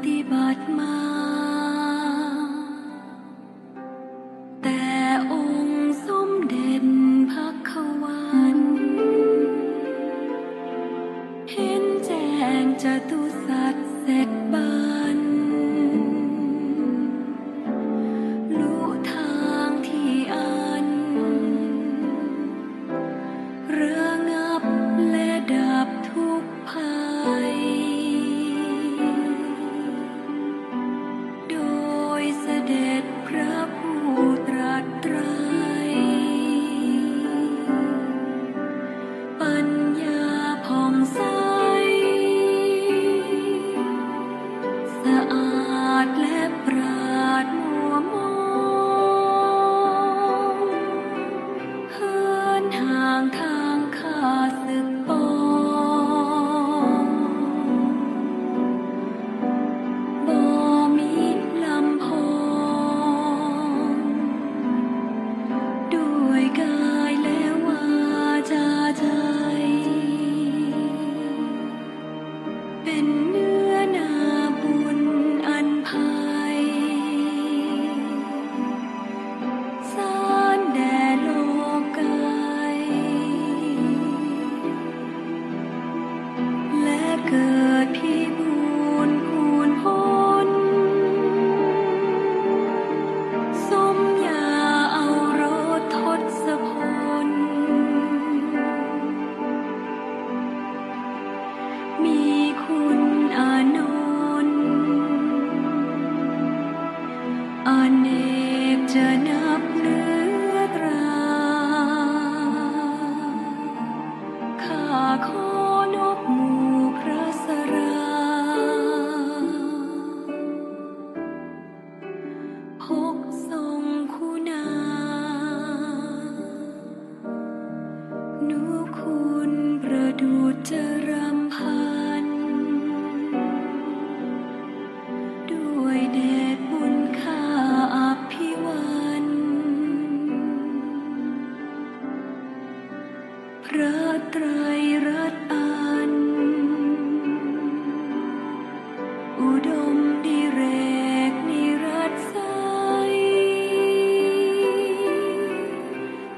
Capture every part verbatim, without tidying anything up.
ฏิบัติมา แต่องค์สมเด็จพระควัน เห็นแจ้งจตุสัจเสร็จบัณ รู้ทางที่อัน ระงับและดับทุกข์ภัย โดยเสด็จพระผู้ตรัสไตร ปัญญาผ่องใส สะอาดและปราศมัวมอง เหินห่างทางข้าศึกปอง บ่มีลำพอง ด้วยกายและวาจาใจ เป็นเนื้อนาบุญอันไพ สารแด่โลกไกล และเกิดพิบูลคูณผล สมญาเอารสทศพล มีคุณอานนท์ อเนกจะนับเนื้อตรา ข้าขอนบหมู่พระสรา พกทรงคุณา นุคุณประดุจจรำพัน ด้วยเดชบุญข้าอภิวัน พระไตรรัตน์อัน อุดมดิเรกนิรัตใส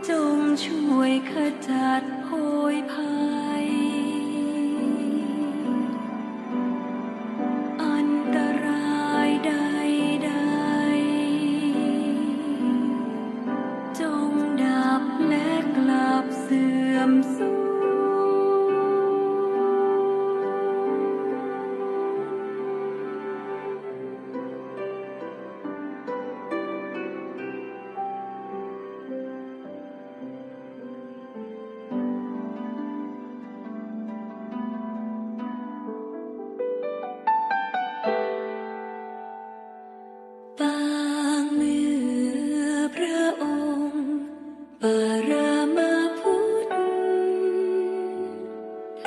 จงช่วยขจัดโพยภัย อันตรายใดๆ จงดับและกลับเสื่อมสูญ ปางเมื่อพระองค์ ปรมพุท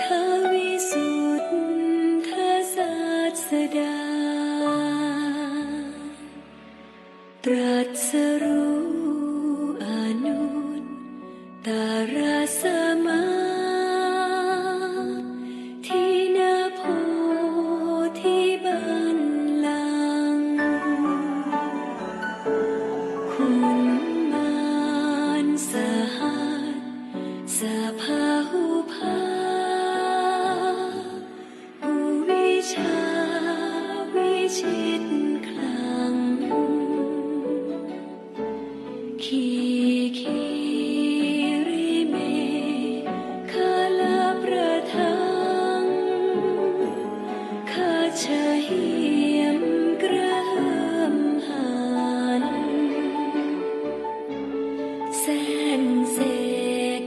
ธวิสุทธศาสดา ตรัสรู้อนุตตรสัมมาทิฏฐิ ณ โพธิบัลลังก์ ขุนมารสหัสสะพาหุภา ผู้วิชาวิชิตคลัง ขีขีริเมขลาประทัง ขะเฉหียมกระเหิมหัน แสงเสก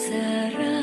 สระ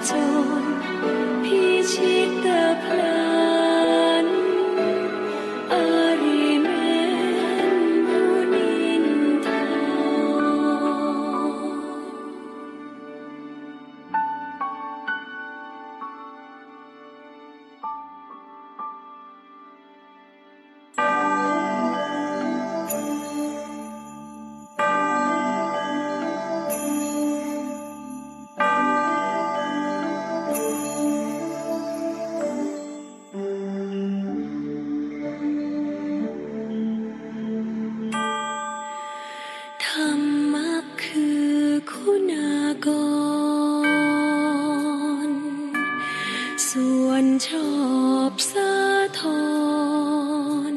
จน พิชิตพลัน อาริแม้นมุนินทร ธรรมะคือคุณากร ส่วนชอบสาธร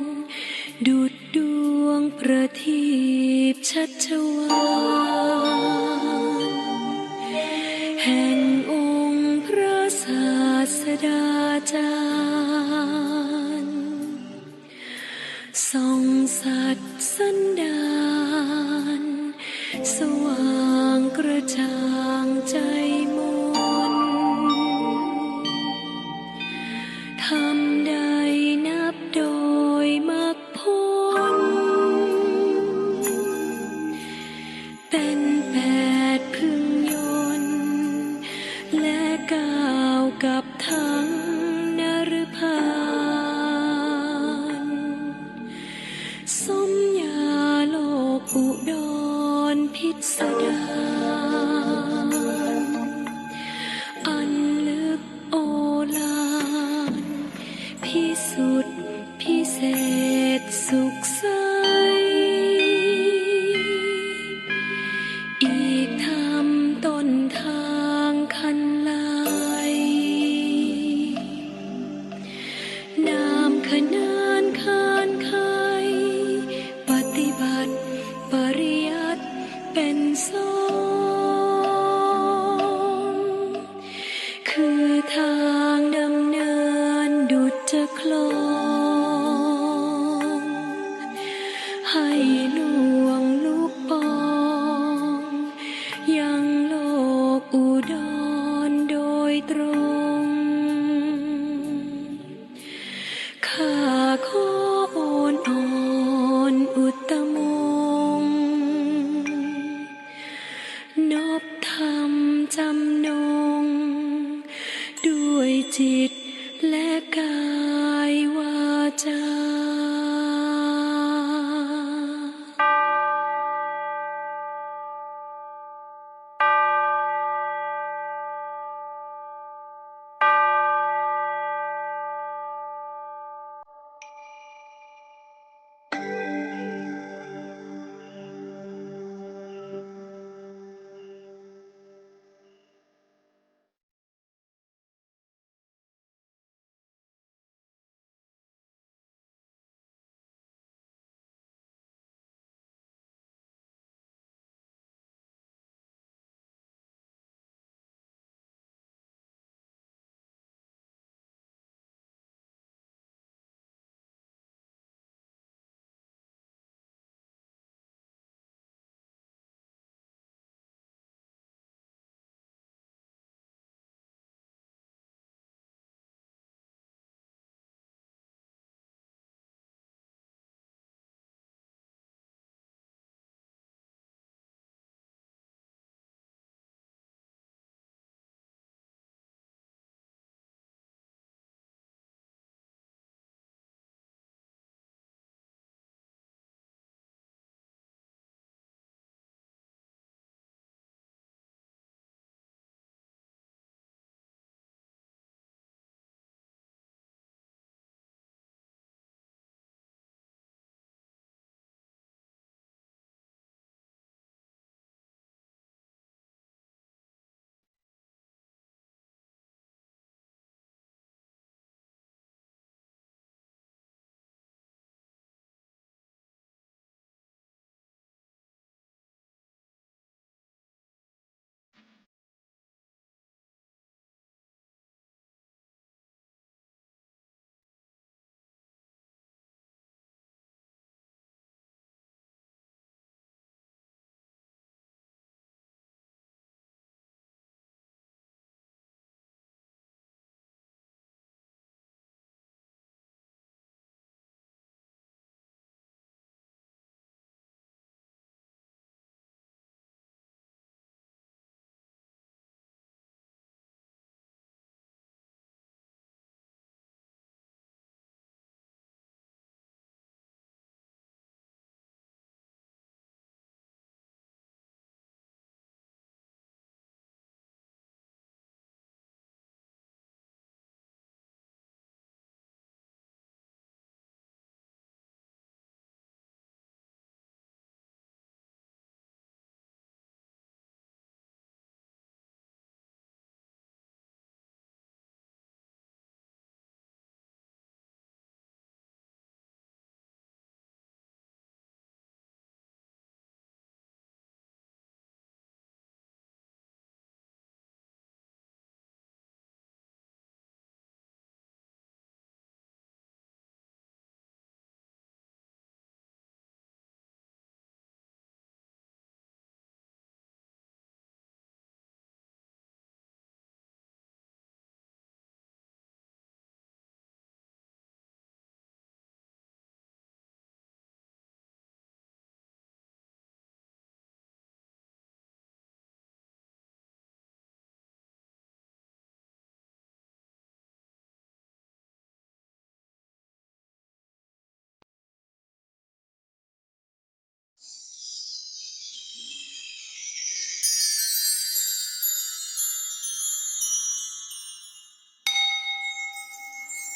ดุจดวงประทีปชัชวาล แห่งองค์พระศาสดาจารย์ ส่องสัตว์สันดาน สว่างกระจ่างใจมน ธรรมใดนับโดยมรรคผล เป็นแปดพึงยนต์ และก้าวกับทั้งนฤพาน สมญาโลกอุดรพิสดาร อันลึกโอฬาร พิสุทธิ์พิเศษสุขใส อีกธรรมต้นทางคันไล นามขนานคานไข ปฏิบัติปริยัติเป็นสอง คือทางดำเนินดุจจะคลอง ให้ล่วงลุปอง ยังโลกอุดรโดยตรง ข้าขอโอนอ่อนอุตตมงค์ นบธรรมจำนง ด้วยจิตและกายวาจา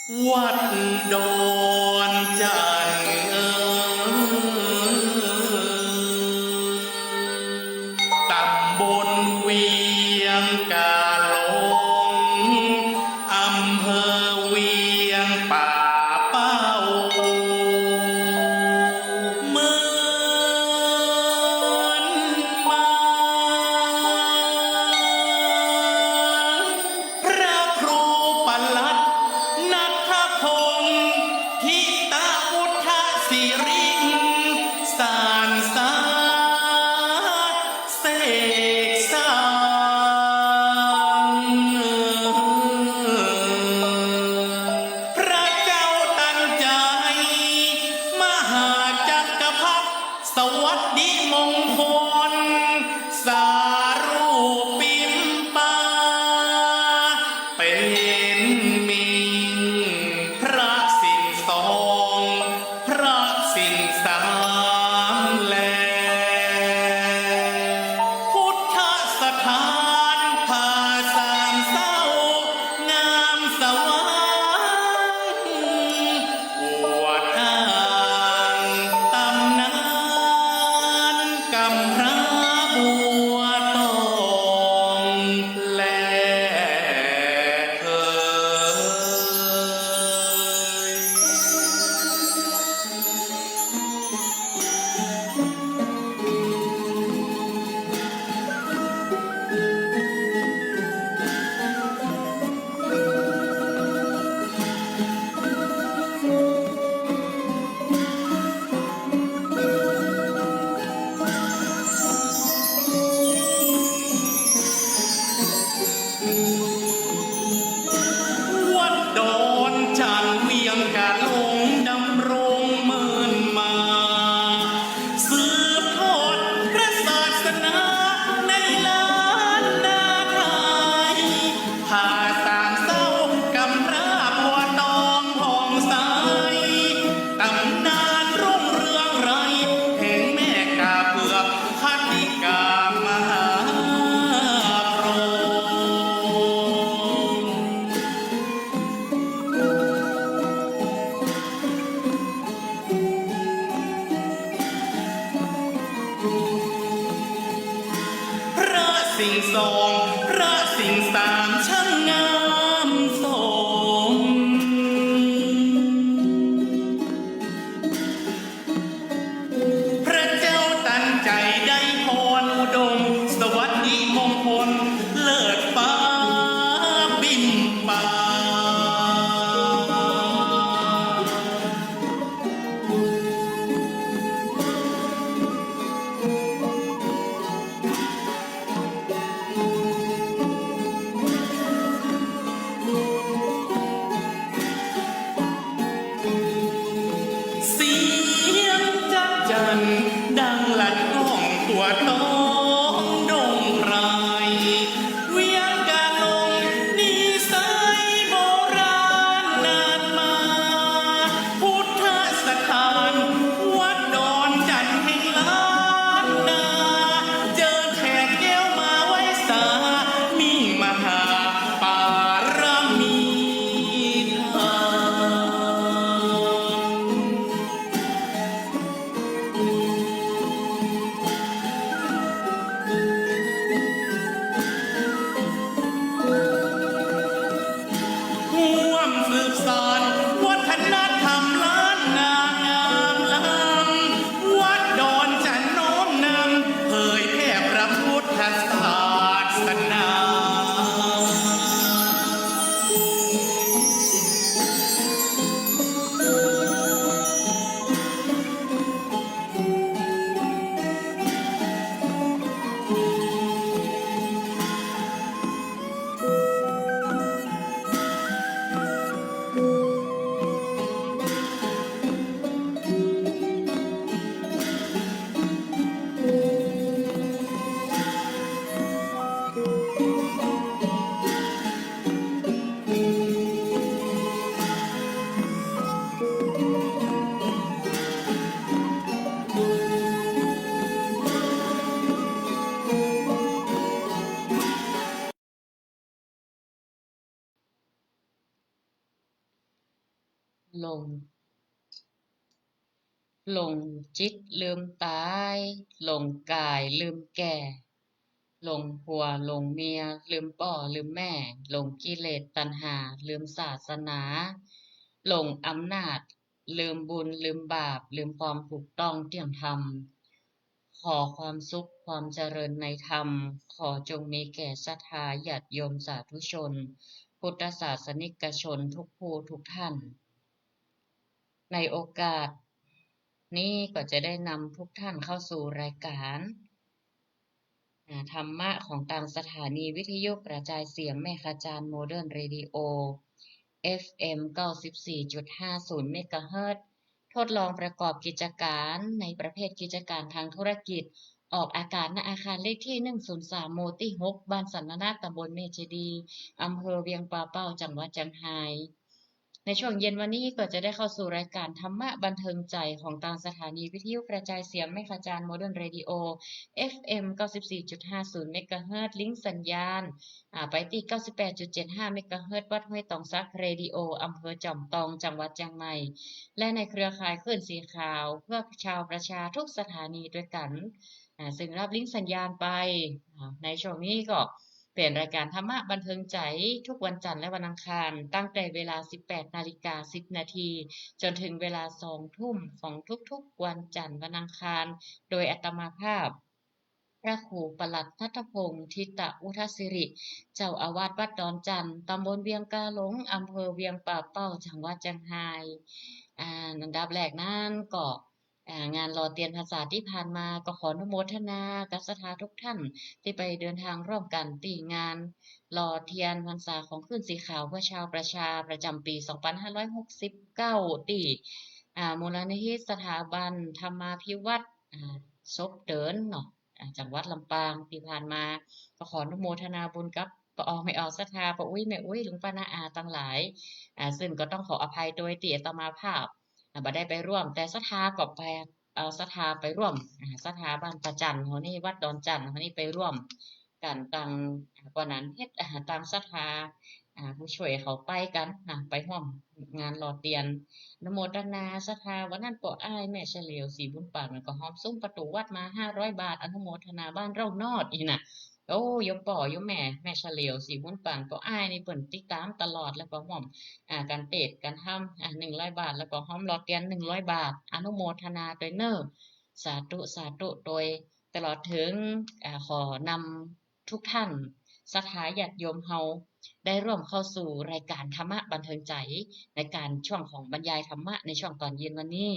วัดดอนจันทน์เอ่ย ตำบลเวียงกาหลง อำเภอเวียงป่าเป้า เมือนมา พระครูปลัดนัทพงษ์ ทิตะวุฒสิริง สานสาเสกสรรค์ พระเจ้าตันใจ มหาจักรพรรดิ สวัสดิมงคล สารูปปิมปา เป๋นมิ่ง พระสิงห์สอง พระสิงห์สามแล พุทธสถานผาสามเศร้า งามสว่าง อวดอ้างตำนาน กำพร้าบัวตองแลเถิ หลง หลงจิตลืมต๋าย หลงก๋ายลืมแก่ หลงผัวหลงเมีย ลืมป้อลืมแม่ หลงกิเลสตัณหา ลืมศาสนา หลงอำนาจ ลืมบุญลืมบาป ลืมความถูกต้องเที่ยงธรรม ขอความสุขความเจริญในธรรม ขอจงมีแก่ศรัทธาญาติโยมสาธุชน พุทธศาสนิกชนทุกผู้ทุกท่าน ในโอกาสนี้ก็จะได้นำทุกท่านเข้าสู่รายการ อ่า ธรรมะของตางสถานีวิทยุกระจายเสียงแม่ขจาร Modern Radio เอฟเอ็ม เก้าสิบสี่จุดห้าศูนย์ เมกะเฮิรตซ์ ทดลองประกอบกิจการในประเภทกิจการทางธุรกิจ ออกอากาศ ณ อาคารเลขที่ หนึ่งศูนย์สาม หมู่ตี้ หก บ้านสันนานา ตำบลแม่เจดีย์ อำเภอเวียงป่าเป้า จังหวัดเจียงฮาย ในช่วงเย็นวันนี้ก็จะได้เข้าสู่รายการธรรมะบันเทิงใจของตางสถานีวิทยุกระจายเสียงแม่ขจาร Modern Radio เอฟเอ็ม เก้าสิบสี่จุดห้าศูนย์ เมกะเฮิรตซ์ ลิงก์สัญญาณ อ่า ไปตี้ เก้าสิบแปดจุดเจ็ดห้า เมกะเฮิรตซ์ วัดห้วยตองสัก Radio อำเภอจอมตอง จังหวัดเจียงใหม่ และในเครือข่ายคลื่นสีขาว เพื่อชาวประชาทุกสถานีตวยกั๋น อ่า ซึ่งรับลิงก์สัญญาณไป อ่า ในช่วงนี้ก็เป๋นรายการธรรมะบันเทิงใจทุกวันจันทร์และวันอังคาร ตั้งแต่เวลา สิบแปดนาฬิกาสิบนาที จนถึงเวลา สองทุ่ม ของทุกๆวันจันทร์วันอังคาร โดยอาตมาภาพ พระครูปลัดนัทพงษ์ ทิตะอุทสิริ เจ้าอาวาสวัดดอนจันทน์ ตำบลเวียงกาหลง อำเภอเวียงป่าเป้า จังหวัดเจียงฮาย อ่า อันดับแรกนั้นก็ อ่า งานหล่อเตียนพรรษาตี้ผ่านมา ก็ขออนุโมทนากับศรัทธาทุกท่านตี้ไปเดินทางร่วมกั๋นตี้งานหล่อเตียนพรรษาของคลื่นสีขาวเพื่อชาวประชาประจ๋ำปี๋ สองพันห้าร้อยหกสิบเก้า ตี้ อ่า มูลนิธิสถาบันธรรมาภิวัฒน์ อ่า ศพเติ๋นเนาะ อ่า จังหวัดลำปางตี้ผ่านมา ก็ขออนุโมทนาบุญกับป้อออแม่ออศรัทธา ป้ออุ๊ยแม่อุ๊ย ลุงป้าน้าอาตังหลาย อ่า ซึ่งก็ต้องขออภัยตวยตี้อาตมาภาพ อ่า บ่ได้ไปร่วม แต่ศรัทธาก็ไป เอาศรัทธาไปร่วม อ่า ศรัทธาบ้านป่าจันทน์เฮานี่ วัดดอนจันทน์เฮานี่ไปร่วมกั๋นตัง อ่า ก่อนนั้นเฮ็ด อ่า ตางศรัทธา อ่า ผู้ช่วยเขาไปกั๋นนะ ไปฮ่วมงานหล่อเตียน อนุโมทนาศรัทธา วันนั้นป้ออ้ายแม่เฉลียว ศรีบุญปัน มันก็ฮอมสุมประตู๋วัดมา ห้าร้อยบาท อนุโมทนาบ้านเร่านอดอี้นะ โอ้ โยมป้อโยมแม่ แม่เฉลียว ศรีบุญปัน ป้ออ้ายนี่เปิ้นติดต๋ามตลอด แล้วก็ฮ่วม อ่า ก๋านเตศน์ก๋านธรรม อ่า หนึ่งร้อยบาท แล้วก็ฮ่วมหล่อเตียน หนึ่งร้อยบาท อนุโมทนาตวยเน่อ สาธุ สาธุ ตวย ตลอดเถิง อ่า ขอนำทุกท่าน ศรัทธาญาติโยมเฮา ได้ร่วมเข้าสู่รายการธรรมะบันเทิงใจ ในก๋านช่วงของบรรยายธรรมะในช่วงต๋อนเย็นวันนี้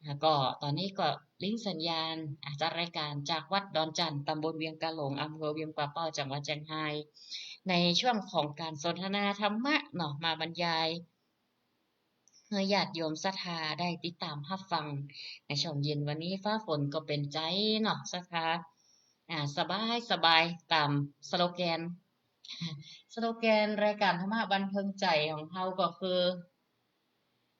อ่า ก็ต๋อนนี้ก็ลิงก์สัญญาณ อ่า จัดรายการจากวัดดอนจันทน์ ตำบลเวียงกาหลง อำเภอเวียงป่าเป้า จังหวัดเจียงฮาย ในช่วงของก๋านสนทนาธรรมะเนาะ มาบรรยาย หื้อญาติโยมศรัทธาได้ติดต๋ามฮับฟัง ในช่วงเย็นวันนี้ฟ้าฝนก็เป๋นใจ๋เนาะศรัทธา อ่า สบายสบาย ต๋ามสโลแกน สโลแกนรายการธรรมะบันเทิงใจ๋ของเฮาก็คือ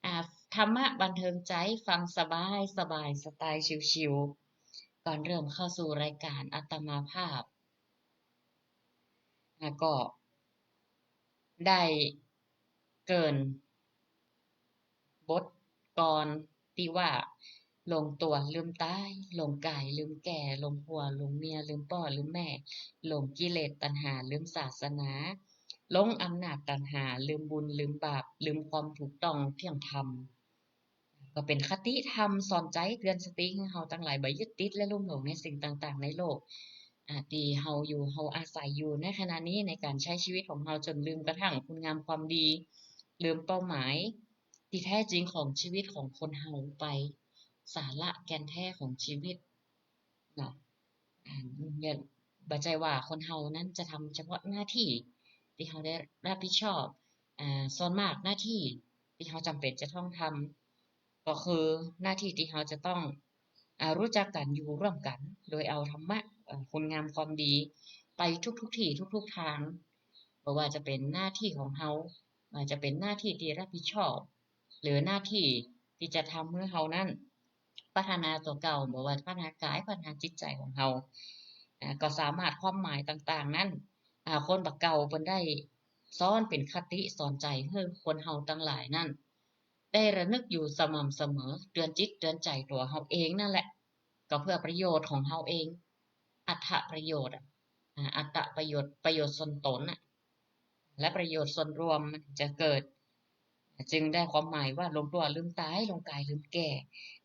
อ่า ธรรมะบันเทิงใจ๋ ฟังสบายสบาย สไตล์ชิลๆ ก่อนเริ่มเข้าสู่รายการอาตมาภาพ อ่า ก็ได้เกริ่นบทกลอนตี้ว่า หลงตั๋วลืมต๋าย หลงก๋ายลืมแก่ หลงผัวหลงเมีย ลืมป้อลืมแม่ หลงกิเลสตัณหา ลืมศาสนา หลงอำนาจตัณหา ลืมบุญลืมบาป ลืมความถูกต้องเที่ยงธรรม ก็เป๋นคติธรรมสอนใจ๋เตือนสติหื้อเฮาตังหลายบ่ยึดติดและลุ่มหลงในสิ่งต่างๆ ในโลก อ่า ตี้เฮาอยู่ เฮาอาศัยอยู่ในขณะนี้ ในก๋านใจ๊ชีวิตของเฮา จ๋นลืมกระทั่งคุณงามความดี ลืมเป้าหมายตี้แท้จริงของชีวิตของคนเฮาไป สาระแก่นแท้ของชีวิตเนาะ อ่า เนี่ย บ่ใจ้ว่าคนเฮานั้นจะทำเฉพาะหน้าตี้ตี้เฮาได้รับผิดชอบ อ่า ส่วนมากหน้าตี้ตี้เฮาจ๋ำเป๋นจะต้องทำ ก็คือหน้าตี้ตี้เฮาจะต้อง อ่า ฮู้จักกั๋นอยู่ร่วมกั๋น โดยเอาธรรมะ เอ่อ คุณงามความดี ไปทุกๆ ตี้ทุกๆ ตาง บ่ว่าจะเป๋นหน้าตี้ของเฮา อาจจะเป๋นหน้าตี้ตี้รับผิดชอบ หรือหน้าตี้ตี้จะทำหื้อเฮานั้น พัฒนาตั๋วเก่า บ่ว่าพัฒนากาย พัฒนาจิตใจ๋ของเฮา อ่า ก็สามารถ ความหมายต่างๆ นั้น อ่า คนบ่าเก่าเปิ้นได้สอนเป๋นคติสอนใจ๋หื้อคนเฮาตังหลายนั้น ได้ระลึกอยู่สม่ำเสมอ เตือนจิตเตือนใจ๋ตั๋วเฮาเองนั่นแหละ ก็เพื่อประโยชน์ของเฮาเอง อัตตประโยชน์อะ อ่า อัตตประโยชน์ ประโยชน์ส่วนตนน่ะ และประโยชน์ส่วนรวมมันจะเกิด จึงได้ความหมายว่าหลงตั๋วลืมต๋าย หลงก๋ายลืมแก่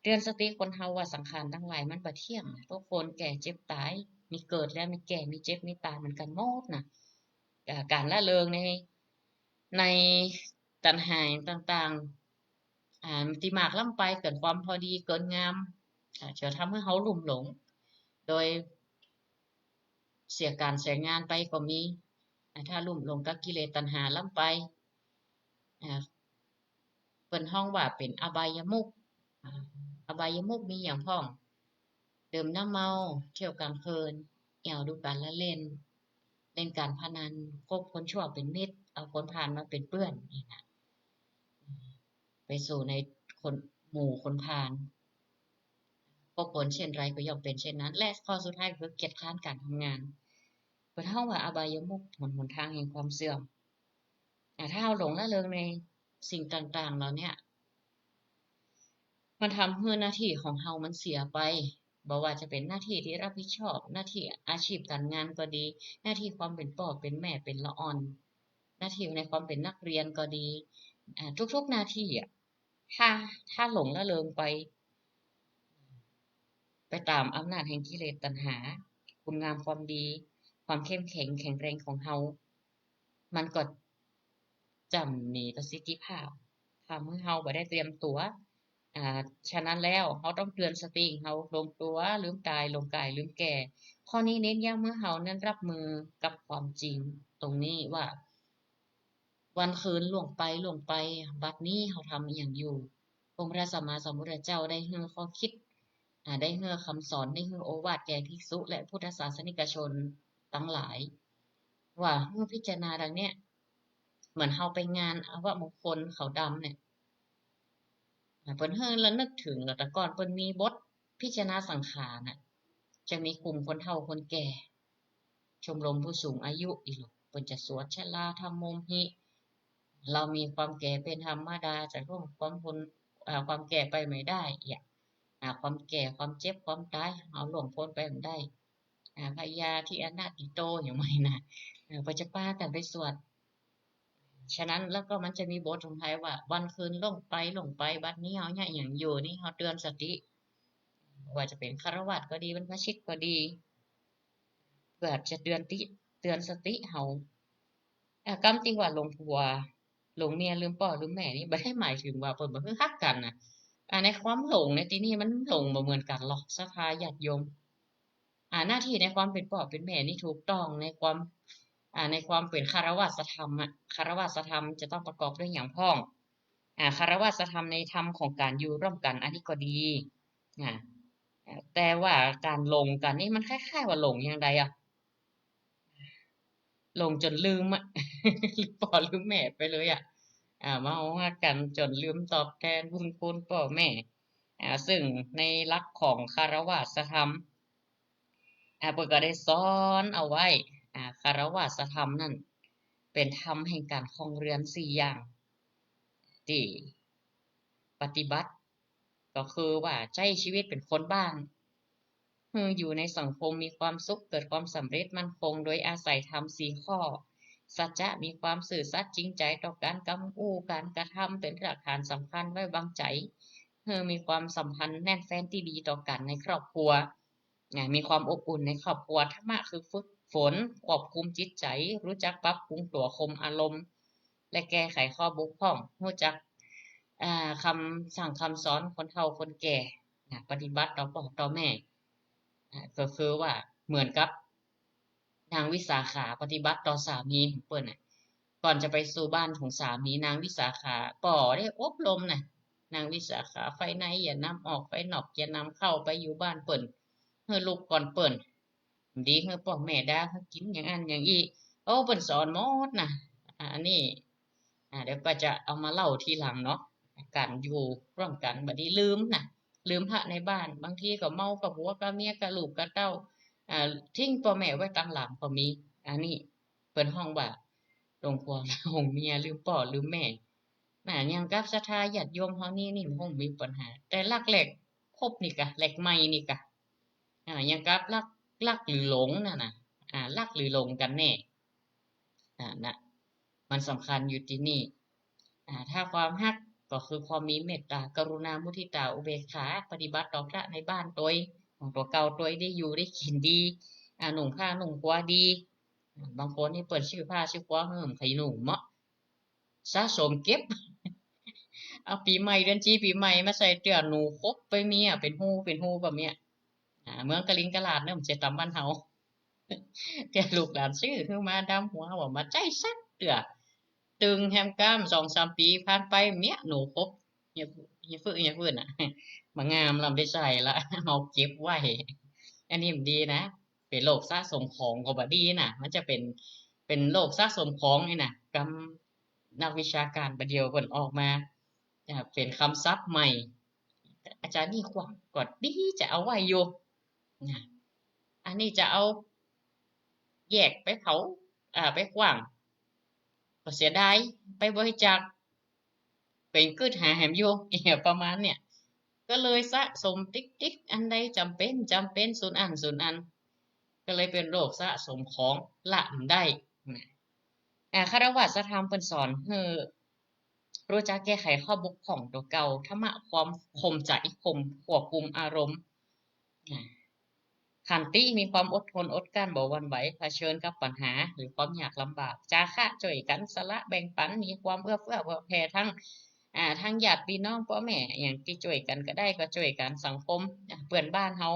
เตือนสติคนเฮาว่าสังขารตังหลายมันบ่เที่ยง ทุกคนแก่เจ็บต๋าย มีเกิดแล้วมีแก่ มีเจ็บมีต๋ายเหมือนกั๋นหมดน่ะ อ่า ก๋านละเลิงใน ในตัณหาต่างๆ อ่า ตี้มากล้ำไป เกินความพอดี เกินงาม อ่า จะทำหื้อเฮาลุ่มหลง โดยเสียก๋านเสียงานไปก็มี อ่า ถ้าลุ่มหลงกับกิเลสตัณหาล้ำไป อ่า เปิ้นฮ้องว่าเป๋นอบายมุข อ่า อบายมุขมีหยังพ่อง ดื่มน้ำเมา เที่ยวก๋างคืน แอ่วดูก๋านละเล่น เล่นก๋านพนัน คบคนชั่วเป๋นมิตร เอาคนพาลมาเป๋นเปื้อน นี่นะ ไปสู่ในคน หมู่คนพาล คบคนเช่นไรก็ย่อมเป๋นเช่นนั้น และข้อสุดท้ายคือเกียจคร้านก๋านทำงาน เปิ้นฮ้องว่าอบายมุข หนหนตางแห่งความเสื่อม อ่า ถ้าเฮาหลงละเลิงในสิ่งต่างๆ เหล่าเนี้ย มันทำหื้อหน้าตี้ของเฮามันเสียไป บ่ว่าจะเป๋นหน้าตี้ตี้รับผิดชอบ หน้าตี้อาชีพก๋านงานก็ดี หน้าตี้ความเป๋นป้อเป๋นแม่ เป๋นละอ่อน หน้าตี้ในความเป๋นนักเรียนก็ดี อ่า ทุกๆ หน้าตี้อะ ถ้า ถ้าหลงละเลิงไป ไปต๋ามอำนาจแห่งกิเลสตัณหา คุณงามความดี ความเข้มแข็งแข็งแรงของเฮา มันก็จะบ่มีประสิทธิภาพ ทำหื้อเฮาบ่ได้เตรียมตั๋ว อ่า ฉะนั้นแล้ว เฮาต้องเตือนสติเฮา หลงตั๋วลืมต๋าย หลงก๋ายลืมแก่ ข้อนี้เน้นย้ำหื้อเฮานั้นรับมือกับความจริงตรงนี้ว่า วันคืนล่วงไป ล่วงไป บัดนี้เฮาทำอะหยังอยู่ องค์พระสัมมาสัมพุทธเจ้าได้หื้อข้อคิด อ่า ได้หื้อคำสอน ได้หื้อโอวาทแก่ภิกษุและพุทธศาสนิกชนตังหลาย ว่าหื้อพิจารณาดังเนี้ย เหมือนเฮาไปงานอวมงคลขาวดำเนี่ย อ่า เปิ้นหื้อระลึกเถิง แล้วแต่ก่อนเปิ้นมีบทพิจารณาสังขารน่ะ จะมีกลุ่มคนเฒ่าคนแก่ ชมรมผู้สูงอายุอีหลู เปิ้นจะสวดชราธัมโมมหิ เรามีความแก่เป๋นธรรมดา จะล่วงความพ้น อ่า ความแก่ไปไม่ได้ เอี้ย อ่า ความแก่ ความเจ็บ ความต๋าย เฮาล่วงพ้นไปบ่ได้ อ่า พยาธิอนัตถิโต อย่างว่านะ เออ เปิ้นจะปากั๋นไปสวด ฉะนั้นแล้วก็มันจะมีบทสงไขยว่า วันคืนล่วงไป ล่วงไป บัดนี้เฮาเยียะหยังอยู่ นี่เฮาเตือนสติ ว่าจะเป๋นฆราวาสก็ดี บรรพชิตก็ดี เพื่อจะเตือนติ เตือนสติเฮา อ่ะ กำตี้ว่าหลงผัว หลงเมีย ลืมป้อลืมแม่นี่ บ่ได้หมายเถิงว่าเปิ้นบ่ฮักกั๋นนะ อ่า ในความหลงในตี้นี่มันหลงบ่เหมือนกั๋นหรอก ศรัทธาญาติโยม อ่า หน้าตี้ในความเป๋นป้อเป๋นแม่นี่ถูกต้อง ในความ อ่า ในความเป๋นฆราวาสธรรมอะ ฆราวาสธรรมจะต้องประกอบด้วยหยังพ่อง อ่า ฆราวาสธรรมในธรรมของก๋านอยู่ร่วมกั๋น อันนี้ก็ดี อ่า แต่ว่าก๋านหลงกั๋นนี่มันคล้ายๆ ว่าหลงอย่างใดอะ หลงจ๋นลืมอะ ลืมป้อลืมแม่ไปเลยอะ อ่า มาเอาฮักกั๋นจ๋นลืมตอบแตนบุญคุณป้อแม่ อ่า ซึ่งในหลักของฆราวาสธรรม อ่า เปิ้นก็ได้สอนเอาไว้ อ่า ฆราวาสธรรมนั้นเป๋นธรรมแห่งก๋านครองเรือนสี่อย่าง ตี้ปฏิบัติ ก็คือว่าใจ๊ชีวิตเป๋นคนบ้าง หื้ออยู่ในสังคมมีความสุข เกิดความสำเร็จมั่นคง โดยอาศัยธรรมสี่ข้อ สัจจะ มีความซื่อสัตย์จริงใจ๋ต่อก๋านกำอู้ก๋านกระทำ เป๋นรากฐานสำคัญไว้วางใจ๋ หื้อมีความสัมพันธ์แน่นแฟ้นตี้ดีต่อกั๋นในครอบครัว อ่า มีความอบอุ่นในครอบครัว ธรรมะคือฝึกฝน ควบคุมจิตใจ๋ รู้จักปรับปรุงตั๋ว ข่มอารมณ์ และแก้ไขข้อบกพร่อง รู้จัก อ่า คำสั่งคำสอนคนเฒ่าคนแก่ อ่า ปฏิบัติต่อป้อต่อแม่ อ่า ก็คือว่าเหมือนกับ นางวิสาขาปฏิบัติต่อสามีของเปิ้นน่ะ ก่อนจะไปสู่บ้านของสามี นางวิสาขาป้อได้อบรมน่ะ นางวิสาขา ไฟในอย่านำออก ไฟนอกอย่านำเข้า ไปอยู่บ้านเปิ้น หื้อลุกก่อนเปิ้น ดีหื้อป้อแม่ด่า หื้อกิ๋นอย่างอั้นอย่างอี้ โอ้ เปิ้นสอนหมดน่ะ อ่า อันนี้ อ่า เดี๋ยวก็จะเอามาเล่าทีหลังเนาะ ก๋านอยู่ร่วมกั๋น บ่ดีลืมน่ะ ลืมพระในบ้าน บางทีก็เมากับผัวกับเมียกับลูกกับเต้า อ่า ทิ้งป้อแม่ไว้ตังหลังก็มี อันนี้เปิ้นฮ้องว่าหลงผัวหลงเมีย ลืมป้อลืมแม่ อ่า อย่างกับศรัทธาญาติโยมเฮานี่ นี่บ่คงมีปัญหา แต่ลักแรกพบนี่กะ แรกใหม่นี่กะ อ่า อย่างกับลัก ลักหรือหลงนั่นน่ะ อ่า ลักหรือหลงกั๋นแน่ อ่า นะ มันสำคัญอยู่ตี้นี่ อ่า ถ้าความฮักก็คือความมีเมตตา กรุณา มุทิตา อุเบกขา ปฏิบัติต่อพระในบ้านตวย ของตั๋วเก่าตวยได้อยู่ได้กิ๋นดี อ่า นุ่งผ้านุ่งครัวดี อ่า บางคนนี่เปิ้นซื้อผ้าซื้อครัวหื้อใค่นุ่งเนาะ สะสมเก็บ เอาปี๋ใหม่เดือนสี่ปี๋ใหม่มาใส่เตื้อหนูขบไปเมี้ย เป๋นฮูเป๋นฮูแบบเนี้ย อ่า เมืองกะลิงกะลาดเนาะ บ่ใจ้ต๋ามบ้านเฮา เตื้อลูกหลานซื้อหื้อมาดำหัว บ่มาใจ๊สักเตื้อ ตึงแฮมก้ามสองสามปี๋ผ่านไปเมี้ยหนูขบ เหีย เหียฟื้น เหียฟื้นน่ะ บ่งามละ บ่ได้ใส่ละ เอาเก็บไว้ อันนี้บ่ดีนะ เป๋นโรคสะสมของก็บ่ดีน่ะ มันจะเป๋น เป๋นโรคสะสมของนี่น่ะ กำ นักวิชาก๋านบ่าเดี่ยวเปิ้นออกมา อ่า เป๋นกำศัพท์ใหม่ อาจารย์นี่ขว้างก็ดีจะเอาไว้อยู่ นะ อันนี้จะเอาแยกไปเผา อ่า ไปขว้าง ก็เสียดาย ไปบริจาค เป๋นกึ๊ดหาแหมอยู่ ประมาณเนี่ย ก็เลยสะสมติ๊กๆ อันใดจ๋ำเป๋น จ๋ำเป๋น สุนอั้น สุนอั้น ก็เลยเป๋นโรคสะสมของ ละบ่ได้ นะ อ่า คฤหัสถธรรมเปิ้นสอนหื้อรู้จักแก้ไขข้อบกพร่องตั๋วเก่า ธรรมะความข่มใจ๋ ข่ม ควบคุมอารมณ์ อ่า ขันติ มีความอดทนอดกลั้น บ่หวั่นไหว เผชิญกับปัญหาหรือความยากลำบาก จาคะ จ้วยกั๋น สละ แบ่งปั๋น มีความเอื้อเฟื้อเผื่อแผ่ ตึง อ่า ตึงญาติปี้น้องป้อแม่ อะหยังตี้จ้วยกั๋นก็ได้ก็จ้วยกั๋น สังคม อ่า เปื้อนบ้านเฮา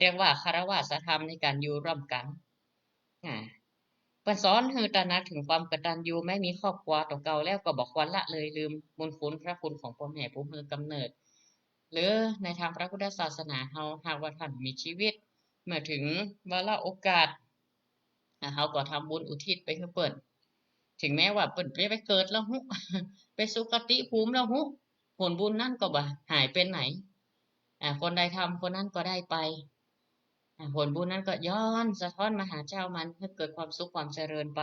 เรียกว่าคฤหัสถธรรมในก๋านอยู่ร่วมกั๋น อ่า เปิ้นสอนหื้อตระหนักเถิงความกตัญญู แม้มีครอบครัวตั๋วเก่าแล้วก็บ่ควรละเลยลืมบุญคุณพระคุณของป้อแม่ผู้หื้อกำเนิด หรือในตามพระพุทธศาสนาเฮา หากว่าต้านมีจีวิต เมื่อเถิงวาระโอกาส อ่า เฮาก็ทำบุญอุทิศไปหื้อเปิ้น เถิงแม้ว่าเปิ้นจะไปเกิดแล้วฮู้ ไปสุคติภูมิแล้วฮู้ ผลบุญนั้นก็บ่หายไปไหน อ่า คนใดทำคนนั้นก็ได้ไป อ่า ผลบุญนั้นก็ย้อนสะท้อนมาหาเจ้ามัน หื้อเกิดความสุขความเจริญไป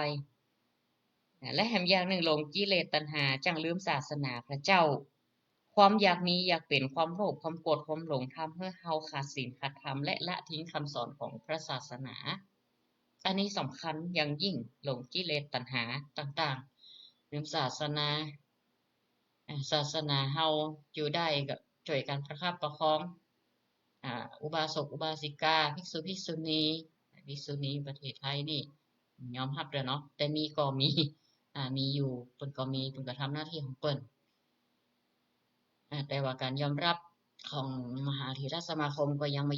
อ่า และแหมอย่างนึ่ง หลงกิเลสตัณหา จั่งลืมศาสนาพระเจ้า ความอยากมีอยากเป๋น ความโลภ ความโกรธ ความหลง ทำหื้อเฮาขาดศีลขาดธรรม และละทิ้งกำสอนของพระศาสนา อันนี้สำคัญอย่างยิ่ง หลงกิเลสตัณหาต่างๆ ลืมศาสนา อ่า ศาสนาเฮาอยู่ได้ก็จ้วยกั๋นประคับประคอง อ่า อุบาสกอุบาสิกา ภิกษุภิกษุณี ภิกษุณีประเทศไทยนี่ยอมฮับแล้วเนาะ แต่มีก็มี อ่า มีอยู่ เปิ้นก็มี เปิ้นก็ทำหน้าตี้ของเปิ้น อ่า แต่ว่าก๋านยอมฮับของมหาเถรสมาคมก็ยังบ่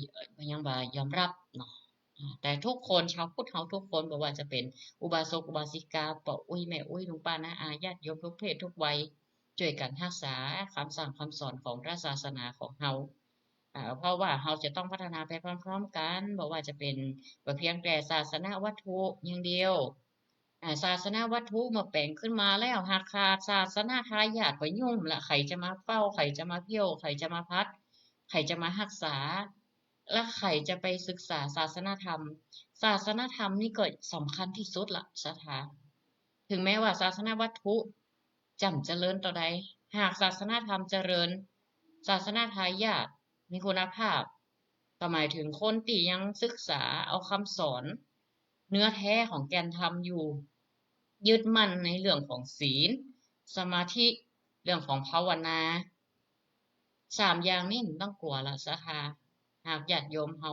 ยังบ่ยอมฮับเนาะ อ่า แต่ทุกคน จาวพุทธเฮาทุกคน บ่ว่าจะเป๋นอุบาสกอุบาสิกา ป้ออุ๊ยแม่อุ๊ย ลุงป้าน้าอา ญาติโยมทุกเพศทุกวัย จ้วยกั๋นฮักษากำสั่งกำสอนของพระศาสนาของเฮา อ่า เพราะว่าเฮาจะต้องพัฒนาไปพร้อมๆ กั๋น บ่ว่าจะเป๋น บ่เพียงแต่ศาสนวัตถุอย่างเดียว อ่า ศาสนวัตถุเมื่อแป๋งขึ้นมาแล้ว หากขาดศาสนทายาทก็ยุ่งละ ใผจะมาเฝ้า ใผจะมาเผี้ยว ใผจะมาพัด ใผจะมาฮักษา และใผจะไปศึกษาศาสนธรรม ศาสนธรรมนี่ก็สำคัญตี้สุดละ ศรัทธา ถึงแม้ว่าศาสนวัตถุ จ่ำเจริญเต้าใด หากศาสนธรรมเจริญ ศาสนทายาทมีคุณภาพ ก็หมายเถิงคนตี้ยังศึกษาเอากำสอนเนื้อแท้ของแก่นธรรมอยู่ ยึดมั่นในเรื่องของศีล สมาธิ เรื่องของภาวนา สามอย่างนี้บ่ต้องกั๋วละ ศรัทธา หากญาติโยมเฮา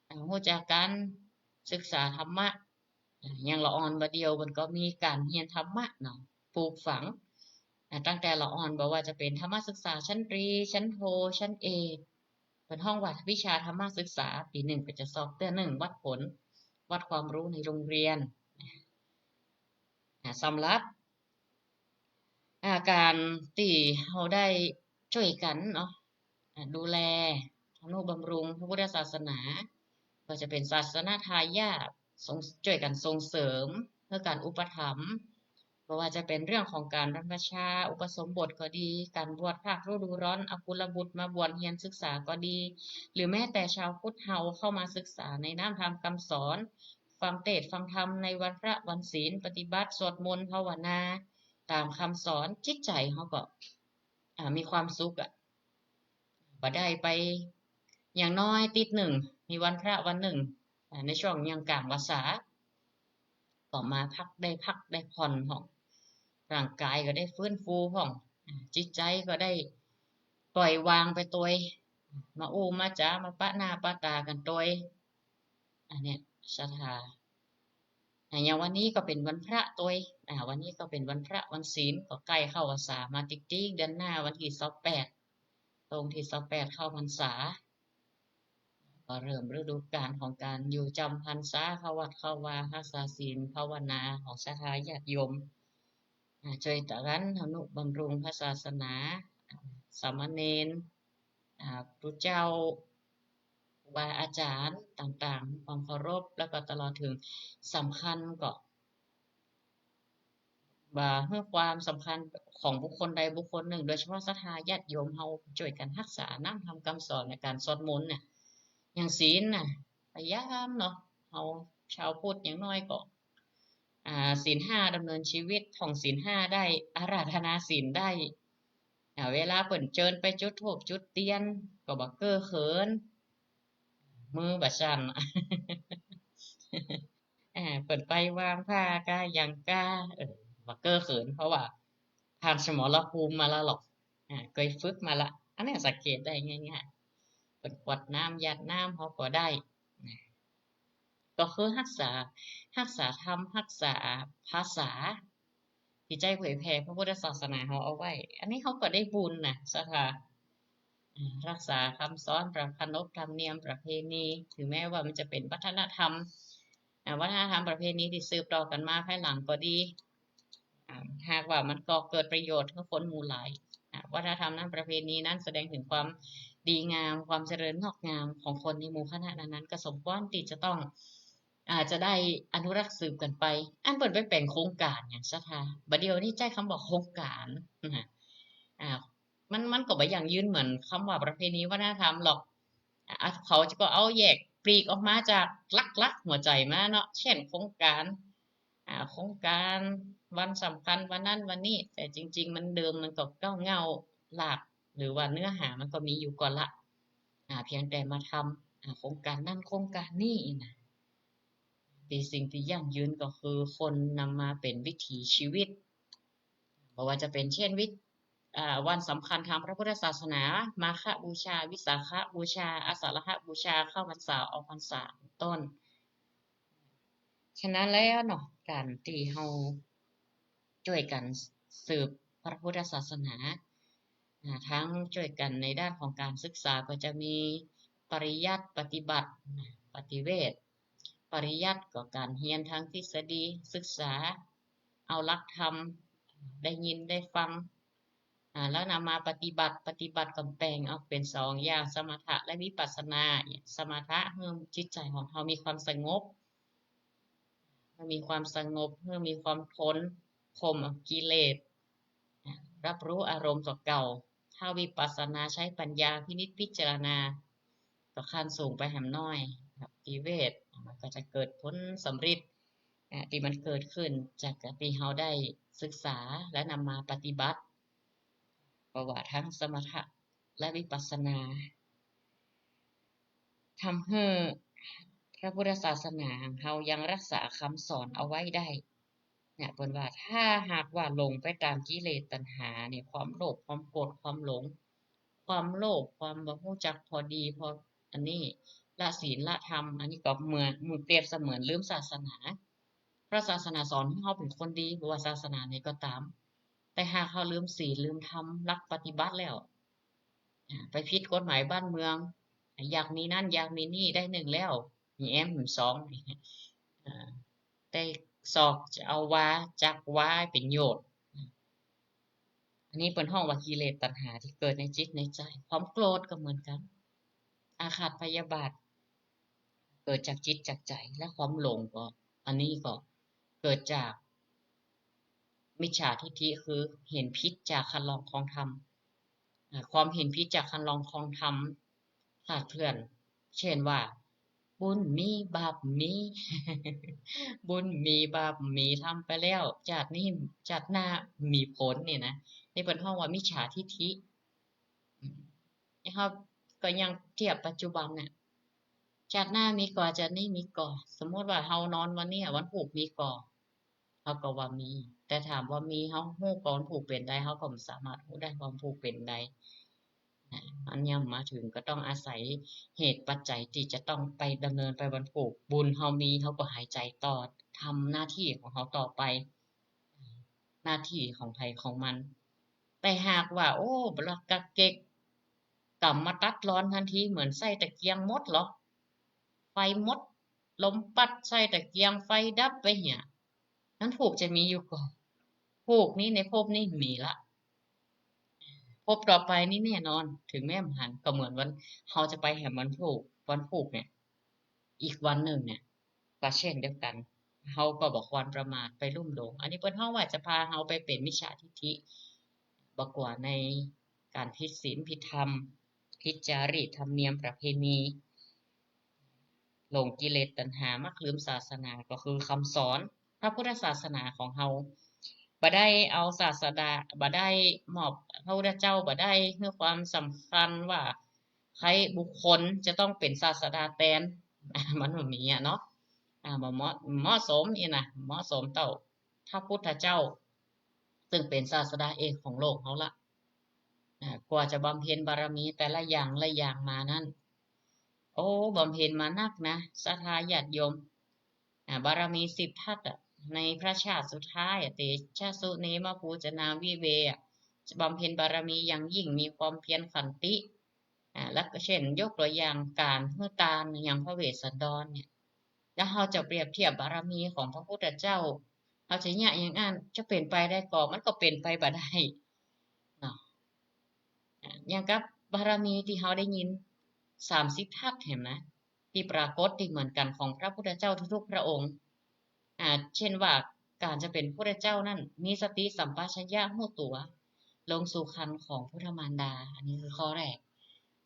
อ่า ฮู้จักกั๋นศึกษาธรรมะ อ่า อย่างละอ่อนบ่าเดี่ยว เปิ้นก็มีก๋านเฮียนธรรมะเนาะ ปลูกฝัง อ่า ตั้งแต่ละอ่อน บ่ว่าจะเป๋นธรรมศึกษาชั้นตรี ชั้นโท ชั้นเอก เปิ้นฮ้องว่าวิชาธรรมศึกษา ปี๋นึ่งก็จะสอบเตื้อนึ่ง วัดผล วัดความรู้ในโรงเรียน อ่า สำหรับ อ่า ก๋านตี้เฮาได้จ้วยกั๋นเนาะ อ่า ดูแล ทำนุบำรุงพระพุทธศาสนา ก็จะเป๋นศาสนทายาท ส่ง จ้วยกั๋นส่งเสริม เพื่อก๋านอุปถัมภ์ บ่ว่าจะเป๋นเรื่องของก๋านบรรพชาอุปสมบทก็ดี ก๋านบวชภาคฤดูร้อน เอากุลบุตรมาบวชเฮียนศึกษาก็ดี หรือแม้แต่จาวพุทธเฮาเข้ามาศึกษาในน้ำธรรมกำสอน ฟังเตสน์ฟังธรรมในวันพระวันศีล ปฏิบัติสวดมนต์ภาวนา ต๋ามกำสอน จิตใจ๋เฮาก็ อ่า มีความสุขอะ บ่ได้ไป อย่างน้อยติ๊ดนึ่ง มีวันพระวันนึ่ง อ่า ในช่วงยังก๋างพรรษา ก็มาพัก ได้พักได้ผ่อนพ่อง ร่างก๋ายก็ได้ฟื้นฟูพ่อง อ่า จิตใจ๋ก็ได้ปล่อยวางไปตวย มาอู้มาจ๋า มาปะหน้าปะต๋ากั๋นตวย อันเนี้ยศรัทธา อ่า อย่างวันนี้ก็เป๋นวันพระตวย อ่า วันนี้ก็เป๋นวันพระวันศีล ก็ใก้เข้าพรรษามาติ๊กๆ เดือนหน้าวันตี้ซาวแปด ตรงตี้ซาวแปดเข้าพรรษา ก็เริ่มฤดูกาลของก๋านอยู่จำพรรษา เข้าวัดเข้าวา ฮักษาศีลภาวนาของศรัทธาญาติโยม อ่า จ้วยกั๋นทำนุบำรุงพระศาสนา อ่า สามเณร อ่า ครูเจ้า ครูบาอาจ๋ารย์ต่างๆ ความเคารพ แล้วก็ตลอดเถิงสำคัญก็ บ่าหื้อความสำคัญของบุคคลใดบุคคลนึ่ง โดยเฉพาะศรัทธาญาติโยมเฮาจ้วยกั๋นฮักษาน้ำธรรมกำสอนในก๋านสวดมนต์น่ะ อย่างศีลน่ะ พยายามเนาะ เฮาชาวพุทธอย่างน้อยก็ อ่า ศีลห้าดำเนินชีวิต ท่องศีลห้าได้ อาราธนาศีลได้ อ่า เวลาเปิ้นเจิญไปจุดธูปจุดเตียน ก็บ่เก้อเขิน มือบ่สั่น อ่า เปิ้นไปวางผ้าก้าหยังก้า เออ บ่เก้อเขิน เพราะว่าผ่านสมรภูมิมาแล้วหรอก อ่า เกยฝึกมาละ อันนี้สังเกตได้ง่ายๆ เปิ้นกรวดน้ำหยาดน้ำเฮาก็ได้ นะ ก็คือฮักษา ฮักษาธรรม ฮักษาภาษา ตี้ใจ๊เผยแผ่พระพุทธศาสนาเฮาเอาไว้ อันนี้เฮาก็ได้บุญน่ะ ศรัทธา อ่า ฮักษาคำสอน ประเพณี ขนบธรรมเนียมประเพณี ถึงแม้ว่ามันจะเป๋นวัฒนธรรม อ่า วัฒนธรรมประเพณีตี้สืบต่อกั๋นมาภายหลังก็ดี อ่า หากว่ามันก่อเกิดประโยชน์หื้อคนหมู่หลาย อ่า วัฒนธรรมนั้น ประเพณีนั้นแสดงถึงความดีงาม ความเจริญงอกงามของคนในหมู่คณะนั้นๆ ก็สมควรตี้จะต้อง อ่า จะได้อนุรักษ์สืบกั๋นไป อันเปิ้นไปแป๋งโครงก๋านอย่างศรัทธา บ่าเดี่ยวนี้ใจ๊กำว่าโครงก๋าน นะ อ่า มัน มันก็บ่ยั่งยืนเหมือนกำว่าประเพณีวัฒนธรรมหรอก อ่า เขาจะก็เอาแยกปลีกออกมาจากหลักๆ หัวใจ๋มาเนาะ เช่น โครงก๋าน อ่า โครงก๋านวันสำคัญวันนั้นวันนี้ แต่จริงๆ มันเดิมมันก็เก๊าเหง้าราก หรือว่าเนื้อหามันก็มีอยู่ก่อนละ อ่า เพียงแต่มาทำ อ่า โครงก๋านนั้นโครงก๋านนี้นะ ตี้สิ่งตี้ยั่งยืนก็คือคนนำมาเป๋นวิถีชีวิต บ่ว่าจะเป๋นเช่นวิ อ่า วันสำคัญตางพระพุทธศาสนา มาฆบูชา วิสาขบูชา อาสาฬหบูชา เข้าพรรษา ออกพรรษา เป๋นต้น ฉะนั้นแล้วเนาะ ก๋านตี้เฮาจ้วยกั๋นสืบพระพุทธศาสนา อ่า ทั้งจ้วยกั๋นในด้านของก๋านศึกษาก็จะมีปริยัติ ปฏิบัติ นะ ปฏิเวท ปริยัติก็ก๋านเฮียนตางทฤษฎี ศึกษาเอาหลักธรรม ได้ยินได้ฟัง อ่า แล้วนำมาปฏิบัติ ปฏิบัติก็แบ่งออกเป๋นสองอย่าง สมถะและวิปัสสนา สมถะหื้อจิตใจ๋ของเฮามีความสงบ หื้อมีความสงบ หื้อมีความทน ข่มกิเลส อ่า รับรู้อารมณ์ตั๋วเก่า ถ้าวิปัสสนาใจ๊ปัญญาพินิจพิจารณา ตั๋วขั้นสูงไปแหมน้อย ปฏิเวท มันก็จะเกิดผลสำริด อ่า ตี้มันเกิดขึ้นจากตี้เฮาได้ศึกษาและนำมาปฏิบัติ เพราะว่าทั้งสมถะและวิปัสสนา ทำหื้อพระพุทธศาสนาของเฮายังรักษาคำสอนเอาไว้ได้ เนี่ย เปิ้นว่าถ้าหากว่าหลงไปต๋ามกิเลสตัณหาเนี่ย ความโลภ ความโกรธ ความหลง ความโลภ ความบ่ฮู้จักพอดี พออันนี้ ละศีลละธรรม อันนี้ก็เหมือน เหมือนเปรียบเสมือนลืมศาสนา พระศาสนาสอนหื้อเฮาเป๋นคนดี บ่ว่าศาสนาไหนก็ต๋าม แต่หากเฮาลืมศีล ลืมธรรม ลักปฏิบัติแล้ว อ่า ไปผิดกฎหมายบ้านเมือง อยากมีนั้น อยากมีนี่ ได้นึ่งแล้ว มีแอ้มสอง อ่า แต่ซอกจะเอาวา จักวาเป๋นโยชน์ อันนี้เปิ้นฮ้องว่ากิเลสตัณหาตี้เกิดในจิตในใจ๋ ความโกรธก็เหมือนกั๋น อาฆาตพยาบาท เกิดจากจิตจากใจ๋ และความหลงก็ อันนี้ก็เกิดจากมิจฉาทิฏฐิ คือเห็นผิดจากคันลองครองธรรม อ่า ความเห็นผิดจากคันลองครองธรรมคลาดเคลื่อน เช่นว่า บุญมีบาปมี บุญมีบาปมี ทำไปแล้ว จาตินี้ จาติหน้ามีผลนี่นะ นี่เปิ้นฮ้องว่ามิจฉาทิฏฐิ อืม นี่เฮาก็ยังเทียบปัจจุบันเนี่ย จาติหน้ามีก่อ จาตินี้มีก่อ สมมุติว่าเฮานอนวันนี้อะ วันพูกมีก่อ เฮาก็ว่ามี แต่ถามว่ามี เฮาฮู้ก่อวันพูกเป๋นใด เฮาก็บ่สามารถฮู้ได้ว่าวันพูกเป๋นใด นะ มันยังบ่มาเถิง ก็ต้องอาศัยเหตุปัจจัยตี้จะต้องไปดำเนินไปวันพูก บุญเฮามี เฮาก็หายใจ๋ต่อ ทำหน้าตี้ของเฮาต่อไป หน้าตี้ของใผของมัน แต่หากว่า โอ้ บ่ละกักเก็ก ก๋ำมาตัดรอนตันที เหมือนใส้ตะเกียงหมดเหรอ ไฟหมด ลมปั๊ดใส่ตะเกียง ไฟดับไปเหีย นั้นพูกจะมีอยู่ก่อ พูกนี้ในภพนี้มีละ ภพต่อไปนี่แน่นอน เถิงแม้บ่หัน ก็เหมือนวัน เฮาจะไปแหมวันพูก วันพูกเนี่ย อีกวันนึ่งเนี่ย ก็เช่นเดียวกั๋น เฮาก็บ่ควรประมาทไปลุ่มหลง อันนี้เปิ้นฮ้องว่าจะพาเฮาไปเป๋นมิจฉาทิฏฐิ บ่กั๋วในก๋านผิดศีลผิดธรรม ผิดจารีตธรรมเนียมประเพณี หลงกิเลสตัณหา มักลืมศาสนา ก็คือคำสอนพระพุทธศาสนาของเฮา บ่ได้เอาศาสดา บ่ได้มอบ พระพุทธเจ้าบ่ได้หื้อความสำคัญว่าใครบุคคลจะต้องเป๋นศาสดาแตน มันบ่มีอะเนาะ อ่า บ่เหมาะ เหมาะสมอี้นะ เหมาะสมเต้าพระพุทธเจ้า ซึ่งเป๋นศาสดาเอกของโลกเฮาละ อ่า กว่าจะบำเพ็ญบารมีแต่ละอย่างละอย่างมานั้น โอ้ บำเพ็ญมานักนะ ศรัทธาญาติโยม อ่า บารมีสิบทัศน์อะ ในพระชาติสุดท้ายอะ เตชะสุเนมะปูจนาวิเวอะ บำเพ็ญบารมีอย่างยิ่ง มีความเพียรขันติ อ่า แล้วก็เช่น ยกตัวอย่างก๋านหื้อตานยังพระเวสสันดรเนี่ย แล้วเฮาจะเปรียบเทียบบารมีของพระพุทธเจ้า เฮาจะเยียะอย่างอั้น จะเป๋นไปได้ก่อ มันก็เป๋นไปบ่ได้เนาะ อ่า อย่างกับบารมีตี้เฮาได้ยิน สามสิบทัศน์หั้นนะ ตี้ปรากฏตี้เหมือนกั๋นของพระพุทธเจ้าทุกๆพระองค์ อ่า เช่นว่าก๋านจะเป๋นพุทธเจ้านั้น มีสติสัมปชัญญะฮู้ตั๋ว ลงสู่ครรภ์ของพุทธมารดา อันนี้คือข้อแรก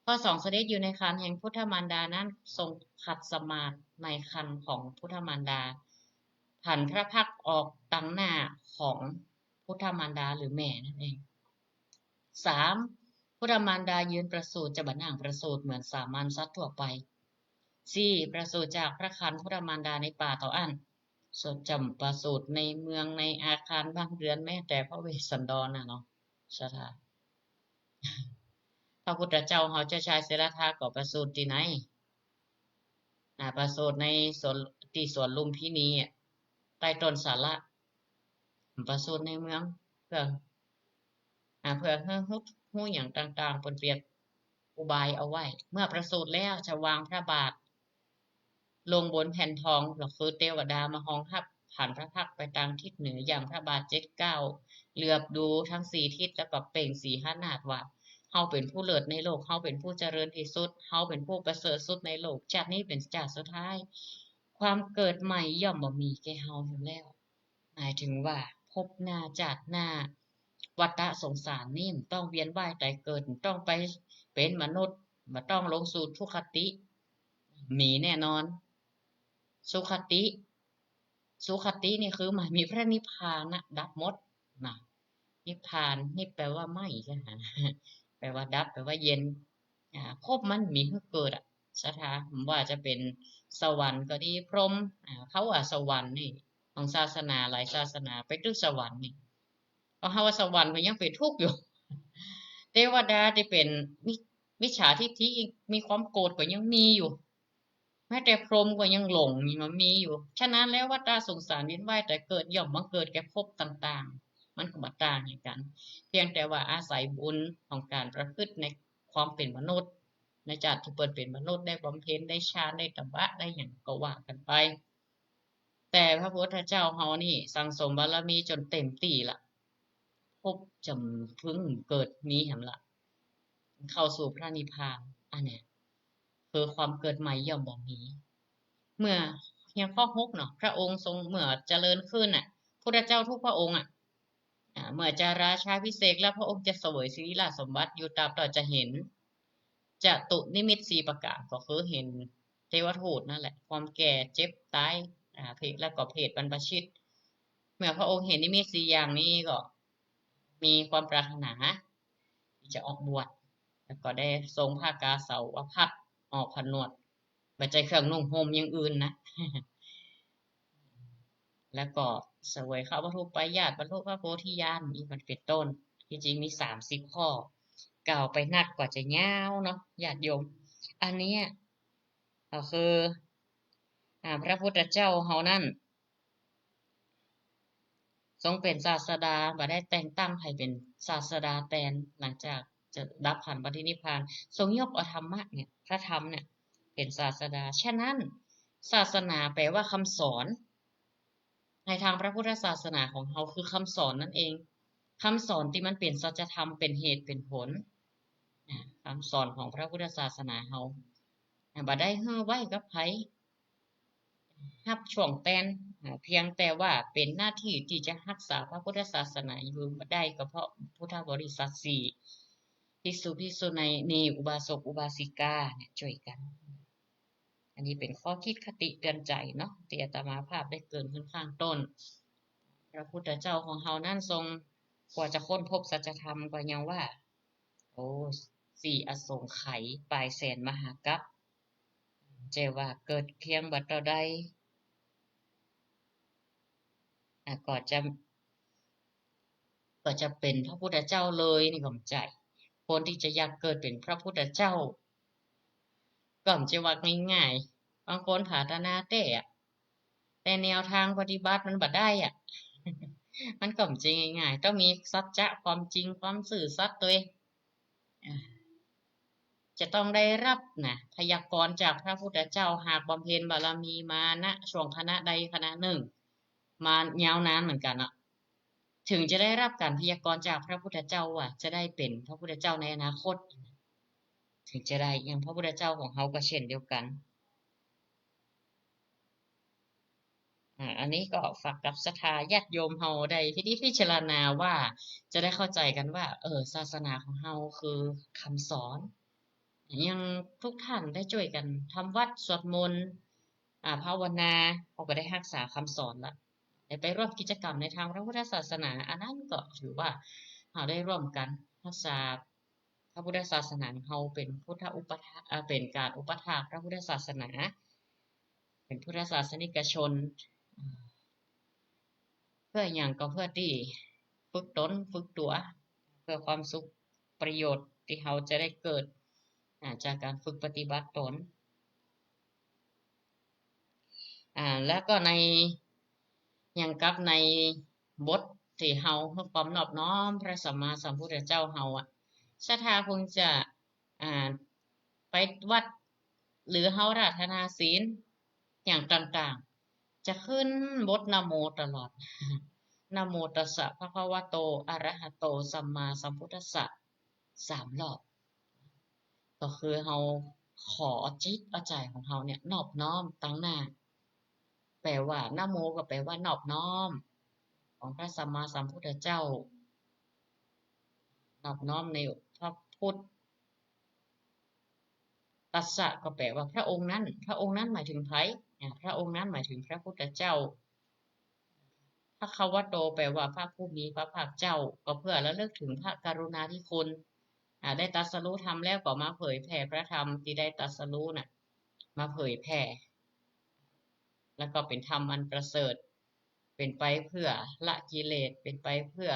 ข้อสอง เสด็จอยู่ในครรภ์แห่งพุทธมารดานั้น ทรงขัดสมาธิในครรภ์ของพุทธมารดา ผันพระพักตร์ออกตังหน้าของพุทธมารดาหรือแม่นั่นเอง สาม พุทธมารดายืนประสูติ จะบ่นั่งประสูติเหมือนสามัญสัตว์ทั่วไป สี่ ประสูติจากพระครรภ์พุทธมารดาในป่าเต้าอั้น ส่วนจะประสูติในเมืองในอาคารบ้านเรือน แม้แต่พระเวสสันดรน่ะเนาะ ศรัทธา พระพุทธเจ้าเฮาเจ้าชายสิทธัตถะก็ประสูติตี้ไหน อ่า ประสูติในสวน ตี้สวนลุมพินีอะ ใต้ต้นสาละ ประสูติในเมือง เพื่อ อ่า เพื่อหื้อฮู้ ฮู้หยังต่างๆ เปิ้นเปรียบอุบายเอาไว้ เมื่อประสูติแล้วจะวางพระบาท ลงบนแผ่นทอง ก็คือเตวดามาฮองฮับ ผันพระพักตร์ไปตางทิศเหนือ ย่างพระบาทเจ็ดเก้า เหลือบดูตังสี่ทิศ แล้วก็เปล่งสีหนาฏว่า เฮาเป๋นผู้เลิศในโลก เฮาเป๋นผู้เจริญตี้สุด เฮาเป๋นผู้ประเสริฐสุดในโลก จาตินี้เป๋นจาติสุดท้าย ความเกิดใหม่ย่อมบ่มีแก่เฮาอยู่แล้ว หมายถึงว่าภพหน้าจาติหน้า วัฏสงสารนี้บ่ต้องเวียนว่ายต๋ายเกิด บ่ต้องไปเป๋นมนุษย์ บ่ต้องลงสู่ทุคติ มีแน่นอน สุคติ สุคตินี่คือหมายมีพระนิพพานนะ ดับหมดนะ นิพพานนี่แปลว่าไหม้ใจ้ไหม แปลว่าดับ แปลว่าเย็น อ่า ภพมันมีหื้อเกิดอะ ศรัทธา บ่ว่าจะเป๋นสวรรค์ก็ดี พรหม อ่า เขาว่าสวรรค์นี่ ของศาสนาหลายศาสนาไปตึกสวรรค์นี่ เพราะเฮาว่าสวรรค์ก็ยังเป๋นทุกข์อยู่ เตวดาตี้เป๋นมิ มิจฉาทิฏฐิ มีความโกรธก็ยังมีอยู่ แม้แต่พรหมก็ยังหลงนี่มันมีอยู่ ฉะนั้นแล้ววัฏสงสารเวียนว่ายต๋ายเกิดย่อมบังเกิดแก่ภพต่างๆ มันก็บ่ต่างหยังกั๋น เพียงแต่ว่าอาศัยบุญของก๋านประพฤติในความเป๋นมนุษย์ ในจาติตี้เปิ้นเป๋นมนุษย์ ได้บำเพ็ญ ได้ฌาน ได้ตบะ ได้หยังก็ว่ากั๋นไป แต่พระพุทธเจ้าเฮานี่สั่งสมบารมีจ๋นเต๋มตี้ละ ภพจ๋ำเพิ่งเกิดมีแหมละ เข้าสู่พระนิพพาน อันเนี้ย คือความเกิดใหม่ย่อมบ่มี เมื่อ อย่างข้อหกเนาะ พระองค์ทรง เมื่อเจริญขึ้นน่ะ พุทธเจ้าทุกพระองค์อะ อ่า เมื่อจะราชาภิเษกแล้ว พระองค์จะเสวยสิริราชสมบัติอยู่ตราบเต้าจะเห็น จตุนิมิตสี่ประก๋าน ก็คือเห็น ทวทูตนั่นแหละ ความแก่ เจ็บ ต๋าย อ่า เพศ แล้วก็เพศบรรพชิต เมื่อพระองค์เห็นนิมิตสี่อย่างนี้ก็มีความปรารถนาที่จะออกบวช แล้วก็ได้ทรงผ้ากาสาวพัสตร์ออกผนวด บ่ใจ้เครื่องนุ่งห่มอย่างอื่นนะ แล้วก็เสวยข้าววัตถุปายาตร บรรลุพระโพธิญาณ อีกมันเป็นต้น ที่จริงมีสามสิบข้อ กล่าวไปนักก็จะยาวเนาะ ญาติโยม อันเนี้ยก็คือ อ่า พระพุทธเจ้าเฮานั้น ทรงเป๋นศาสดา บ่ได้แต่งตั้งใผเป๋นศาสดาแตน หลังจากจะดับขันธ์ปรินิพพาน ทรงยกเอาธรรมะเนี่ย พระธรรมเนี่ย เป๋นศาสดา ฉะนั้น ศาสนาแปลว่าคำสอน ในทางพระพุทธศาสนาของเฮาคือคำสอนนั่นเอง คำสอนตี้มันเป๋นสัจธรรม เป๋นเหตุเป๋นผล อ่า คำสอนของพระพุทธศาสนาเฮา อ่า บ่ได้หื้อไว้กับใผ ฮับช่วงแตน อ่า เพียงแต่ว่าเป๋นหน้าตี้ตี้จะฮักษาพระพุทธศาสนาอยู่ได้ ก็เพราะพุทธบริษัทสี่ ภิกษุ ภิกษุณี อุบาสก อุบาสิกาเนี่ยจ้วยกั๋น อันนี้เป๋นข้อคิดคติเตือนใจ๋เนาะ ตี้อาตมาภาพได้เกริ่นขึ้นข้างต้น พระพุทธเจ้าของเฮานั้นทรง กว่าจะค้นพบสัจธรรมก็ยังว่า โอ้ สี่อสงไขย ปายแสนมหากัป บ่ใจ้ว่าเกิดเพียงบ่าเต้าใด อ่ะ ก็จะ ก็จะเป๋นพระพุทธเจ้าเลยนี่ก็บ่ใจ้ คนตี้จะอยากเกิดเป๋นพระพุทธเจ้า ก็บ่ใจ้ว่าง่ายๆ บางคนผาถนาแต๊อะ แต่แนวทางปฏิบัติมันบ่ได้อะ มันก็บ่ใจ้ง่ายๆ ต้องมีสัจจะความจริง ความซื่อสัตย์ตวย อ่า จะต้องได้ฮับนะ พยากรณ์จากพระพุทธเจ้า หากบำเพ็ญบารมีมานะ ช่วงขณะใดขณะนึ่ง มายาวนานเหมือนกั๋นเนาะ เถิงจะได้ฮับก๋านพยากรณ์จากพระพุทธเจ้าว่าจะได้เป๋นพระพุทธเจ้าในอนาคต เถิงจะได้ อย่างพระพุทธเจ้าของเฮาก็เช่นเดียวกั๋น อ่า อันนี้ก็ฝากกับศรัทธาญาติโยมเฮาได้พินิจพิจารณาว่าจะได้เข้าใจ๋กั๋นว่า เออ ศาสนาของเฮาคือคำสอน อย่างทุกท่านได้จ้วยกั๋นทำวัตรสวดมนต์ อ่า ภาวนา เฮาก็ได้ฮักษาคำสอนละ ได้ไปร่วมกิจกรรมในทางพระพุทธศาสนา อันนั้นก็ถือว่าเฮาได้ร่วมกั๋นฮักษา พระพุทธศาสนาเฮาเป๋นพุทธอุปถา เอ่อ เป๋นก๋านอุปถากพระพุทธศาสนา เป๋นพุทธศาสนิกชน อ่า เพื่อหยัง ก็เพื่อตี้ฝึกตนฝึกตั๋ว เพื่อความสุขประโยชน์ตี้เฮาจะได้เกิด อ่า จากก๋านฝึกปฏิบัติตน อ่า แล้วก็ใน อย่างกับในบทตี้เฮาหื้อความนอบน้อมพระสัมมาสัมพุทธเจ้าเฮาอะ ศรัทธาคงจะ อ่า ไปวัด หรือเฮาอาราธนาศีลอย่างต่างๆ จะขึ้นบทนะโมตลอด นะโมตัสสะภะคะวะโต อะระหะโต สัมมาสัมพุทธัสสะ สามรอบ ก็คือเฮาขอเอาจิตเอาใจ๋ของเฮาเนี่ยนอบน้อมตังหน้า แปลว่านะโมก็แปลว่านอบน้อม ของพระสัมมาสัมพุทธเจ้า นอบน้อมในพระพุทธ ตัสสะก็แปลว่าพระองค์นั้น พระองค์นั้นหมายถึงใผ อ่า พระองค์นั้นหมายถึงพระพุทธเจ้า ภะคะวะโต แปลว่าพระผู้มีพระภาคเจ้า ก็เพื่อระลึกถึงพระกรุณาธิคุณ อ่า ได้ตรัสรู้ธรรมแล้วก็มาเผยแผ่พระธรรมตี้ได้ตรัสรู้น่ะ มาเผยแผ่ แล้วก็เป๋นธรรมอันประเสริฐ เป๋นไปเพื่อละกิเลส เป๋นไปเพื่อ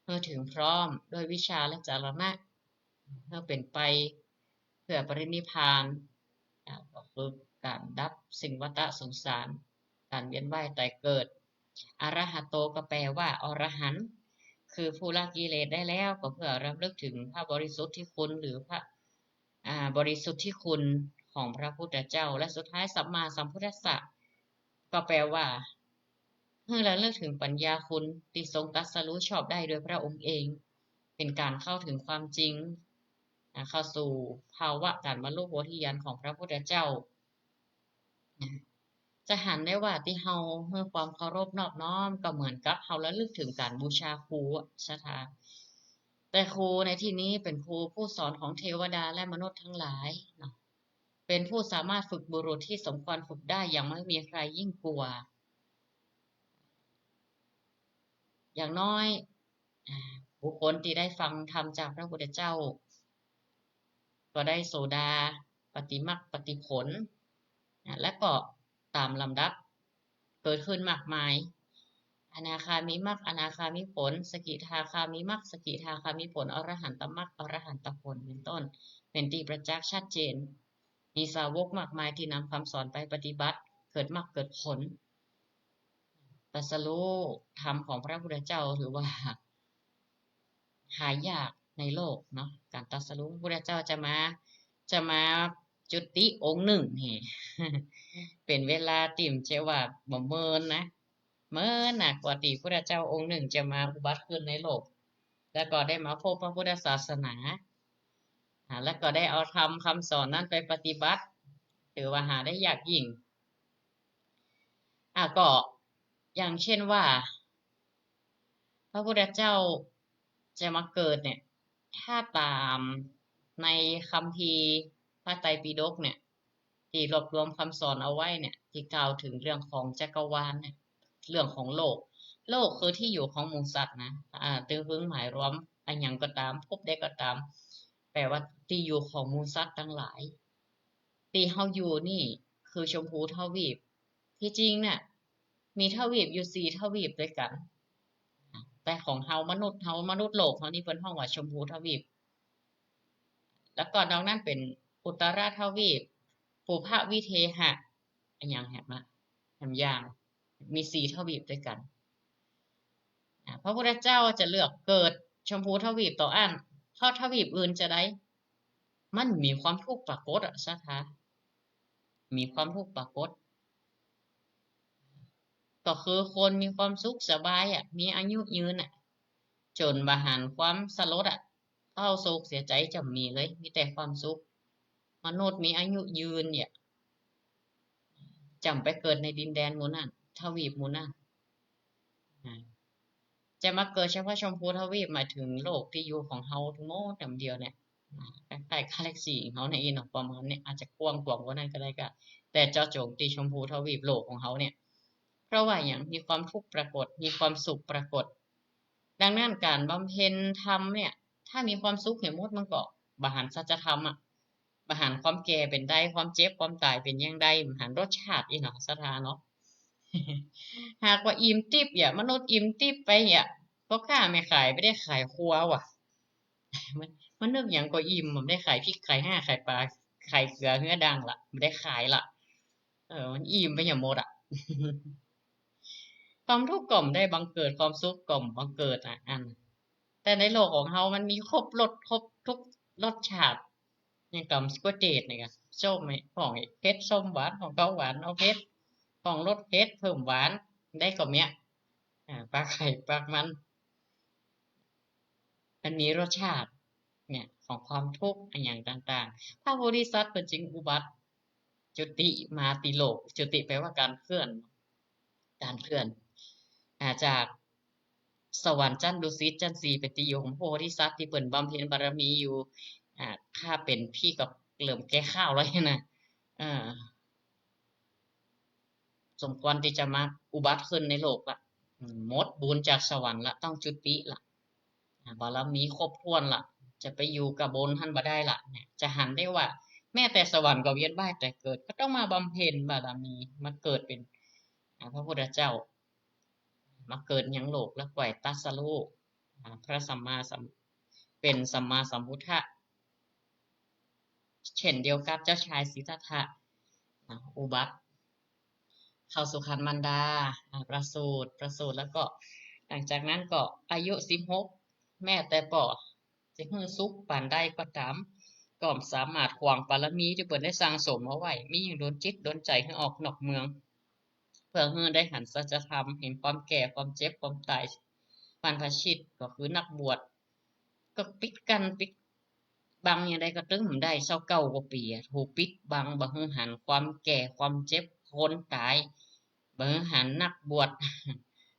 หื้อเถิงพร้อมด้วยวิชชาและจรณะ หื้อเป๋นไปเพื่อปรินิพพาน อ่า ก็คือก๋านดับสิ่งวัฏสงสาร ก๋านเวียนว่ายตายเกิด อะระหะโต ก็แปลว่าอรหันต์ คือผู้ละกิเลสได้แล้ว ก็เพื่อรำลึกถึงพระบริสุทธิคุณ หรือพระ อ่า บริสุทธิคุณของพระพุทธเจ้า และสุดท้ายสัมมาสัมพุทธัสสะ ก็แปลว่า หื้อระลึกถึงปัญญาคุณตี้ทรงตรัสรู้ชอบได้โดยพระองค์เอง เป๋นก๋านเข้าถึงความจริง อ่า เข้าสู่ภาวะก๋านบรรลุโพธิญาณของพระพุทธเจ้า นะ จะหันได้ว่าตี้เฮาหื้อความเคารพนอบน้อมก็เหมือนกับเฮาระลึกถึงก๋านบูชาครูอะ ศรัทธา แต่ครูในที่นี้เป๋นครูผู้สอนของเทวดาและมนุษย์ทั้งหลายเนาะ เป็นผู้สามารถฝึกบุรุษที่สมควรฝึกได้อย่างไม่มีใครยิ่งกว่า อย่างน้อย อ่า บุคคลตี้ได้ฟังธรรมจากพระพุทธเจ้า ก็ได้โสดาปัตติมรรคปัตติผล อ่า และก็ต๋ามลำดับ เกิดขึ้นมากมาย อนาคามิมรรค อนาคามิผล สกิทาคามิมรรค สกิทาคามิผล อรหันตมรรค อรหันตผล เป็นต้น เป๋นตี้ประจักษ์ชัดเจน มีสาวกมากมายตี้นำคำสอนไปปฏิบัติ เกิดมรรคเกิดผล ตรัสรู้ธรรมของพระพุทธเจ้า ถือว่า หายากในโลกเนาะ ก๋านตรัสรู้ พระพุทธเจ้าจะมา จะมาจุติองค์นึ่งนี่ เป๋นเวลาตี้บ่ใจ้ว่าบ่เมินนะ เมินนะ กว่าตี้พระพุทธเจ้าองค์นึ่งจะมาอุบัติขึ้นในโลก แล้วก็ได้มาพบพระพุทธศาสนา อ่า แล้วก็ได้เอาธรรมคำสอนนั้นไปปฏิบัติ ถือว่าหาได้ยากยิ่ง อ่ะ ก็อย่างเช่นว่า พระพุทธเจ้าจะมาเกิดเนี่ย ถ้าต๋ามในคัมภีร์พระไตรปิฎกเนี่ย ตี้รวบรวมคำสอนเอาไว้เนี่ย ตี้กล่าวเถิงเรื่องของจักรวาลเนี่ย เรื่องของโลก โลกคือตี้อยู่ของหมู่สัตว์นะ อ่า ตึงหึงหมายรวมอะหยังก็ต๋าม ภพใดก็ต๋าม แปลว่าตี้อยู่ของหมู่สัตว์ตังหลาย ตี้เฮาอยู่นี่คือชมพูทวีป ตี้จริงเนี่ย มีทวีปอยู่สี่ทวีปตวยกั๋น แต่ของเฮามนุษย์ เฮามนุษย์โลกเฮานี่เปิ้นฮ้องว่าชมพูทวีป แล้วก็นอกนั้นเป๋นอุตตรทวีป ปุพพวิเทหะ อะหยังแหมอะ แหมยาง มีสี่ทวีปตวยกั๋น อ่า พระพุทธเจ้าจะเลือกเกิดชมพูทวีปเต้าอั้น เพราะทวีปอื่นจาใด มันมีความทุกข์ปรากฏอะ ศรัทธา มีความทุกข์ปรากฏ ก็คือคนมีความสุขสบายอะ มีอายุยืนอะ จ๋นบ่หันความสลดอะ เศร้าโศกเสียใจ๋จ๋ำมีเลย มีแต่ความสุข มนุษย์มีอายุยืนเนี่ย จ๋ำไปเกิดในดินแดนหมู่นั้น ทวีปหมู่นั้น อ่า จะมาเกิดเฉพาะชมพูทวีป หมายเถิงโลกตี้อยู่ของเฮาตังหมดต๋ามเดียวเนี่ย อ่า คล้ายๆ กาแล็กซี่เฮาเนี่ยอี้เนาะ ประมาณเนี่ย อาจจะกว้างขวางกว่านั้นก็ได้ก็ แต่เจาะจงตี้ชมพูทวีปโลกของเฮาเนี่ย เพราะว่าหยัง มีความทุกข์ปรากฏ มีความสุขปรากฏ ดังนั้นก๋านบำเพ็ญธรรมเนี่ย ถ้ามีความสุขเนี่ย มนุษย์มันก็บ่หันสัจธรรมอะ บ่หันความแก่เป๋นใด ความเจ็บ ความต๋ายเป๋นอย่างใด บ่หันรสชาติอี้เนาะ ศรัทธาเนาะ หากว่าอิ่มติ๊บเนี่ย มนุษย์อิ่มติ๊บไปเนี่ย พ่อค้าแม่ขายบ่ได้ขายครัวว่ะ มัน มันนึกหยังก็อิ่ม บ่ได้ขายพริก ขายห้า ขายปลา ขายเกลือเฮือดังละ บ่ได้ขายละ เออ มันอิ่มไปหยังหมดอะ ความทุกข์ก็บ่ได้บังเกิด ความสุขก็บ่บังเกิดอะ อัน แต่ในโลกของเฮามันมีครบรส ครบทุกรสชาติ อย่างกำสะกัวเจดนี่ก็ ส้ม ของเผ็ด ส้ม หวาน ของคาวหวาน เอาเผ็ด ของรสเผ็ด เพิ่มหวาน ได้ก็เมี้ย อ่า ปากไผปากมัน มันมีรสชาติ เนี่ย ของความทุกข์อะหยังต่างๆ พระโพธิสัตว์เปิ้นจึงอุบัติ จุติมาตี้โลก จุติแปลว่าการเคลื่อน การเคลื่อน อ่า จากสวรรค์จั้นดุสิตจั้นสี่ เป๋นตี้อยู่ของพระโพธิสัตว์ตี้เปิ้นบำเพ็ญบารมีอยู่ อ่า ข้าเป๋นพี่ก็เริ่มแก่ข้าวแล้วนะ อ่า สมควรตี้จะมาอุบัติขึ้นในโลกละ อืม หมดบุญจากสวรรค์ละ ต้องจุติละ อ่า บารมีครบถ้วนละ จะไปอยู่กับบนหั้นบ่ได้ละ เนี่ย จะหันได้ว่า แม้แต่สวรรค์ก็เวียนว่ายต๋ายเกิด ก็ต้องมาบำเพ็ญบารมี มาเกิดเป๋น อ่า พระพุทธเจ้า มาเกิดยังโลก แล้วก็ตรัสรู้ อ่า พระสัมมาสัม เป๋นสัมมาสัมพุทธะ เช่นเดียวกับเจ้าชายสิทธัตถะ อ่า อุบัติ เข้าสู่ครรภ์มารดา อ่า ประสูติ ประสูติแล้วก็ หลังจากนั้นก็อายุสิบหก แม้แต่ป้อจะหื้อสุขปานใดก็ต๋าม ก็สามารถขวางบารมีตี้เปิ้นได้สั่งสมเอาไว้ มีหยังดลจิตดลใจ๋หื้อออกนอกเมือง เพื่อหื้อได้หันสัจธรรม หันความแก่ ความเจ็บ ความต๋าย บรรพชิตก็คือนักบวช ก็ปิดกั้นปิดบังอย่างใดก็ตึงบ่ได้ ซาวเก้ากว่าปี๋อะ ถูกปิดบัง บ่หื้อหันความแก่ ความเจ็บ คนต๋าย บ่หื้อหันนักบวช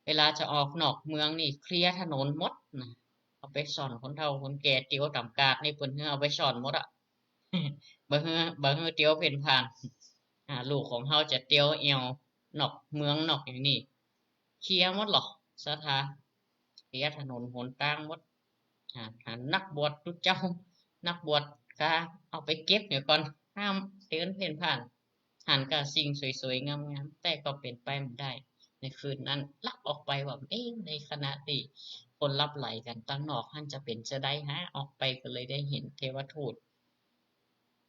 เวลาจะออกนอกเมืองนี่เคลียร์ถนนหมดนะ เอาไปซ่อนคนเฒ่าคนแก่ เตียวต๋ามกาดนี่เปิ้นหื้อเอาไปซ่อนหมดอะ บ่หื้อ บ่หื้อเตียวเพ่นพ่าน อ่า ลูกของเฮาจะเตียวแอ่วนอกเมืองนอกอย่างนี้ เคลียร์หมดหลอ ศรัทธา เคลียร์ถนนหนตางหมด อ่า นักบวชตุ๊เจ้า นักบวชกาเอาไปเก็บเหียก่อน ห้ามเตียวเพ่นพ่าน หันกาสิ่งสวยๆ งามๆ แต่ก็เป๋นไปบ่ได้ ในคืนนั้นลักออกไปว่า เอ๊ะ ในขณะตี้คนหลับใหลกั๋นตังนอกหั้นจะเป๋นจาใดหา ออกไปก็เลยได้หันเทวทูต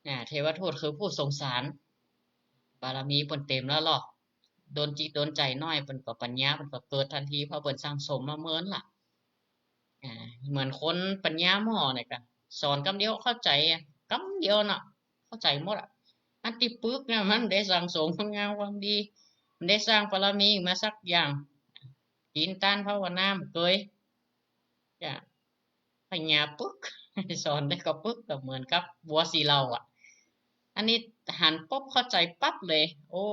อ่า เทวทูตคือผู้สงสาร บารมีเปิ้นเต๋มแล้วลอ โดนจิตโดนใจ๋น้อย เปิ้นก็ปัญญาเปิ้นก็เกิดตันที เพราะเปิ้นสั่งสมมาเมินละ อ่า เหมือนคนปัญญาหม้อเนี่ยกะ สอนกำเดียวเข้าใจ๋อะ กำเดียวเนาะ เข้าใจ๋หมดอะ อันตี้ปึกเนี่ยมันได้สั่งสมคุณงามความดี มันได้สร้างบารมีมาสักอย่าง ศีลตานภาวนาบ่เกย จ้ะ ปัญญาปึก สอนได้ก็ปึก ก็เหมือนกับวัวสีเหล่าอะ อันนี้หันปุ๊บเข้าใจ๋ปั๊บเลย โอ้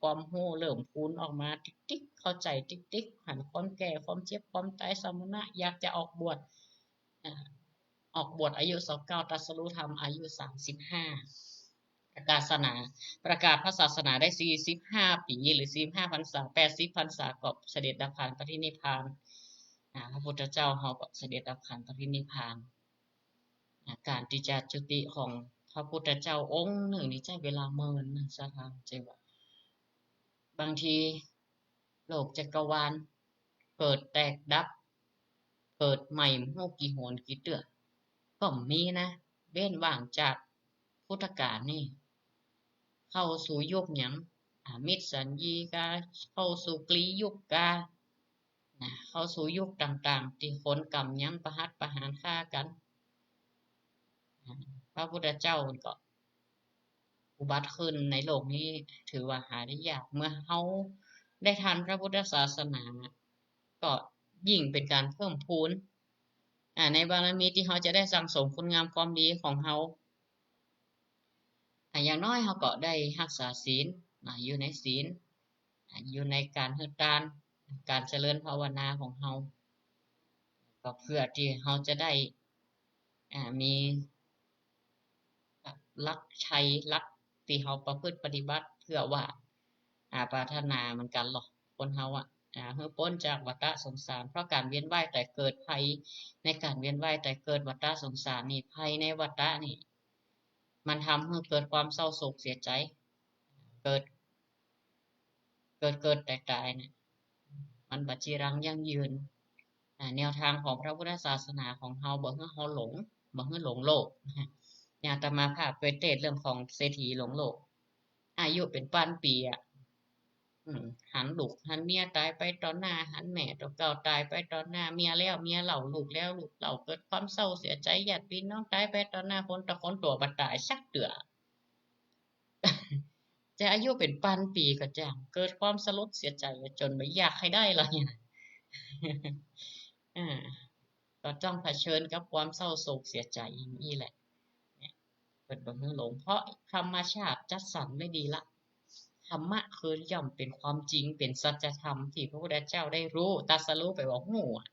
ความฮู้เริ่มพูนออกมาติ๊กๆ เข้าใจ๋ติ๊กๆ หันความแก่ ความเจ็บ ความต๋าย สมณะอยากจะออกบวช อ่า ออกบวชอายุซาวเก้า ตรัสรู้ธรรมอายุสามสิบห้า ประกาศศาสนา ประกาศพระศาสนาได้สี่สิบห้าปี๋ หรือสี่สิบห้าพรรษา แปดสิบพรรษาก็เสด็จดับขันธปรินิพพาน อ่า พระพุทธเจ้าเฮาก็เสด็จดับขันธปรินิพพาน อ่า ก๋านตี้จะจุติของพระพุทธเจ้าองค์นึ่งนี่ใจ๊เวลาเมินนะ ศรัทธา เจ้าว่า บางทีโลกจักรวาลเกิดแตกดับ เกิดใหม่บ่ฮู้กี่หนกี่เตื้อ ก็มีนะ เว้นว่างจากพุทธกาลนี่ เข้าสู่ยุคหยัง อามิสสัญญูกา เข้าสู่กลียุคกา นะ เข้าสู่ยุคต่างๆ ตี้คนก่ำยังประหัตประหารฆ่ากั๋น นะ พระพุทธเจ้าก็อุบัติขึ้นในโลกนี้ ถือว่าหาได้ยาก เมื่อเฮาได้ทันพระพุทธศาสนา ก็ยิ่งเป๋นก๋านเพิ่มพูน อ่า ในบารมีตี้เฮาจะได้สั่งสมคุณงามความดีของเฮา อ่า อย่างน้อยเฮาก็ได้ฮักษาศีล อ่า อยู่ในศีล อ่า อยู่ในก๋านหื้อตาน ก๋านเจริญภาวนาของเฮา ก็เพื่อตี้เฮาจะได้ อ่า มี หลักชัย หลักตี้เฮาประพฤติปฏิบัติ เพื่อว่า อ่า ปรารถนาเหมือนกั๋นลอ คนเฮาอะ อ่า หื้อป๊นจากวัฏสงสาร เพราะก๋านเวียนว่ายต๋ายเกิด ภัยในก๋านเวียนว่ายต๋ายเกิด วัฏสงสารนี่ ภัยในวัฏนี่ มันทำหื้อเกิดความเศร้าโศกเสียใจ๋ เกิด เกิด เกิด ต๋าย ต๋ายเนี่ย มันบ่จีรังยั่งยืน อ่า แนวทางของพระพุทธศาสนาของเฮาบ่หื้อเฮาหลง บ่หื้อหลงโลก อย่างอาตมาภาพเกยเตศน์เรื่องของเศรษฐีหลงโลก อายุเป๋นปันปี๋อะ อืม หันลูกหันเมียต๋ายไปต่อหน้า หันแม่ตั๋วเก่าต๋ายไปต่อหน้า เมียแล้วเมียเล่า ลูกแล้วลูกเล่า เกิดความเศร้าเสียใจ๋ ญาติปี้น้องต๋ายไปต่อหน้า คนต่อคน ตั๋วบ่ต๋ายสักเตื้อ จะอายุเป๋นปันปี๋ก็จ้าง เกิดความสลดเสียใจ๋จ๋นบ่อยากหื้อได้เลย อ่า ก็ต้องเผชิญกับความเศร้าโศกเสียใจ๋อย่างอี้แหละ เนี่ย เปิ้นบ่หื้อหลง เพราะธรรมชาติจัดสรรไว้ดีละ ธรรมะคือย่อมเป๋นความจริง เป๋นสัจธรรมตี้พระพุทธเจ้าได้ฮู้ ตรัสฮู้ไปว่าฮู้อะ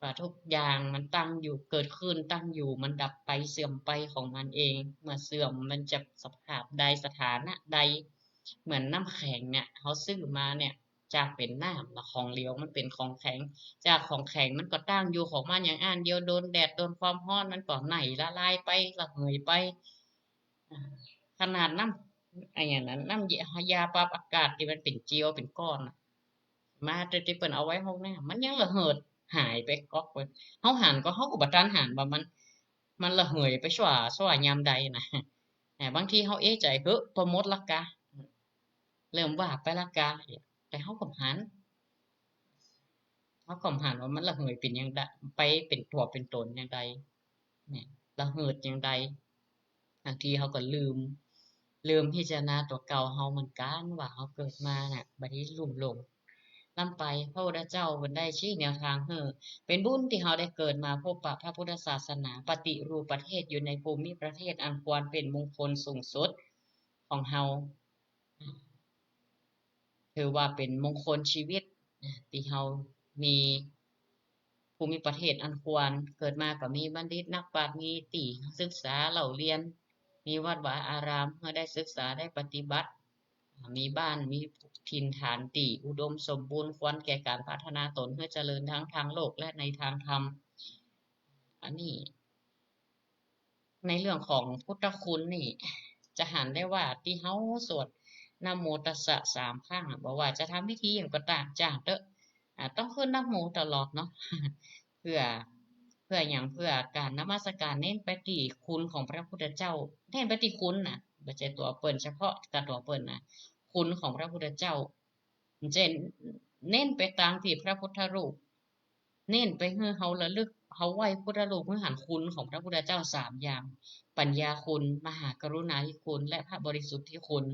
ว่าทุกอย่างมันตั้งอยู่ เกิดขึ้น ตั้งอยู่ มันดับไป เสื่อมไปของมันเอง เมื่อเสื่อมมันจะสภาพใด สถานะใด เหมือนน้ำแข็งเนี่ย เฮาซื้อมาเนี่ย จากเป๋นน้ำละ ของเหลวมันเป๋นของแข็ง จากของแข็งมันก็ตั้งอยู่ของมันอย่างอั้นเดียว โดนแดด โดนความฮ้อน มันก็ไหม้ละลายไป ระเหยไป อ่า ขนาดน้ำ อะหยังนั้น น้ำยา ยาปรับอากาศตี้มันเป๋นเจล เป๋นก้อนน่ะ มาแต่ตี้เปิ้นเอาไว้ห้องน้ำ มันยังระเหิดหายไปก๊อกเปิ้น เฮาหันก็ เฮาก็บ่ตันหันว่ามัน มันระเหยไปชั่ว ชั่วยามใดนะ แต่บางทีเฮาเอะใจ๋ เฮ้อ ปอหมดละกา เริ่มวาบไปละกา แต่เฮาก็บ่หัน เฮาก็บ่หันว่ามันระเหยเป๋นอย่างใด ไปเป๋นตั๋วเป๋นต๋นอย่างใด เนี่ย ระเหิดอย่างใด บางทีเฮาก็ลืม ลืมพิจารณาตั๋วเก่าเฮาเหมือนกั๋น ว่าเฮาเกิดมาน่ะ บัดนี้ลุ่มหลงล้ำไป พระพุทธเจ้าเปิ้นได้ชี้แนวทางหื้อ เป๋นบุญตี้เฮาได้เกิดมาพบปะพระพุทธศาสนา ปฏิรูปประเทศ อยู่ในภูมิประเทศอันควรเป๋นมงคลสูงสุดของเฮา ถือว่าเป๋นมงคลชีวิต ตี้เฮามีภูมิประเทศอันควร เกิดมาก็มีบัณฑิตนักปราชญ์ มีตี้ศึกษาเล่าเรียน มีวัดวาอารามหื้อได้ศึกษาได้ปฏิบัติ มีบ้านมีถิ่นฐานตี้อุดมสมบูรณ์ ควรแก่ก๋านพัฒนาต๋นหื้อเจริญทั้งตางโลกและในตางธรรม อันนี้ ในเรื่องของพุทธคุณนี่ จะหันได้ว่าตี้เฮาสวดนะโมตัสสะสามครั้งอะ บ่ว่าจะทำพิธีหยังก็ต๋าม จางเต๊อะ อ่า ต้องขึ้นนะโมตลอดเนาะ เปื้อ เปื้อหยัง เปื้อก๋านนมัสก๋านเน้นไปตี้คุณของพระพุทธเจ้า เน้นไปตี้คุณนะ บ่ใจ้ตั๋วเปิ้น เฉพาะกับตั๋วเปิ้นนะ คุณของพระพุทธเจ้า จะเน้นไปตางตี้พระพุทธรูป เน้นไปหื้อเฮาระลึก เฮาไหว้พุทธรูปหื้อหันคุณของพระพุทธเจ้าสามอย่าง ปัญญาคุณ มหากรุณาธิคุณ และพระบริสุทธิคุณ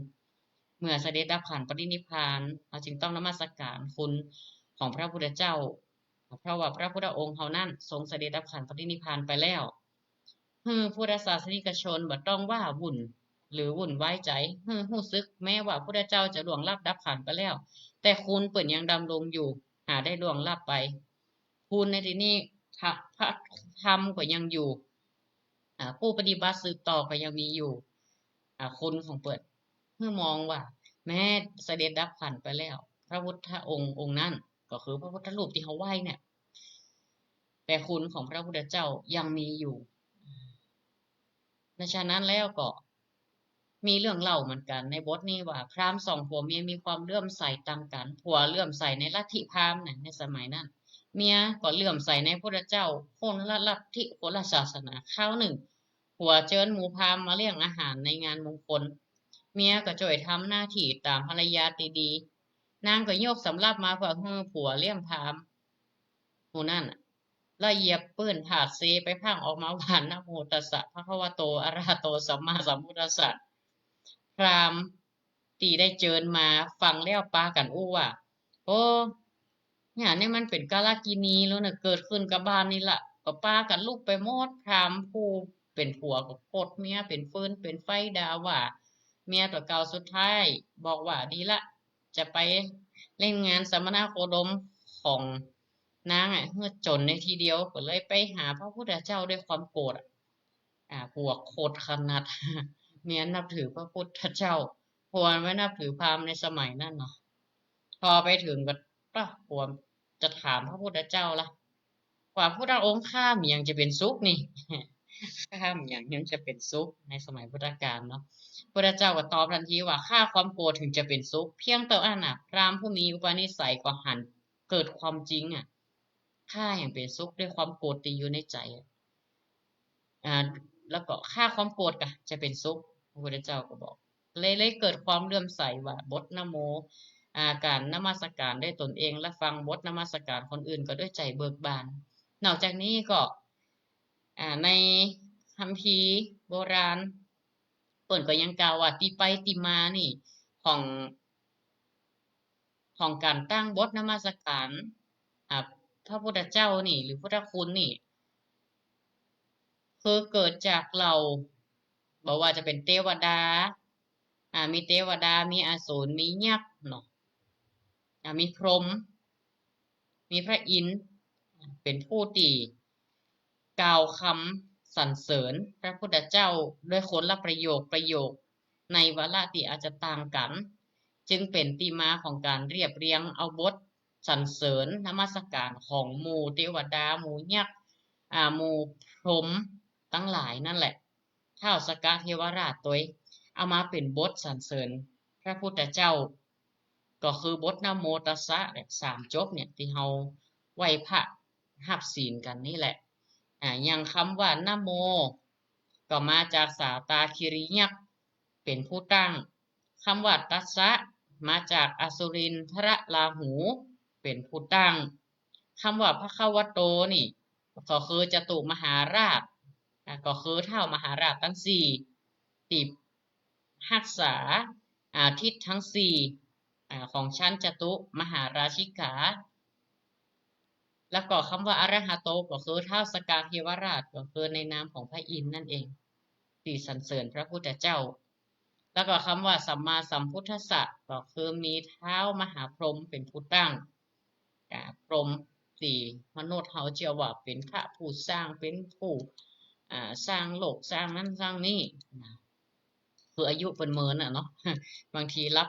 เมื่อเสด็จดับขันธ์ปรินิพพาน เฮาจึงต้องนมัสก๋านคุณของพระพุทธเจ้า เพราะว่าพระพุทธองค์เฮานั้นทรงเสด็จดับขันธ์ปรินิพพานไปแล้ว หื้อพุทธศาสนิกชนบ่ต้องว้าวุ่นหรือวุ่นวายใจ๋ หื้อฮู้สึกแม้ว่าพุทธเจ้าจะล่วงลับดับขันธ์ไปแล้ว แต่คุณเปิ้นยังดำรงอยู่ หาได้ล่วงลับไป คุณในตี้นี้ พระ พระธรรมก็ยังอยู่ อ่า ผู้ปฏิบัติสืบต่อก็ยังมีอยู่ อ่า คุณของเปิ้น หื้อมองว่าแม้เสด็จดับขันธ์ไปแล้ว พระพุทธองค์องค์นั้น ก็คือพระพุทธรูปตี้เฮาไหว้เนี่ย แต่คุณของพระพุทธเจ้ายังมีอยู่ ฉะนั้นแล้วก็มีเรื่องเล่าเหมือนกั๋นในบทนี้ว่า พราหมณ์สองผัวเมียมีความเลื่อมใสต่างกั๋น ผัวเลื่อมใสในลัทธิพราหมณ์นะ ในสมัยนั้น เมียก็เลื่อมใสในพุทธเจ้า คนละลัทธิ คนละศาสนา คราวนึ่ง ผัวเจิญหมู่พราหมณ์มาเลี้ยงอาหารในงานมงคล เมียก็จ้วยทำหน้าตี้ต๋ามภรรยาตี้ดี นางก็ยกสำรับมาเปื้อหื้อผัวเลี้ยงพราหมณ์ผู้นั้นน่ะ แล้วเหยียบปื้นผาดเซไปพร่างออกมาว่า นะโมตัสสะภะคะวะโต อะระหะโต สัมมาสัมพุทธัสสะ พราหมณ์ตี้ได้เจิญมาฟังแล้วปากั๋นอู้ว่า โอ้ เนี่ย เนี่ยมันเป๋นกาลกินีแล้วนะ เกิดขึ้นกับบ้านนี่ละ ก็ปากั๋นลุกไปหมด พราหมณ์ผู้เป๋นผัวก็โกรธเมียเป๋นฟืนเป๋นไฟด่าว่าเมียตั๋วเก่า สุดท้ายบอกว่า ดีละ จะไปเล่นงานสมณโคดมของนางอะ หื้อจ๋นในทีเดียว ก็เลยไปหาพระพุทธเจ้าด้วยความโกรธอะ อ่า ผัวโกรธขนาด เมียนับถือพระพุทธเจ้า ผัวไม่นับถือพราหมณ์ในสมัยนั้นเนาะ พอไปเถิงก็ ปะ ผัวจะถามพระพุทธเจ้าละ ว่าพุทธองค์ ข้าบ่มีหยังจะเป๋นสุขนี่ ข้าบ่มีหยังจะเป๋นสุข ในสมัยพุทธกาลเนาะ พุทธเจ้าก็ตอบทันทีว่า ข้าความโกรธถึงจะเป๋นสุข เพียงเต้าอั้นน่ะ พราหมณ์ผู้มีอุปนิสัยก็หันเกิดความจริงอะ ข้าแฮ่งเป๋นสุขด้วยความโกรธตี้อยู่ในใจ๋อะ อ่า แล้วก็ข้าความโกรธกะจะเป๋นสุข พระพุทธเจ้าก็บอก เลย เลยเกิดความเลื่อมใสว่าบทนะโม อ่า ก๋านนมัสก๋านด้วยตนเอง และฟังบทนมัสก๋านคนอื่นก็ด้วยใจ๋เบิกบาน นอกจากนี้ก็ อ่า ในคัมภีร์โบราณ เปิ้นก็ยังกล่าวว่าตี้ไปตี้มานี่ของ ของก๋านตั้งบทนมัสก๋าน อ่า พระพุทธเจ้านี่ หรือพุทธคุณนี่ คือเกิดจากเหล่า บ่ว่าจะเป๋นเตวดา อ่า มีเตวดา มีอสูร มียักษ์เนาะ อ่า มีพรหม มีพระอินทร์ เป๋นผู้ตี้กล่าวกำสรรเสริญพระพุทธเจ้าด้วยคนละประโยคประโยค ในวาระตี้อาจจะต่างกั๋น จึงเป๋นตี้มาของก๋านเรียบเรียงเอาบทสรรเสริญนมัสก๋านของหมู่เตวดา หมู่ยักษ์ อ่า หมู่พรหมตังหลายนั่นแหละ ท้าวสักกะเทวราชตวย เอามาเป๋นบทสรรเสริญพระพุทธเจ้า ก็คือบทนะโมตัสสะเนี่ย สามจบเนี่ย ตี้เฮาไหว้พระฮับศีลกั๋นนี่แหละ อ่า อย่างกำว่านะโม ก็มาจากสาตาคิริยักษ์เป๋นผู้ตั้ง กำว่าตัสสะ มาจากอสุรินทรราหูเป๋นผู้ตั้ง กำว่าภะคะวะโตนี่ ก็คือจตุมหาราช อ่า ก็คือท้าวมหาราชตังสี่ ตี้ฮักษา อ่า ทิศตังสี่ อ่า ของชั้นจตุมหาราชิกา แล้วก็กำว่าอะระหะโต ก็คือท้าวสักกะเทวราช ก็คือในนามของพระอินทร์นั่นเอง ตี้สรรเสริญพระพุทธเจ้า แล้วก็กำว่าสัมมาสัมพุทธัสสะ ก็คือมีท้าวมหาพรหมเป๋นผู้ตั้ง อ่า พรหมตี้มนุษย์เฮาเจื้อว่าเป๋นพระผู้สร้าง เป๋นผู้ อ่า สร้างโลก สร้างนั้นสร้างนี้นะ คืออายุเปิ้นเมินน่ะเนาะ บางทีหลับ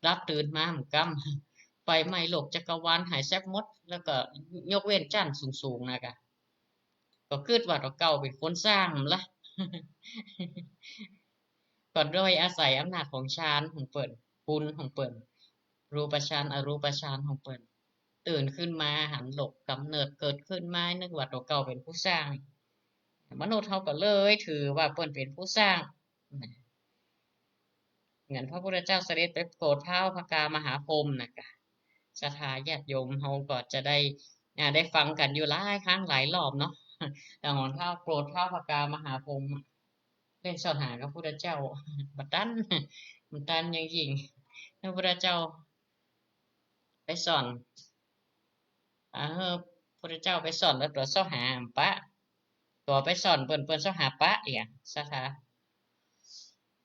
หลับตื่นมาบ่กำ ไฟไหม้โลกจักรวาลหายแซบหมด แล้วก็ยกเว้นจั้นสูงๆ นะกะ ก็กึ๊ดว่าตั๋วเก่าเป๋นคนสร้างละ ก็โดยอาศัยอำนาจของฌานของเปิ้น ปุญของเปิ้น รูปฌาน อรูปฌานของเปิ้น ตื่นขึ้นมาหันโลกก๋ำเนิดเกิดขึ้นมา นึกว่าตั๋วเก่าเป๋นผู้สร้าง มนุษย์เฮาก็เลยถือว่าเปิ้นเป๋นผู้สร้าง เหมือนพระพุทธเจ้าเสด็จไปโปรดท้าวพระกามหาพรหมนะกะ ศรัทธาญาติโยมเฮาก็จะได้ อ่า ได้ฟังกั๋นอยู่หลายครั้งหลายรอบเนาะ ต๋อนท้าวโปรดท้าวพระกามหาพรหมอะ เล่นซ่อนหากับพุทธเจ้า บ่ตัน บ่ตันยังยิ่ง พระพุทธเจ้า ไปซ่อน อ่า พุทธเจ้าไปซ่อนแล้วตั๋วเซาะหาปะ ตั๋วไปซ่อนเปิ้น เปิ้นเซาะหาปะ เอียงศรัทธา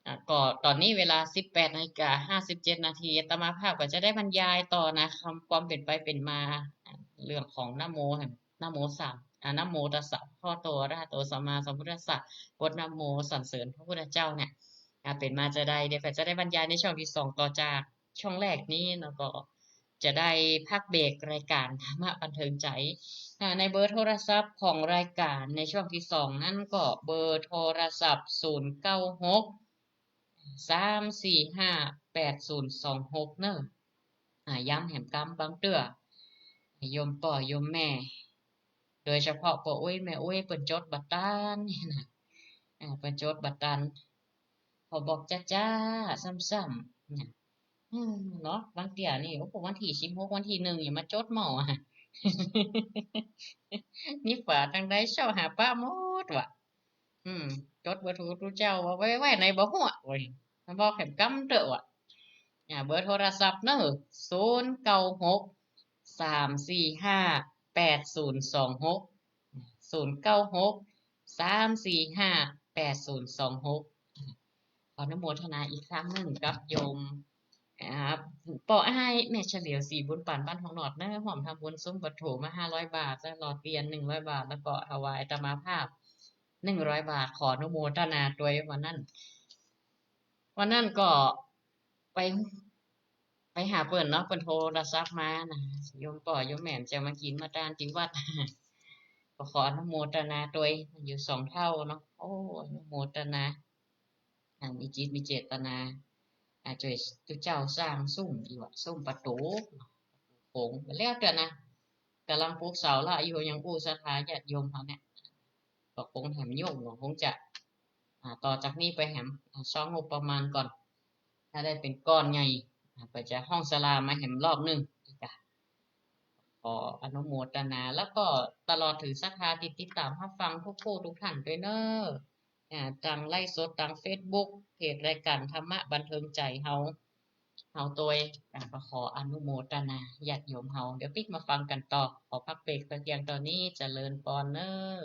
อ่า ก็ต๋อนนี้เวลาสิบแปดนาฬิกาห้าสิบเจ็ดนาที อาตมาภาพก็จะได้บรรยายต่อนะ ความ ความเป๋นไปเป๋นมา อ่า เรื่องของนะโม นะโมสาม อ่า นะโมตัสสะภะคะวะโต อะระหะโต สัมมาสัมพุทธัสสะ บทนะโมสรรเสริญพระพุทธเจ้าเนี่ย อ่า เป๋นมาจาใด เดี๋ยวก็จะได้บรรยายในช่วงที่สองต่อจาก ช่วงแรกนี้ แล้วก็จะได้พักเบรกรายการธรรมะบันเทิงใจ อ่า ในเบอร์โทรศัพท์ของรายการในช่วงที่สองนั้นก็เบอร์โทรศัพท์ ศูนย์เก้าหก สามสี่ห้า แปดศูนย์สองหก เน่อ อ่า ย้ำแหมกำ บางเตื้อ โยมป้อโยมแม่ โดยเฉพาะป้ออุ๊ยแม่อุ๊ย เปิ้นจดบ่ตันนี่นะ อ่า เปิ้นจดบ่ตัน ขอบอกจ๊าๆ ซ้ำๆ นะ อืม เนาะ บางเตื้อนี่ โอ้โห วันตี้สิบหก วันตี้หนึ่ง ยังมาจดเมาอะ นี่ฝาตังใดเซาะหาปะหมดว่ะ อืม จดบ่ถูก ตุ๊เจ้าว่าไว้ ไว้ไหนบ่ฮู้อะ โอ้ย มาบอกแหมกำเตื้อว่ะ อ่า เบอร์โทรศัพท์เน่อ ศูนย์เก้าหก สามสี่ห้า แปดศูนย์สองหก ศูนย์เก้าหก สามสี่ห้า แปดศูนย์สองหก ขออนุโมทนาอีกครั้งนึ่งกับโยม อ่า ป้ออ้ายแม่เฉลียว ศรีบุญปัน บ้านหองหนอดเน่อ ฮ่วมทำบุญสุมวัตถุมาห้าร้อยบาท แล้วหล่อเตียนหนึ่งร้อยบาท แล้วก็ถวายอาตมาภาพหนึ่งร้อยบาท ขออนุโมทนาตวย วันนั้น วันนั้นก็ไป ไปหาเปิ้นเนาะ เปิ้นโทรศัพท์มานะ โยมป้อโยมแม่จะมากิ๋นมาตานตี้วัด ก็ขออนุโมทนาตวย อยู่สองเท่าเนาะ โอ้ อนุโมทนา อ่า มีจิตมีเจตนา อ่า จ้วยตุ๊เจ้าสร้างซุ่มอยู่อะ ซุ่มประตู๋ โขง แล้วเตื้อนะ ก่ำลังปลุกเสาละอยู่ ยังอู้ศรัทธาญาติโยมเฮาเนี่ย ก็คงแหมโยมก็คงจะ อ่า ต่อจากนี้ไปแหม อ่า ซ้องงบประมาณก่อน ถ้าได้เป๋นก้อนใหญ่ อ่า ก็จะฮ้องศาลามาแหมรอบนึ่ง จ้ะ ขออนุโมทนา แล้วก็ตลอดถึงศรัทธาตี้ติดต๋ามฮับฟังทุกผู้ทุกท่านตวยเน่อ อ่า ตางไลฟ์สด ตางเฟซบุ๊ก เพจรายการธรรมะบันเทิงใจเฮา เฮาตวย อ่า ก็ขออนุโมทนาญาติโยมเฮา เดี๋ยวปิ๊กมาฟังกั๋นต่อ ขอพักเบรกแต่เพียงเต้านี้ เจริญปอนเน่อ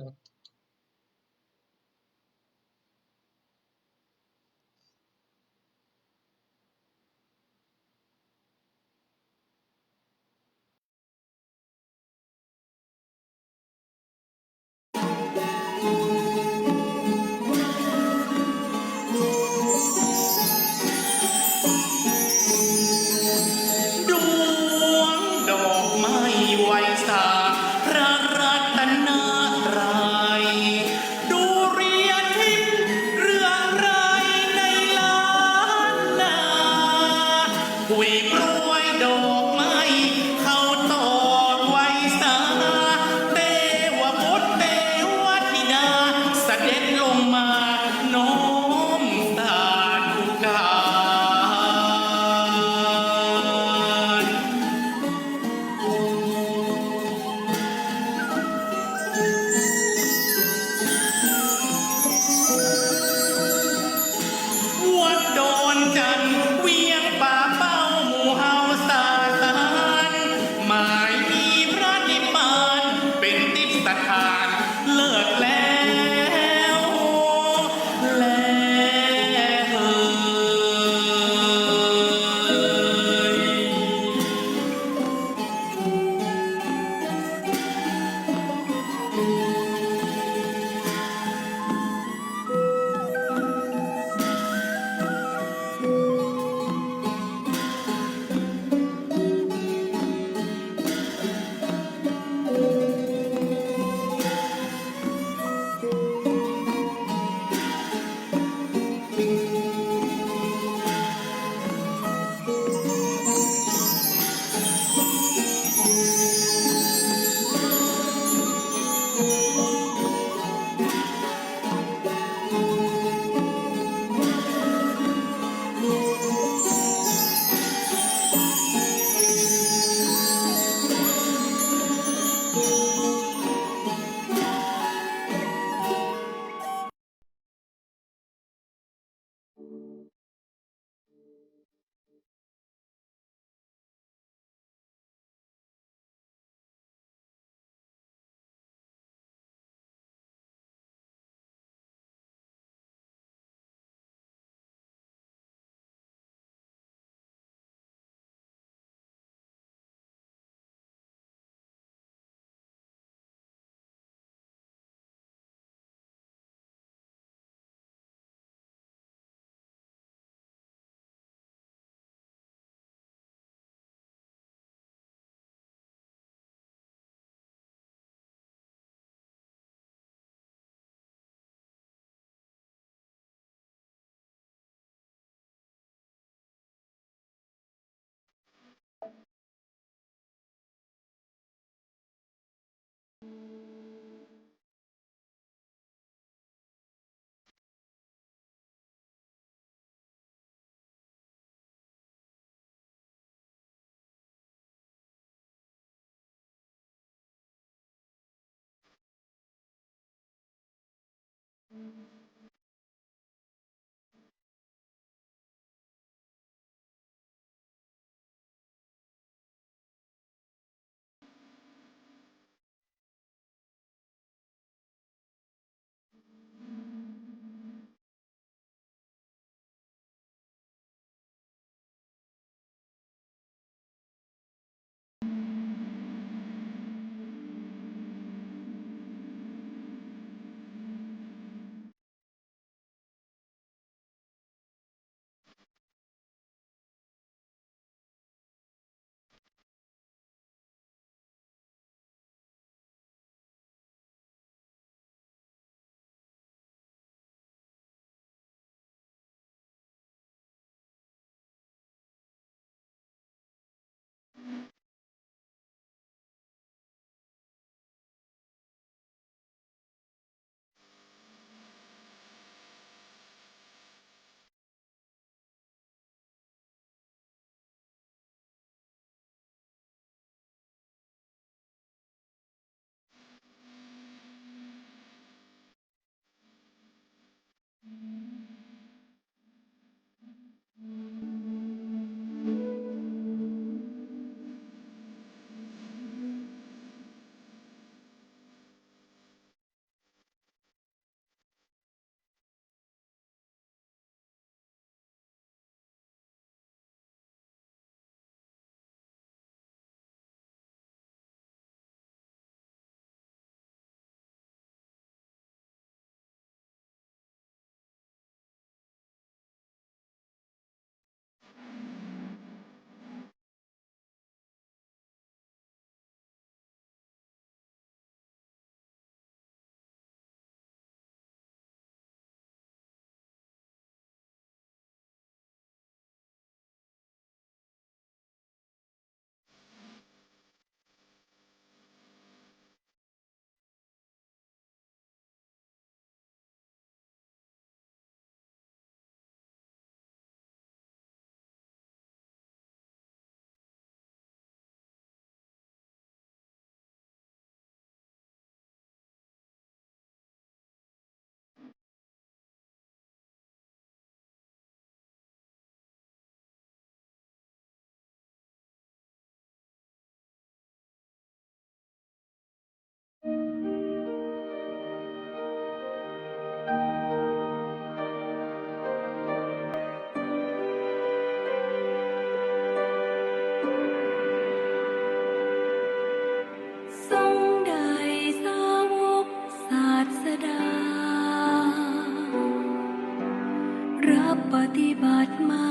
รับปฏิบัติมา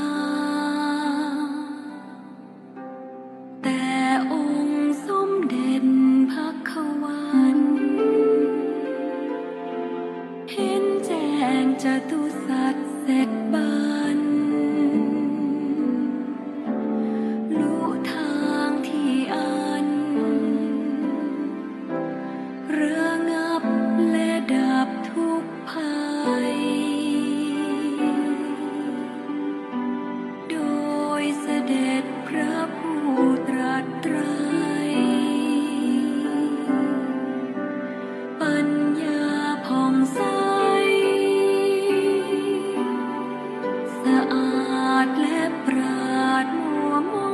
แต่องค์สมเด็จพระควัน เห็นแจ้งจตุสัจเสร็จบัณ รู้ทางที่อัน ระงับและดับทุกข์ภัย โดยเสด็จพระผู้ตรัสไตร ปัญญาผ่องใส สะอาดและปราศมัวมอ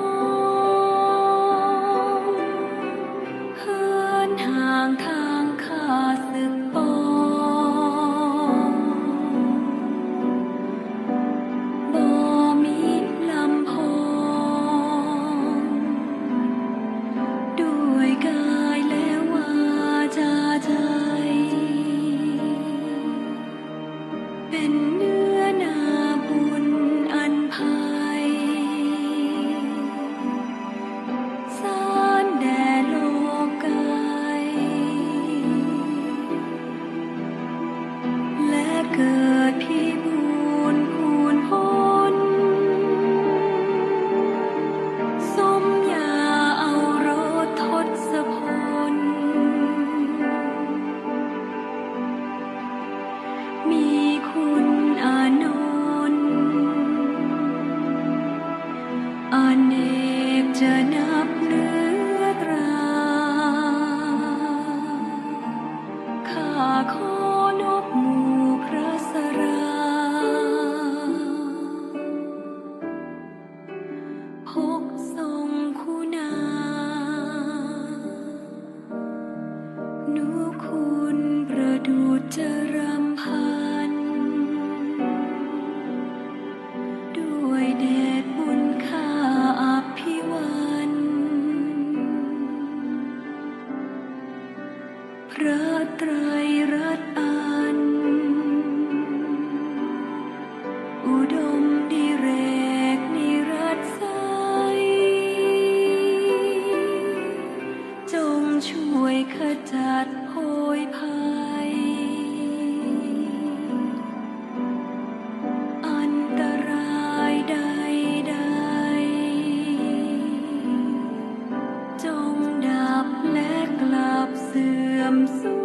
ง เหินห่างทางข้าศึกปอง บ่มิลำพอง ด้วยกายและวาจาใจ เป็นเนื้อนาบุญอันไพ สานแด่โลกไกล และเกิดพิบูลย์คูณผล สมญาเอารสทศพล มีคุณอานนท์ อเนกจะนับเนื้อตรา ข้าขอนบหมู่พระสรา พกทรงคุณา นุคุณประดุจจรำพัน ด้วยเดชบุญข้าอภิวัน พระไตรรัตน์อัน อุดมดิเรกนิรัตใส จงช่วยขจัดโพยภัย อันตรายใดๆ จงดับและกลับเสื่อมสูญ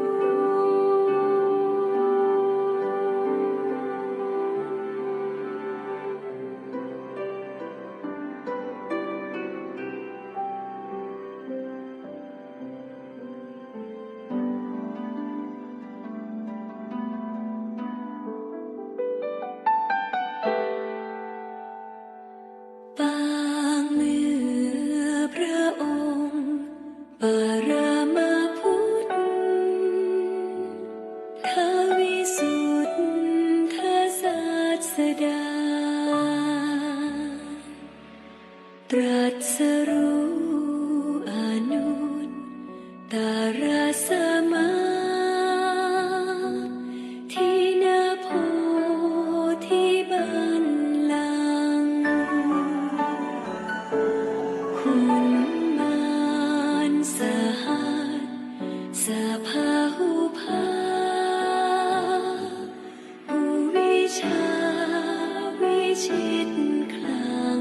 ปางเมื่อพระองค์ปรมาพุทธ ทวิสุทธศาสดา ตรัสรู้อนุตตรสัมมาทิฏฐิ ณ โพธิบัลลังก์ คุณมารสหัสสะพาหุภา ผู้วิชาวิชิตคลัง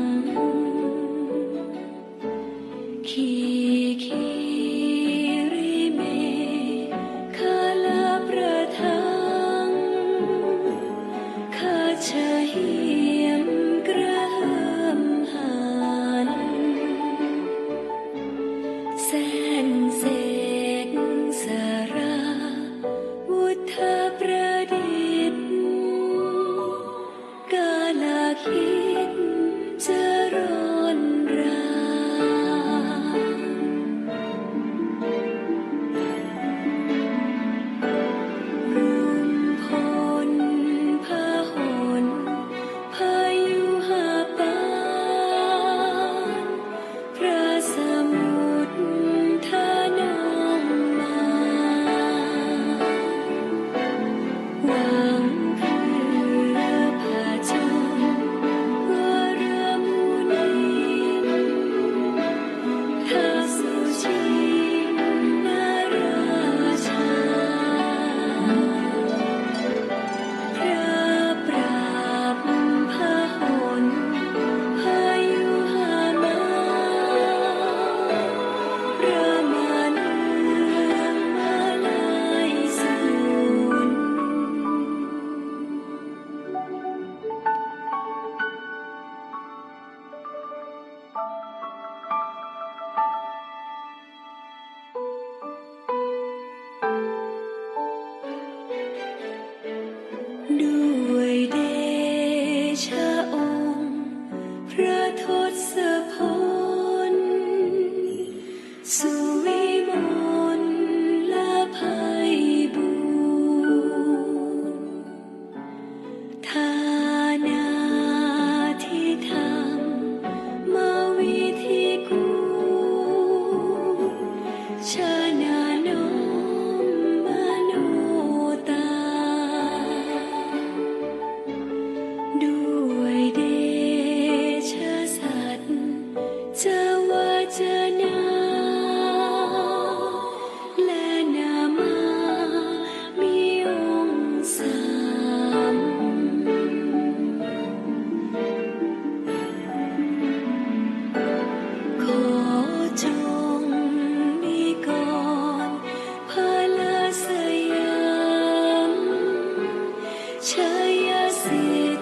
ชัยสิท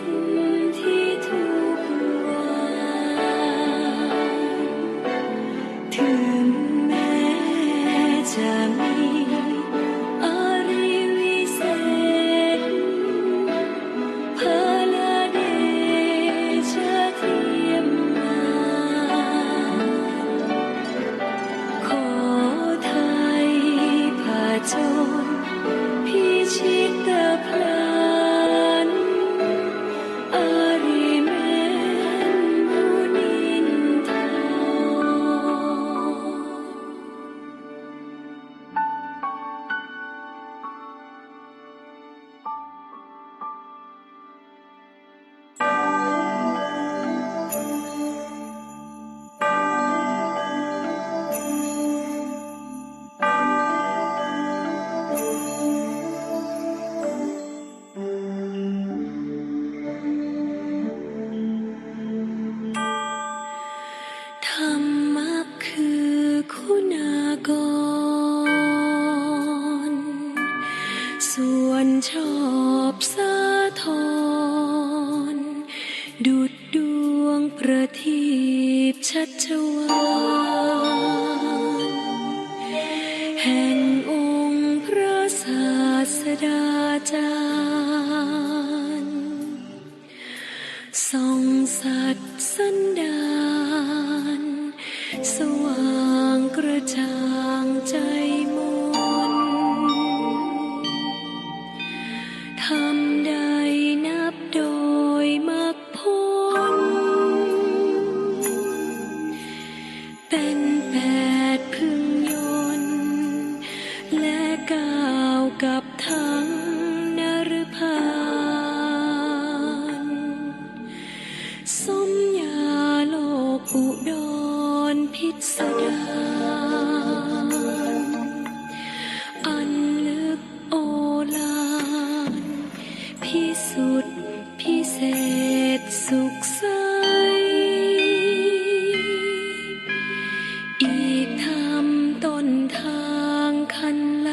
ธิทุกวัน เถิงแม้จะมีอริวิเศษ พระเดชะเทียมมา ขอไทยผจญพิชิตพลัน อริแม้นมุนินทร ธรรมะคือคุณากร ส่วนชอบสาธร ดุจดวงประทีปชัชวาล แห่งองค์พระศาสดาจารย์ ส่องสัตย์สันดาน สว่างกระจ่างใจมน ธรรมใดนับโดยมรรคผล เป็นแปดพึงยนต์ และก้าวกับทั้งนฤพาน สมญาโลกอุดรพิสดาร อันลึกโอฬาร พิสุทธิ์พิเศษสุขใส อีกธรรมต้นทางคันไล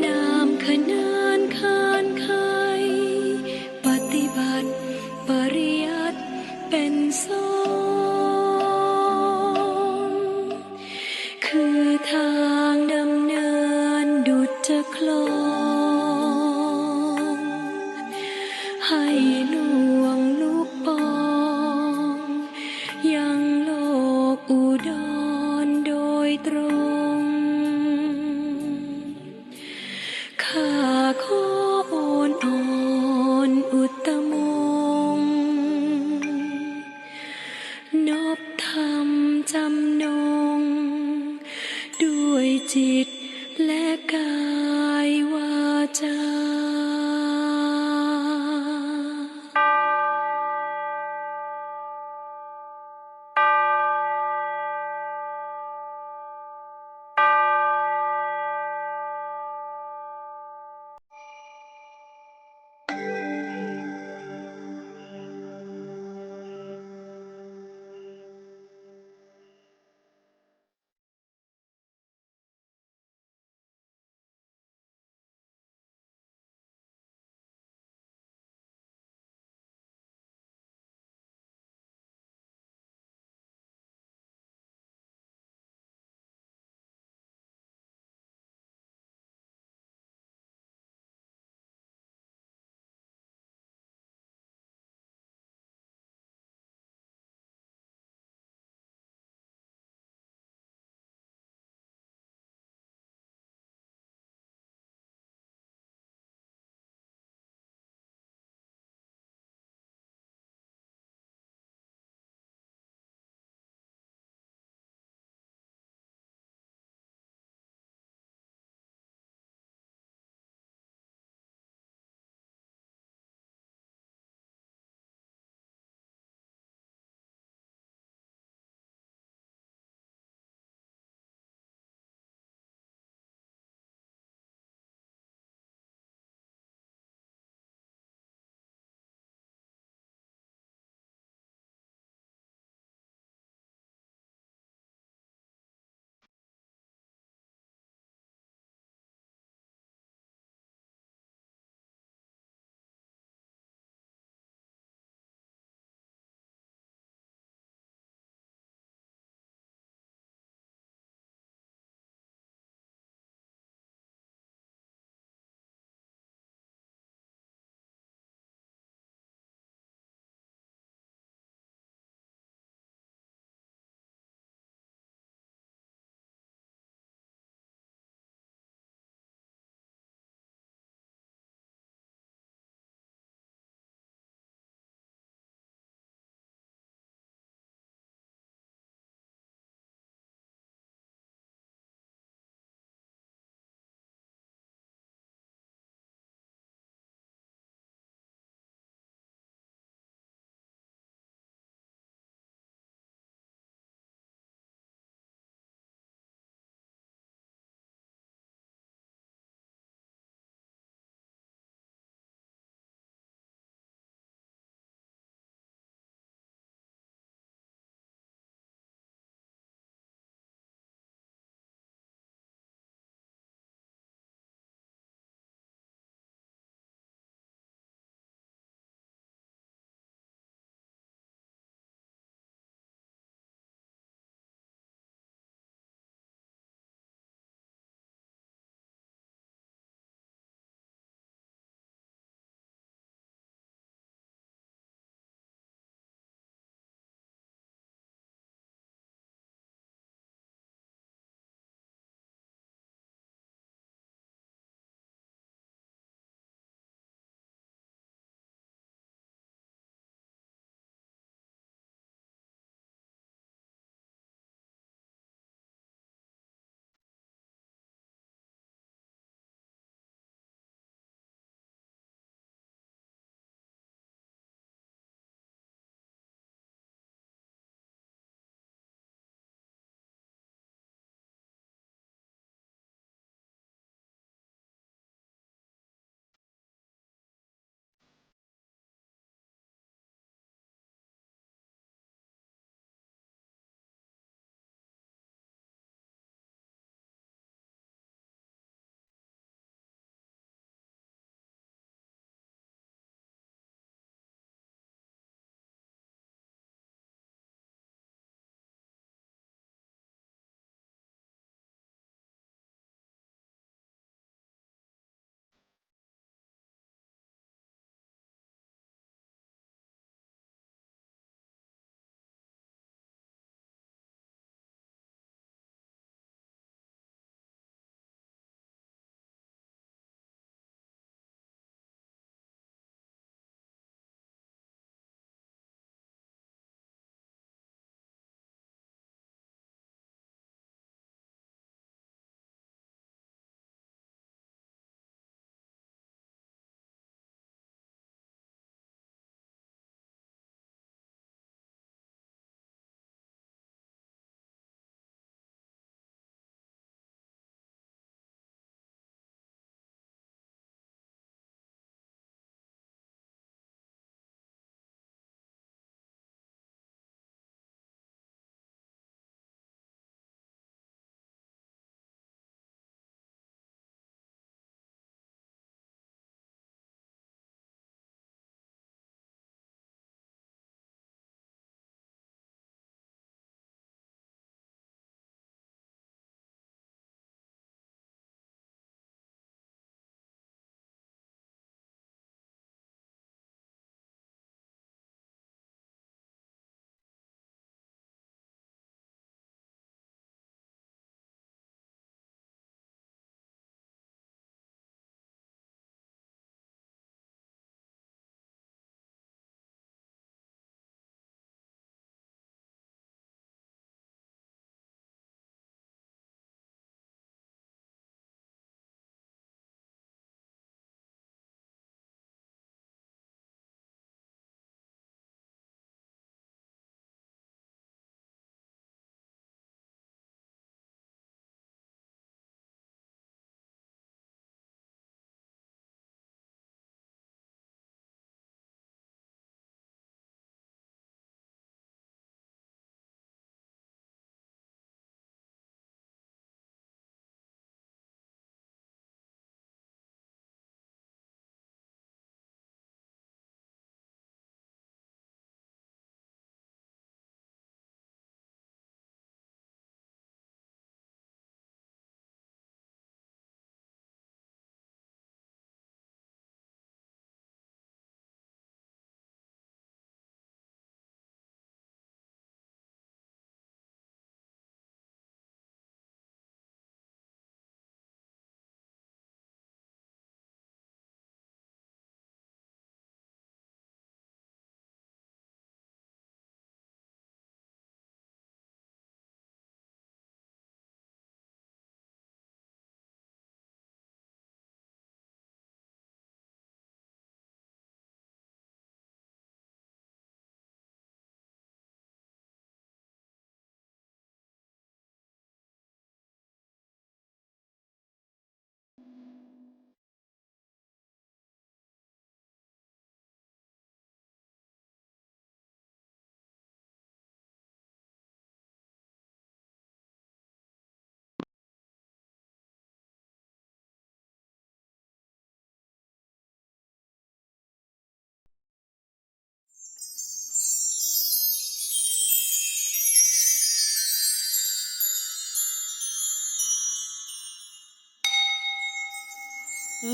นามขนานขานไข ปฏิบัติปริยัติเป็นสงฆ์ คือทางดำเนินดุจคลอง ให้ล่วงลุปอง ยังโลกอุดรโดยตรง ข้าขอโอนอ่อนอุตตมงค์ นบธรรมจำนง ด้วยจิตและกายวาจา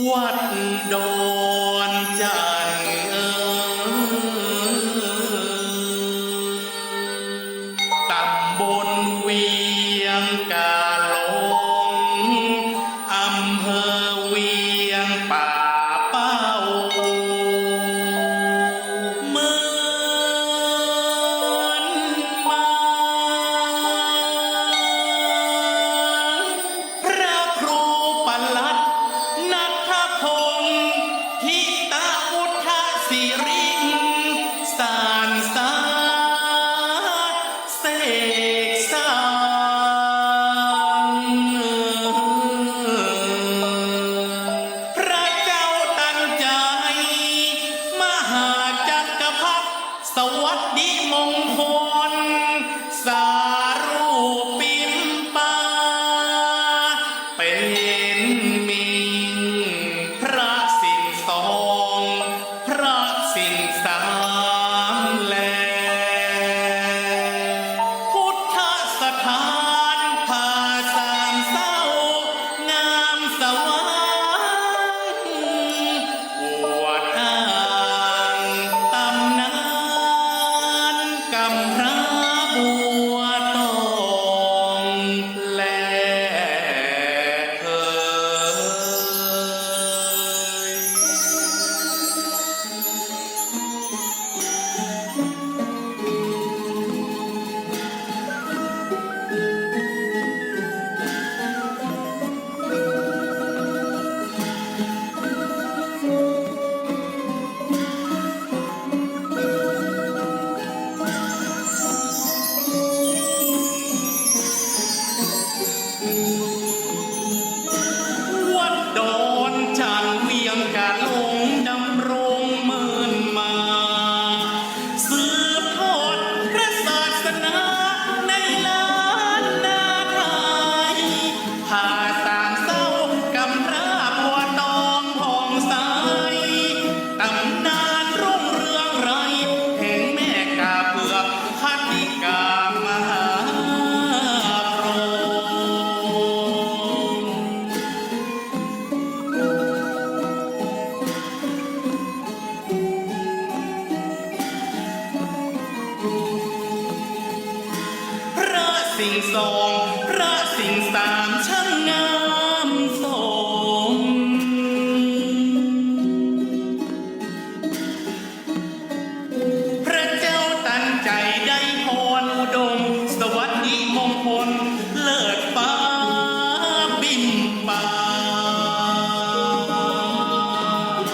วัดดอนจั่นเอ๋ย ต๋ำบลเวียงกาหลง อำเภอเวียงป่าเป้า เมืองมา พระครูปลัดนัทพงษ์ ทิตะพุทธสิริง สานสาเสกสรรค์ พระเจ้าตันใจ๋ มหาจักรพรรดิ สวัสดิมงคล สารูปปิมปา เป๋นมิ่ง พระสิงห์สอง พระสิงห์สามแล พุทธสถานผาสามเศร้า งามสว่าง อวดอ้างตำนาน กำพร้าบัวตองแลเถิด วัดดอนจั่นเวียงกาหลง ดำรงเมินมา สืบทอดพระศาสนาในล้านนาไทย ผาสามเศร้ากำพร้าบัวตองผ่องใส ตำนานรุ่งเรืองไกร แห่งแม่กาเผือก คณิกามหาพรหม พระสิงห์สอง พระสิงห์สาม ช่างงามสม พระเจ้าตันใจ๋ได้พรอุดม สวัสดิมงคล เลิศฟ้าบิณฑบาต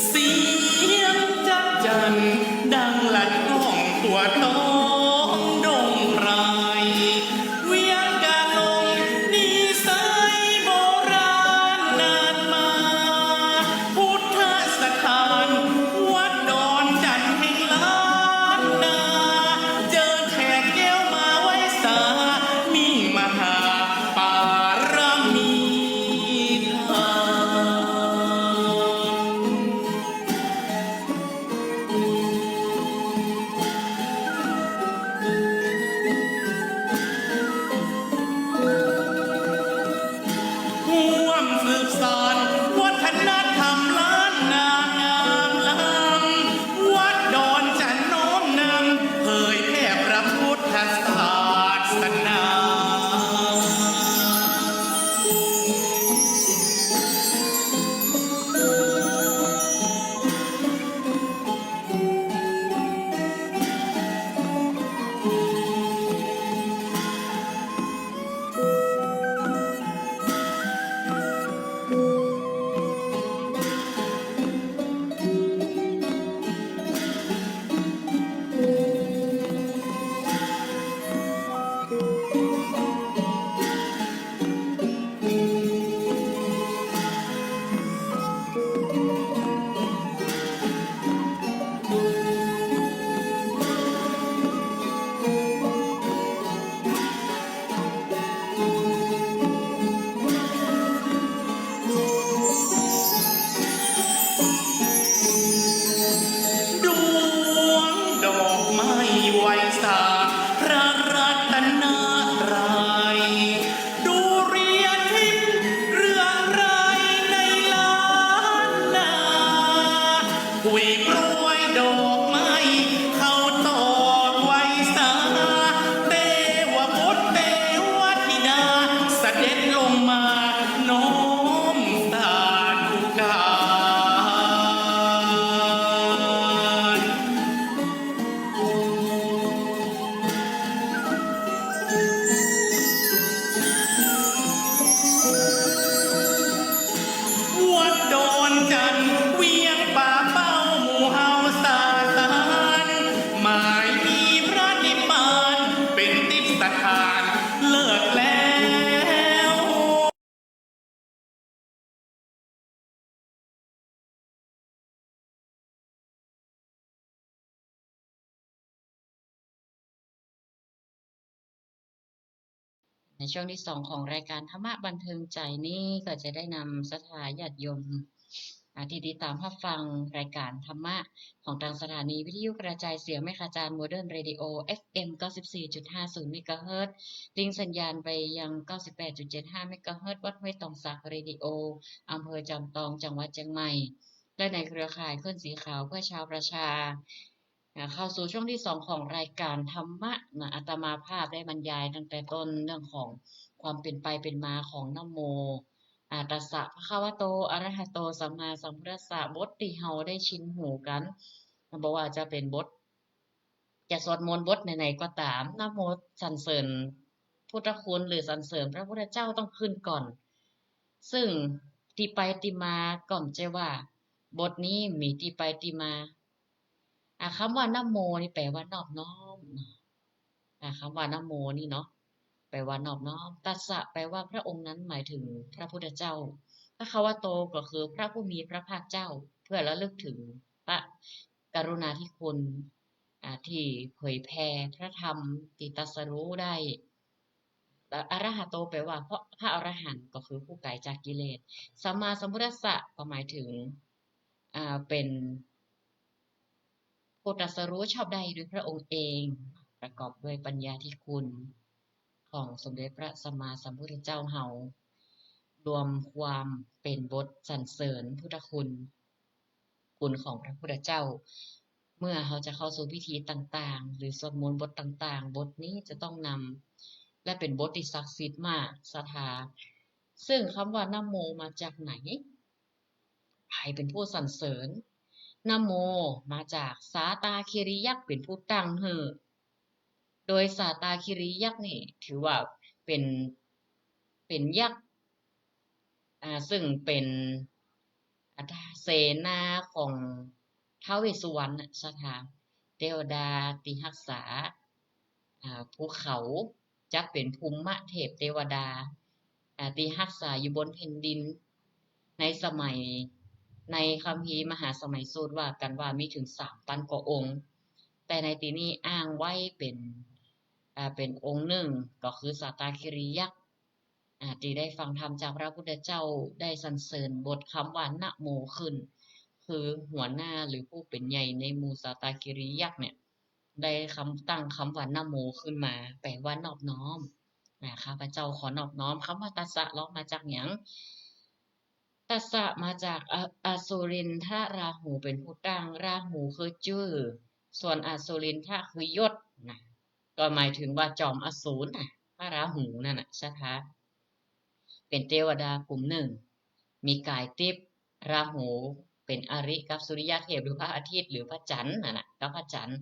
เสียงจั๊กจั่นดังลั่นก้องทั่วท้องดงไพร เวียงกาหลงนิสัยโบราณนานมา พุทธสถานวัดดอนจั่นแห่งล้านนา เจิญแขกแก้วมาไหว้สา มิ่งมหาปารมีธรรม ร่วมสืบสานวัฒนธรรมล้านนางามล้ำ วัดดอนจั่นน้อมนำ เผยแผ่พระพุทธศาสนา ในช่วงตี้สองของรายก๋านธรรมะบันเทิงใจ๋นี้ ก็จะได้นำศรัทธาญาติโยม อ่า ตี้ติดต๋ามฮับฟังรายก๋านธรรมะของตางสถานีวิทยุกระจายเสียงแม่ขะจาน โมเดิร์นเรดิโอ เอฟเอ็ม เก้าสิบสี่จุดห้าศูนย์ เมกะเฮิรตซ์ ลิงก์สัญญาณไปยัง เก้าสิบแปดจุดเจ็ดห้า เมกะเฮิรตซ์ วัดห้วยตองสักเรดิโอ อำเภอจอมตอง จังหวัดเจียงใหม่ และในเครือข่ายคลื่นสีขาวเพื่อชาวประชา อ่า เข้าสู่ช่วงตี้สองของรายก๋านธรรมะนะ อาตมาภาพได้บรรยายตั้งแต่ต้นเรื่องของความเป๋นไปเป๋นมาของนะโม อ่า ตัสสะภะคะวะโต อะระหะโต สัมมาสัมพุทธัสสะ บทตี้เฮาได้ชินหูกั๋น บ่ว่าจะเป๋นบท จะสวดมนต์บทไหนๆ ก็ต๋าม นะโมสรรเสริญพุทธคุณหรือสรรเสริญพระพุทธเจ้าต้องขึ้นก่อน ซึ่งตี้ไปตี้มาก็บ่ใจ้ว่าบทนี้มีตี้ไปตี้มา อ่า กำว่านะโมนี่แปลว่านอบน้อมเนาะ อ่า กำว่านะโมนี่เนาะ แปลว่านอบน้อม ตัสสะ แปลว่าพระองค์นั้น หมายถึงพระพุทธเจ้า ภะคะวะโต ก็คือพระผู้มีพระภาคเจ้า เพื่อระลึกถึงพระกรุณาธิคุณ อ่า ตี้เผยแผ่พระธรรมตี้ตรัสรู้ได้ และอะระหะโต แปลว่าพระ พระอรหันต์ ก็คือผู้ไกลจากกิเลส สัมมาสัมพุทธัสสะ ก็หมายถึง อ่า เป๋นผู้ตรัสรู้ชอบได้โดยพระองค์เอง ประกอบด้วยปัญญาธิคุณของสมเด็จพระสัมมาสัมพุทธเจ้าเฮา รวมความเป๋นบทสรรเสริญพุทธคุณ คุณของพระพุทธเจ้า เมื่อเฮาจะเข้าสู่พิธีต่างๆ หรือสวดมนต์บทต่างๆ บทนี้จะต้องนำ และเป๋นบทตี้ศักดิ์สิทธิ์มาก ศรัทธา ซึ่งกำว่านะโมมาจากไหน ใผเป๋นผู้สรรเสริญ นะโม มาจากสาตาคิริยักษ์เป๋นผู้ตั้งหื้อ โดยสาตาคิริยักษ์นี่ถือว่าเป๋น เป๋นยักษ์ อ่า ซึ่งเป๋น อ่า เสนาของท้าวเวสสุวรรณน่ะ ศรัทธา เตวดาตี้ฮักษา อ่า ภูเขา จัดเป๋นภูมิเทพเตวดา อ่า ตี้ฮักษาอยู่บนแผ่นดิน ในสมัย ในคัมภีร์มหาสมัยสูตรว่ากั๋นว่ามีเถิงสามปันกว่าองค์ แต่ในตี้นี้อ้างไว้เป๋น อ่า เป๋นองค์นึ่ง ก็คือสาตาคิริยักษ์ อ่า ตี้ได้ฟังธรรมจากพระพุทธเจ้า ได้สรรเสริญบทกำว่านะโมขึ้น คือหัวหน้าหรือผู้เป๋นใหญ่ในหมู่สาตาคิริยักษ์เนี่ย ได้กำ ตั้งกำว่านะโมขึ้นมา แปลว่านอบน้อม อ่า ข้าพเจ้าขอนอบน้อม กำว่าตัสสะลอมาจากหยัง ตัสสะมาจากอ- อสุรินทราหูเป๋นผู้ตั้ง ราหูคือจื้อ ส่วนอสุรินทะคือยศนะ ก็หมายถึงว่าจอมอสูรนะ พระราหูนั่นน่ะ ศรัทธา เป๋นเตวดากลุ่มนึ่ง มีก๋ายติ๊บ ราหูเป๋นอริกับสุริยะเทพหรือพระอาทิตย์หรือพระจันทร์นั่นน่ะ กับพระจันทร์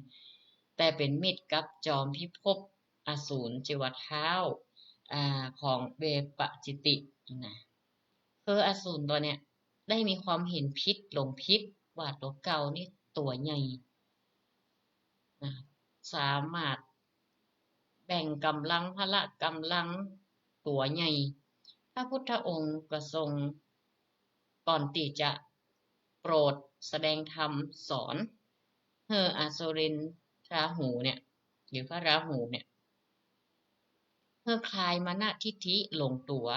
แต่เป๋นมิตรกับจอมพิภพอสูร จื้อว่าท้าว อ่า ของเวปปะจิตตินะ คืออสูรตั๋วเนี่ย ได้มีความเห็นผิด หลงผิด ว่าตั๋วเก่านี่ตั๋วใหญ่นะ สามารถแบ่งก๋ำลัง พละก๋ำลังตั๋วใหญ่ พระพุทธองค์ก็ทรง ก่อนตี้จะโปรดแสดงธรรมสอนหื้ออสุรินทราหูเนี่ย หรือพระราหูเนี่ย หื้อคลายมานะทิฏฐิหลงตั๋ว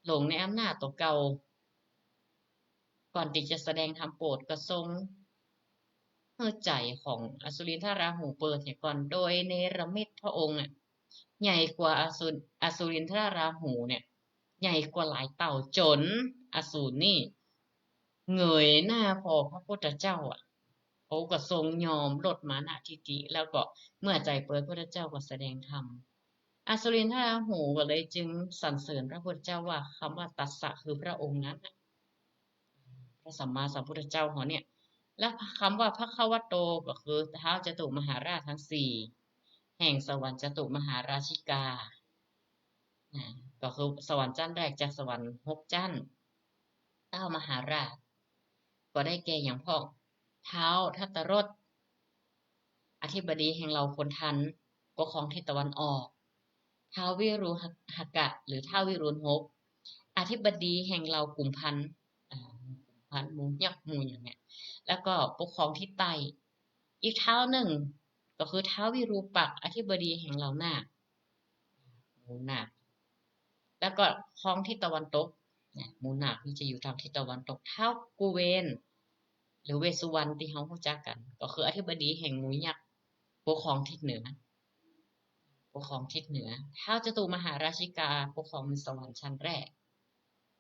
หลงในอำนาจตั๋วเก่า ก่อนตี้จะแสดงธรรมโปรดก็ทรงหื้อใจ๋ของอสุรินทราหูเปิดเหียก่อน โดยเนรมิตพระองค์อะ ใหญ่กว่าอสุร- อสุรินทราหูเนี่ย ใหญ่กว่าหลายเต้า จ๋นอสูรนี่เงยหน้าผ่อพระพุทธเจ้าอะ เขาก็ทรงยอมลดมานะทิฏฐิ แล้วก็เมื่อใจ๋เปิด พุทธเจ้าก็แสดงธรรม อสุรินทราหูก็เลยจึงสรรเสริญพระพุทธเจ้าว่ากำว่าตัสสะคือพระองค์นั้นน่ะ พระสัมมาสัมพุทธเจ้าเฮาเนี่ย และกำว่าภะคะวะโตก็คือท้าวจตุมหาราชทั้งสี่ แห่งสวรรค์จตุมหาราชิกา อ่า ก็คือสวรรค์จั๊นแรกจากสวรรค์หกจั๊น เต้ามหาราช ก็ได้แก่อย่างพ่อง ท้าวทัตตรส อธิบดีแห่งเหล่าขุนทัน ปกครองทิศตะวันออก ท้าววิรูหกะ หรือท้าววิรูฬหก อธิบดีแห่งเหล่ากุมภัณฑ์ อ่า กุมภัณฑ์ หมู่ยักษ์ หมู่อย่างเนี้ย แล้วก็ปกครองทิศใต้ อีกท้าวนึ่ง ก็คือท้าววิรูปักษ์ อธิบดีแห่งเหล่านาค หมูหนาค แล้วก็ครองทิศตะวันตก นะ หมูหนาคนี่จะอยู่ตางทิศตะวันตก ท้าวกุเวน หรือเวสสุวรรณตี้เฮาฮู้จักกั๋น ก็คืออธิบดีแห่งหมูยักษ์ ปกครองทิศเหนือ ปกครองทิศเหนือ ท้าวจตุมหาราชิกา ปกครองบนสวรรค์ชั้นแรก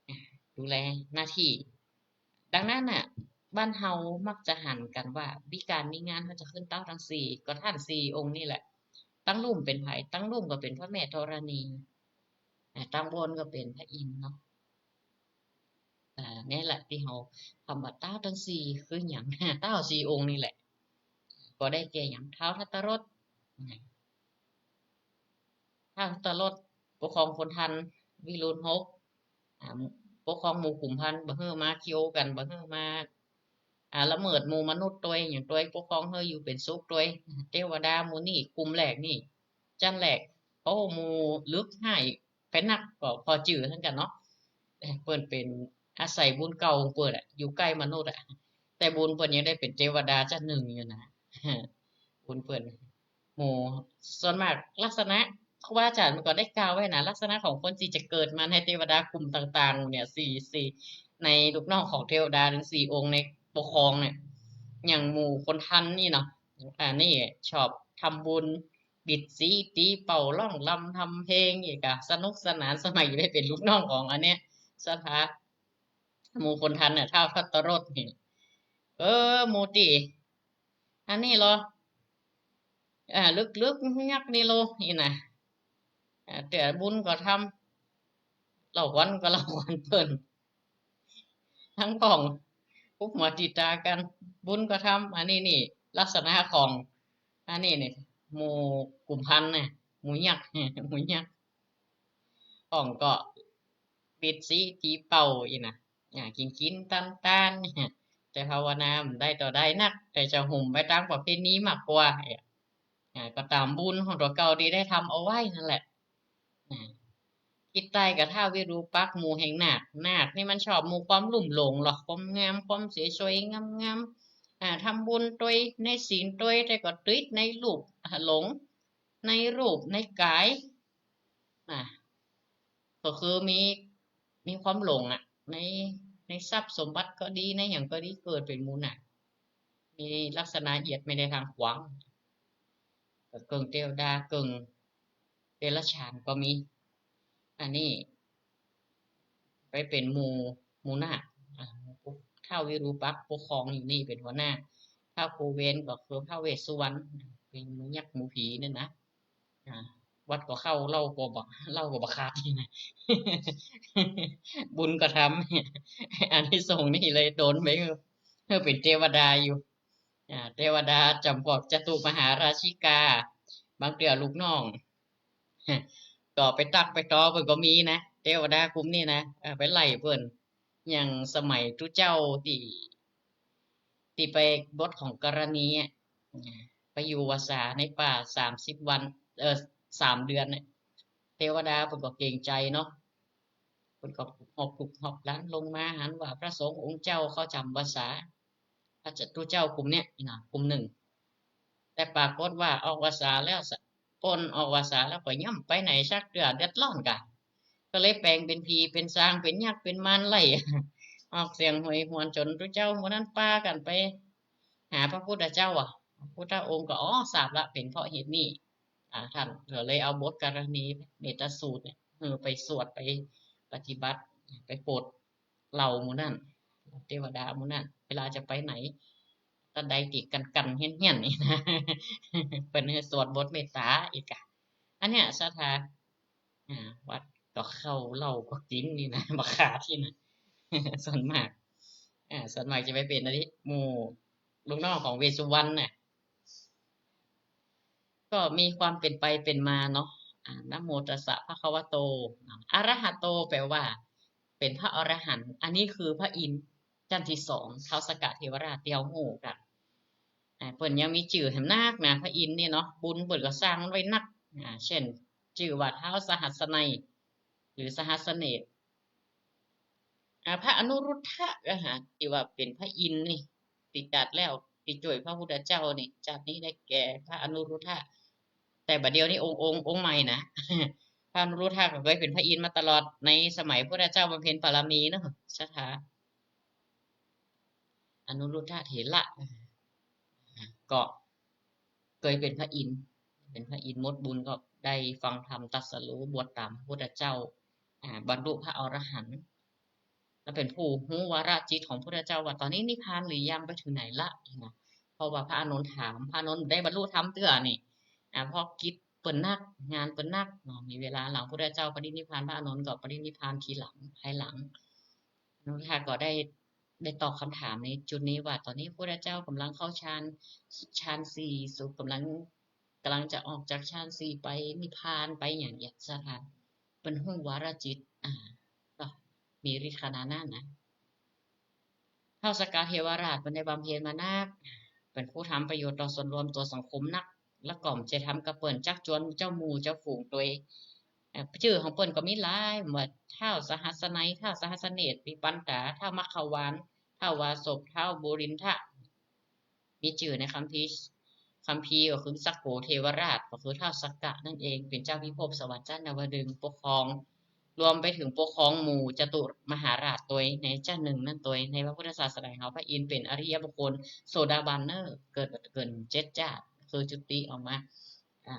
อ่า ดูแลหน้าตี้ ดังนั้นน่ะ บ้านเฮามักจะหันกั๋นว่า มีก๋านมีงานเฮาจะขึ้นเต้าตังสี่ ก็ต้านสี่องค์นี่แหละ ตังลุ่มเป๋นใผ ตังลุ่มก็เป๋นพระแม่ธรณี อ่า ตังบนก็เป๋นพระอินทร์เนาะ อ่า นี่แหละตี้เฮา กำว่าเต้าตังสี่คือหยัง เต้าสี่องค์นี่แหละ ก็ได้แก่หยัง ท้าวทัตตรส นะ ท้าวทัตตรส ปกครองคนทัน วิรุฬหก อ่า ปกครองหมู่ขุมพัน บ่หื้อมาเคี้ยวกั๋น บ่หื้อมา อ่า ละเมิดหมู่มนุษย์ตวย หยังตวย ปกครองหื้ออยู่เป๋นสุขตวย เตวดาหมู่นี่ กลุ่มแรกนี่ จั้นแรก โอ้ หมู่ลึกฮ้ายไปนัก ก็ผ่อจื้อหื้อกั๋นเนาะ เปิ้นเป๋นอาศัยบุญเก่าของเปิ้นอะ อยู่ใก้มนุษย์อะ แต่บุญเปิ้นยังได้เป๋นเตวดาจั้นนึ่งอยู่นะ บุญเปิ้น หมู่ ส่วนมากลักษณะ ครูบาอาจ๋ารย์มันก็ได้กล่าวไว้นะ ลักษณะของคนตี้จะเกิดมาในเตวดากลุ่มต่างๆ เนี่ย สี่ สี่ ในลูกน้องของเตวดาตังสี่องค์ในปกครองเนี่ย อย่างหมู่คนทันนี่เนาะ อ่า นี่ชอบทำบุญ บิดสีตีเป่า ร้องรำทำเพลง อีกอะ สนุกสนาน สมัยยังได้เป๋นลูกน้องของอันเนี้ย สถา หมู่คนทันน่ะ ท้าวทัตตรสนี่ เออ หมู่ตี้ อันนี้ลอ อ่า ลึกๆ ยักษ์นี่ลอ นี่นะ อ่า แต่บุญก็ทำ เล่าขวัญก็เล่าขวัญเปิ้น ตังพ่อง กุ๊บหัวติดต๋ากั๋น บุญก็ทำ อันนี้นี่ ลักษณะของ อันนี้นี่ หมู่กุมพันธ์น่ะ หมู่ยักษ์ หมู่ยักษ์ พ่องก็บิดสีตีเป่าอี้นะ อ่า กิ๋นๆ ตานๆ แต่ภาวนาบ่ได้ต่อได้นัก แต่จะห่มไปต๋ามประเพณีมากกว่า อ่า ก็ต๋ามบุญของตั๋วเก่าตี้ได้ทำเอาไว้นั่นแหละ อ่า ทิศใต้ก็ท้าววิรูปักษ์ หมู่แห่งนาค นาคนี่มันชอบหมู่ความลุ่มหลงลอ ความงาม ความสวยๆ งามๆ อ่า ทำบุญตวย ในศีลตวย แต่ก็ติดในรูป อ่า หลง ในรูป ในก๋าย อ่า ก็คือมี มีความหลงอะ ใน ในทรัพย์สมบัติก็ดี ในหยังก็ดี เกิดเป๋นหมู่นาค มีลักษณะเหยียดไม่ได้ทางขวาง ก็เกิ่งเตวดา เกิ่งเดรัจฉานก็มี อันนี้ ไปเป๋นหมู่ หมู่นาค อ่า ท้าววิรูปักษ์ปกครองอยู่นี่เป๋นหัวหน้า ท้าวกุเวนก็คือท้าวเวสสุวรรณ เป๋นหมู่ยักษ์หมู่ผีเนี่ยนะ อ่า วัดก็เข้า เหล้าก็บ่ เหล้าก็บ่ขาดนี่นะ บุญก็ทำ อานิสงส์นี่เลยโดนไป เออ เป๋นเตวดาอยู่ อ่า เตวดาจ๋ำพวกจตุมหาราชิกา บางเตื้อลูกน้อง ก็ไปตั๊กไปตอเปิ้นก็มีนะ เตวดากลุ่มนี้นะ เออ ไปไล่เปิ้น อย่างสมัยตุ๊เจ้าตี้ ตี้ไปบทของกรณีอะ ไปอยู่วัสสาในป่าสามสิบวัน เอ่อ สามเดือนเนี่ย เตวดาเปิ้นก็เกรงใจ๋เนาะ เปิ้นก็หอบลูกหอบหลานลงมา หันว่าพระสงฆ์องค์เจ้าเข้าจ๋ำวัสสา พระเจ้า ตุ๊เจ้ากลุ่มเนี้ยนะ กลุ่มนึ่ง แต่ปรากฏว่าออกวัสสาแล้วสะ ป๊นออกวัสสาแล้วก็ย้ำไปไหนสักเตื้อ เดือดร้อนก่ะ ก็เลยแป๋งเป๋นผี เป๋นซาง เป๋นยักษ์ เป๋นมารไล่ ออกเสียงโหยหวนจ๋นตุ๊เจ้าหมู่นั้นปากั๋นไปหาพระพุทธเจ้าอะ พระพุทธองค์ก็ อ๋อ ทราบละ เป๋นเพราะเหตุนี้ อ่า ท่านก็เลยเอาบทกรณีเนตรสูตรเนี่ย เออ ไปสวด ไปปฏิบัติ ไปโปรด เหล่าหมู่นั้น เตวดาหมู่นั้น เวลาจะไปไหน ตาใดตี้กั๋นๆ เฮี้ยนๆ นี่นะ เปิ้นหื้อสวดบทเมตต๋าอีกอะ อันเนี้ยศรัทธา อ่า วัดก็เข้า เหล้าก็กิ๋นนี่นะ บ่ขาดนี่นะ ส่วนมาก อ่า ส่วนมากจะไปเป๋นอันนี้ หมู่ลูกน้องของเวสสุวรรณน่ะ ก็มีความเป๋นไปเป๋นมาเนาะ อ่า นะโมตัสสะภะคะวะโต อะระหะโต แปลว่าเป๋นพระอรหันต์ อันนี้คือพระอินทร์จั้นตี้สอง ท้าวสักกะเทวราชตี้เฮาฮู้กั๋น อ่า เปิ้นยังมีจื้อแหมนักนะ พระอินทร์นี่เนาะ บุญเปิ้นก็สร้างมันไว้นัก อ่า เจ้น จื้อว่าท้าวสหัสสนัย หรือสหัสสเนตร อ่า พระอนุรุทธะ อ่า ตี้ว่าเป๋นพระอินทร์นี่ ตี้จัดแล้ว ตี้จ้วยพระพุทธเจ้านี่ จัดนี้ได้แก่พระอนุรุทธะ แต่บัดเดี๋ยวนี้องค์ องค์ องค์ใหม่นะ พระอนุรุทธะก็เกยเป๋นพระอินทร์มาตลอดในสมัยพุทธเจ้าบำเพ็ญบารมีเนาะ ศรัทธา อนุรุทธะเถระ ก็เกยเป๋นพระอินทร์ เป๋นพระอินทร์หมดบุญก็ได้ฟังธรรมตรัสรู้บวชต๋ามพระพุทธเจ้า อ่า บรรลุพระอรหันต์ แล้วเป๋นผู้ฮู้วาระจิตของพุทธเจ้าว่าต๋อนนี้นิพพานหรือยัง ไปเถิงไหนละนะ เพราะว่าพระอานนท์ถาม พระอานนท์ได้บรรลุธรรมเตื้อนี่ อ่า เพราะกิจเปิ้นนัก งานเปิ้นนักเนาะ มีเวลาหลังพุทธเจ้าปรินิพพาน พระอานนท์ก็ปรินิพพานทีหลัง ภายหลัง อนุรุทธะก็ได้ ได้ตอบคำถามในจุดนี้ว่า ต๋อนนี้พุทธเจ้ากำลังเข้าฌาน ฌานสี่ สุข กำลัง กำลังจะออกจากฌานสี่ไปนิพพานไปอย่างเนี้ย ศรัทธา เปิ้นฮู้วาระจิต อ่า ก็มีฤทธิ์ขนาดนั้นนะ ท้าวสักกะเทวราชเปิ้นได้บำเพ็ญมานัก เป๋นผู้ทำประโยชน์ต่อส่วนรวมต่อสังคมนัก แล้วก็บ่ใจ้ทำกระเปิ้น จักจวนเจ้าหมู่เจ้าฝูงตวย เอ่อ จื้อของเปิ้นก็มีหลาย เหมือนท้าวสหัสสนัย ท้าวสหัสสเนตร วิปันตา ท้าวมัคควาน ท้าววาสก ท้าวบุรินทะ มีจื้อในคัมภีร์ คัมภีร์ก็คือสักโขเทวราช ก็คือท้าวสักกะนั่นเอง เป๋นเจ้าพิภพสวรรค์จั๊นดาวดึงส์ ปกครอง รวมไปเถิงปกครองหมู่จตุมหาราชตวยในจ้าหนึ่งนั้นตวย ในพระพุทธศาสนาเฮา พระอินทร์เป๋นอริยบุคคลโสดาบันเน่อ เกิดบ่เกินเจ็ดจ้าด คือจุติออกมา อ่า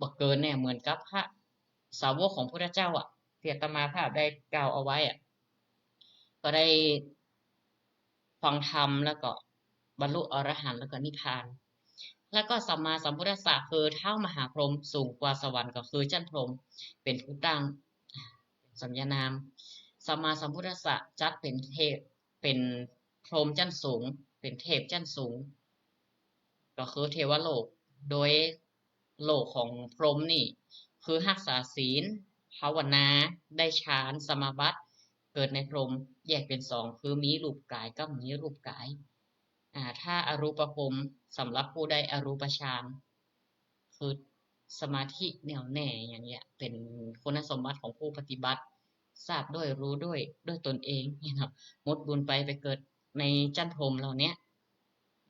บ่เกินเนี่ย เหมือนกับพระสาวกของพุทธเจ้าอะ ที่อาตมาภาพได้กล่าวเอาไว้อะ ก็ได้ฟังธรรมแล้วก็บรรลุอรหันต์แล้วก็นิพพาน แล้วก็สัมมาสัมพุทธัสสะคือท้าวมหาพรหม สูงกว่าสวรรค์ก็คือจั๊นพรหม เป๋นผู้ตั้ง สัญญานาม สัมมาสัมพุทธัสสะจัดเป๋นเทพ เป๋นพรหมจั๊นสูง เป๋นเทพจั๊นสูง ก็คือเทวโลก โดยโลกของพรหมนี่ คือฮักษาศีล ภาวนา ได้ฌานสมาบัติ เกิดในพรหม แยกเป๋นสอง คือมีรูปกายกับบ่มีรูปกาย อ่า ถ้าอรูปพรหม สำหรับผู้ได้อรูปฌาน คือสมาธิแน่วแน่อย่างเนี้ย เป๋นคุณสมบัติของผู้ปฏิบัติ ทราบด้วย ฮู้ด้วย ด้วยตนเองเนี่ยเนาะ หมดบุญไป ไปเกิดในจั๊นพรหมเหล่าเนี้ย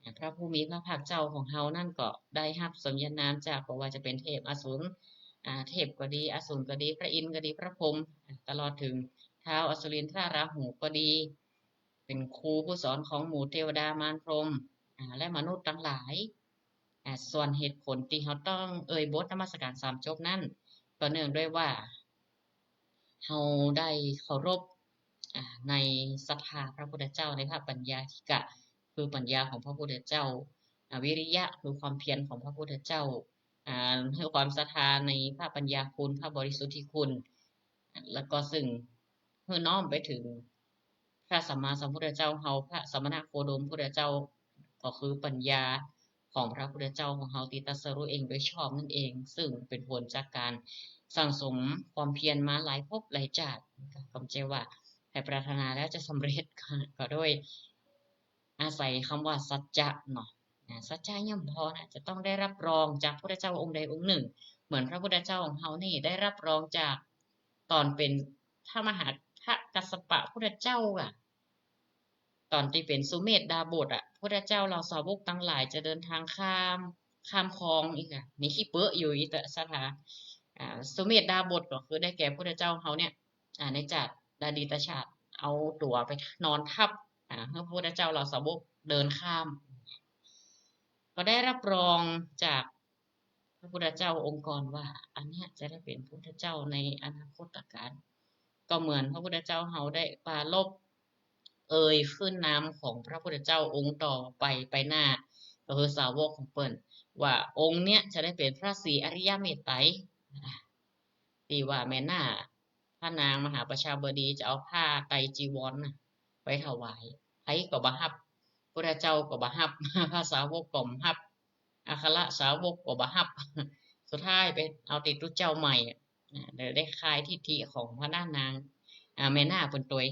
อ่า พระผู้มีพระภาคเจ้าของเฮานั้นก็ได้ฮับสัญญานามจาก บ่ว่าจะเป๋นเทพอสูร อ่า เทพก็ดี อสูรก็ดี พระอินทร์ก็ดี พระพรหม อ่า ตลอดเถิงท้าวอสุรินทราหูก็ดี เป๋นครูผู้สอนของหมู่เทวดามารพรหม อ่า และมนุษย์ตังหลาย อ่า ส่วนเหตุผลตี้เฮาต้องเอ่ยบทนมัสการสามจบนั้น ก็เนื่องด้วยว่า เฮาได้เคารพ อ่า ในศรัทธาพระพุทธเจ้า ในพระปัญญาธิกะ คือปัญญาของพระพุทธเจ้า อ่า วิริยะ คือความเพียรของพระพุทธเจ้า อ่า หื้อความศรัทธาในพระปัญญาคุณ พระบริสุทธิคุณ แล้วก็ซึ่งหื้อน้อมไปเถิงพระสัมมาสัมพุทธเจ้าเฮา พระสมณโคดมพุทธเจ้า ก็คือปัญญาของพระพุทธเจ้าของเฮาตี้ตรัสรู้เองโดยชอบนั่นเอง ซึ่งเป๋นผลจากการสั่งสมความเพียรมาหลายภพหลายจ้าด ก็บ่ใจ้ว่าใผปรารถนาแล้วจะสำเร็จ ก็ด้วย อาศัยกำว่าสัจจะเนาะ อ่า สัจจะย่อมบ่พอนะ จะต้องได้รับรองจากพุทธเจ้าองค์ใดองค์หนึ่ง เหมือนพระพุทธเจ้าของเฮานี่ได้รับรองจากต๋อนเป๋นพระมหา พระกัสสปะพุทธเจ้าอะ ต๋อนตี้เป๋นสุเมธดาบสอะ พุทธเจ้าเหล่าสาวกตังหลายจะเดินทางข้าม ข้ามคลองอี้อะ มีขี้เปื้ออยู่อี้เต๊อะ ศรัทธา อ่า สุเมธดาบสก็คือได้แก่พุทธเจ้าเฮาเนี่ย อ่า ในจ้าดอดีตชาติ เอาตั๋วไปนอนทับ อ่า หื้อพระพุทธเจ้าเหล่าสาวกเดินข้าม ก็ได้รับรองจากพระพุทธเจ้าองค์ก่อนว่า อันเนี้ยจะได้เป๋นพุทธเจ้าในอนาคตกาล ก็เหมือนพระพุทธเจ้าเฮาได้ปรารภเอ่ยคุณนามของพระพุทธเจ้าองค์ต่อไป ไปหน้า ก็คือสาวกของเปิ้น ว่าองค์เนี้ยจะได้เป๋นพระศรีอริยเมตไตร ตี้ว่าแม่หน้า พระนางมหาประชาบดีจะเอาผ้าไตรจีวรน่ะ ไปถวาย ใผก็บ่ฮับ พุทธเจ้าก็บ่ฮับ พระสาวกก็บ่ฮับ อัครสาวกก็บ่ฮับ สุดท้ายไปเอาติดตุ๊เจ้าใหม่อะ อ่า เลยได้คายทิฏฐิของพระนาง อ่า แม่หน้าเปิ้นตวย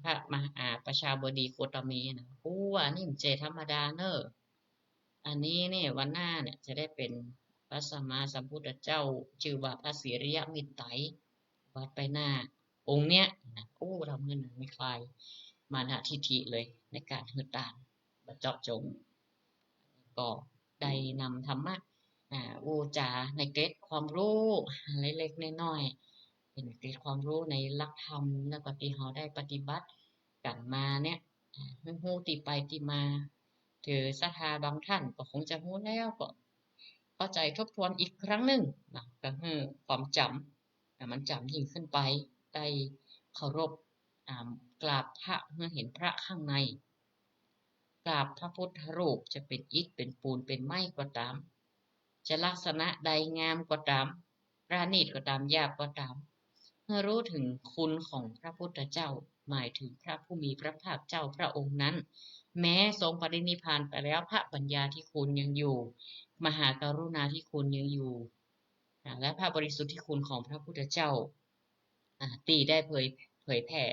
พระมหา อ่า ประชาบดีโคตมีนะ อู้ อันนี้บ่ใจ้ธรรมดาเน่อ อันนี้เนี่ยวันหน้าเนี่ยจะได้เป๋นพระสัมมาสัมพุทธเจ้า จื้อว่าพระศรีอริยเมตไตร บัดไปหน้าองค์เนี้ยนะ อู้ ทำหื้อหนังมีคลายมานะทิฏฐิเลยในการหื้อตานบ่เจาะจง ก็ได้นำธรรมะ อ่า อู้จ๋าในเกร็ดความฮู้เล็กๆ น้อยๆ เป๋นเกร็ดความฮู้ในหลักธรรม แล้วก็ตี้เฮาได้ปฏิบัติกั๋นมาเนี่ย อ่า ฮู้ ฮู้ตี้ไปตี้มา ถือศรัทธาบางต้านก็คงจะฮู้แล้ว ก็เข้าใจ๋ทบทวนอีกครั้งนึ่งเนาะ ก็หื้อความจ๋ำ อ่า มันจ๋ำยิ่งขึ้นไป ได้เคารพ อ่า กราบพระ หื้อหันพระข้างใน กราบพระพุทธรูป จะเป๋นอิฐ เป๋นปูน เป๋นไม้ก็ต๋าม จะลักษณะใดงามก็ต๋าม ประณีตก็ต๋าม หยาบก็ต๋าม หื้อฮู้เถิงคุณของพระพุทธเจ้า หมายเถิงพระผู้มีพระภาคเจ้าพระองค์นั้น แม้ทรงปรินิพพานไปแล้ว พระปัญญาธิคุณยังอยู่ มหากรุณาธิคุณยังอยู่ อ่า และพระบริสุทธิคุณของพระพุทธเจ้า อ่า ตี้ได้เผย เผยแผ่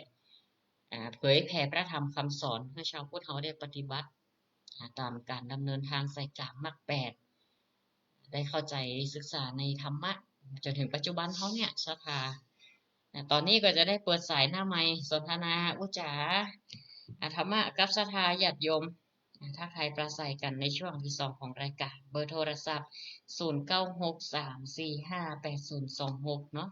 อ่า เผยแผ่พระธรรมคำสอนหื้อชาวพุทธเฮาได้ปฏิบัติ อ่า ต๋ามก๋านดำเนินตางสายกลางมรรคแปด ได้เข้าใจ๋ศึกษาในธรรมะจ๋นเถิงปัจจุบันเฮาเนี่ย ศรัทธา อ่า ต๋อนนี้ก็จะได้เปิดสายหน้าไมค์สนทนาอู้จ๋า อ่า ธรรมะกับศรัทธาญาติโยม อ่า ทักทายปราศรัยกั๋นในช่วงตี้สองของรายก๋าน เบอร์โทรศัพท์ ศูนย์เก้าหกสามสี่ห้าแปดศูนย์สองหก เนาะ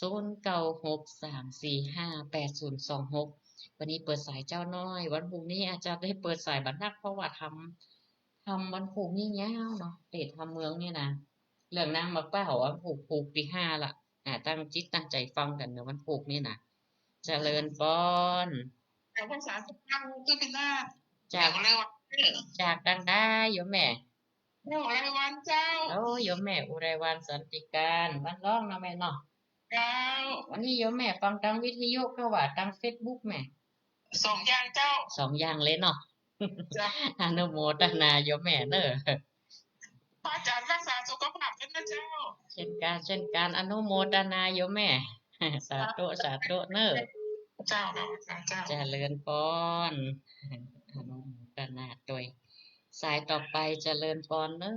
ศูนย์เก้าหกสามสี่ห้าแปดศูนย์สองหก วันนี้เปิดสายเจ๊าน้อย วันพูกนี้อาจจะได้เปิดสายบ่นัก เพราะว่าธรรม ธรรมวันพูกนี้ยาวเนาะ เตสน์ธรรมเมืองนี่นะ เรื่องนางหมากเป้าวันพูก พูกตี้ห้าละ อ่า ตั้งจิตตั้งใจ๋ฟังกั๋นเนาะ วันพูกนี้นะ เจริญปอน เจ้า ภาษาสุภาพก็คือว่า จาก จากตังใดโยมแม่ อุไรวันเจ้า โอ้ โยมแม่อุไรวันสันติการ บ้านล่องเนาะแม่เนาะ เจ้า วันนี้โยมแม่ฟังตางวิทยุก็ว่าตางเฟซบุ๊กแม่ สองอย่างเจ้า สองอย่างเลยเนาะ เจ้า อนุโมทนาโยมแม่เนอะ พระอาจ๋ารย์รักษาสุขภาพด้วยนะเจ้า เจ้นกั๋น เจ้นกั๋น อนุโมทนาโยมแม่ สาธุ สาธุเนอะ เจ้า เจ้า เจริญปอน อนุโมทนาตวย สายต่อไปเจริญปอนเนอะ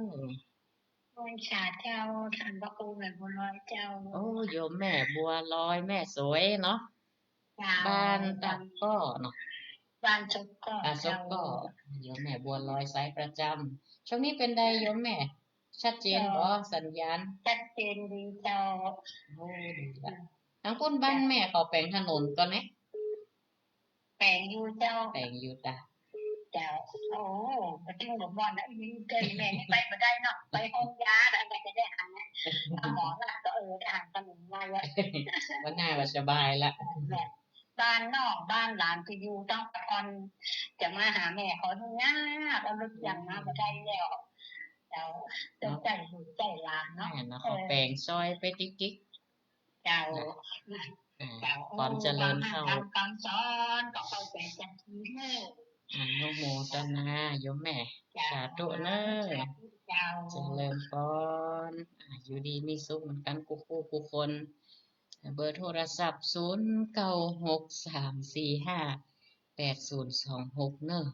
ไหว้สาเจ้า ต้านพระครูแม่บัวลอยเจ้า โอ้ โยมแม่บัวลอย แม่สวยเนาะ เจ้า บ้านตะก้อเนาะ บ้านซกก้อ อ่า ซกก้อ เจ้า โยมแม่บัวลอยสายประจ๋ำ ช่วงนี้เป๋นใดโยมแม่ ชัดเจนบ่ เจ้า สัญญาณ ชัดเจนดีเจ้า โอ้ ดีละ อืม ตางปู๊นบ้านแม่เขาแป๋งถนนก่อแหม แป๋งอยู่เจ้า แป๋งอยู่ตา เจ้า โอ้ บ่เถิงบ่ม่อนนะ อีนี่เกินแม่นี่ไปบ่ได้เนาะ ไปห้องยาแล้วก็จะได้หันนะ หมอนัดก็ เออ ได้หันขนมมาเยอะ วันหน้าว่าสบายละ แม่ บ้านน้องบ้านหลานตี้อยู่ตางปะตอง จะมาหาแม่ขออนุญาต เอารถยังมาบ่ได้แล้ว เจ้า เจ้า ใจ๋ลูกใจ๋หลานเนาะ แม่เนาะ เออ เขาแป๋งซอยไปติ๊กๆ เจ้า นะ อ่า เจ้า ความเจริญเข้า ฟังธรรมคำสอนก็เข้าใจ๋จังซี้เนอะ อนุโมทนาโยมแม่ เจ้า สาธุเนอะ สาธุเจ้า เจริญปอน อ่า อยู่ดีมีสุขเหมือนกั๋นกู้คู่กู้คน เบอร์โทรศัพท์ ศูนย์เก้าหกสามสี่ห้าแปดศูนย์สองหก เนอะ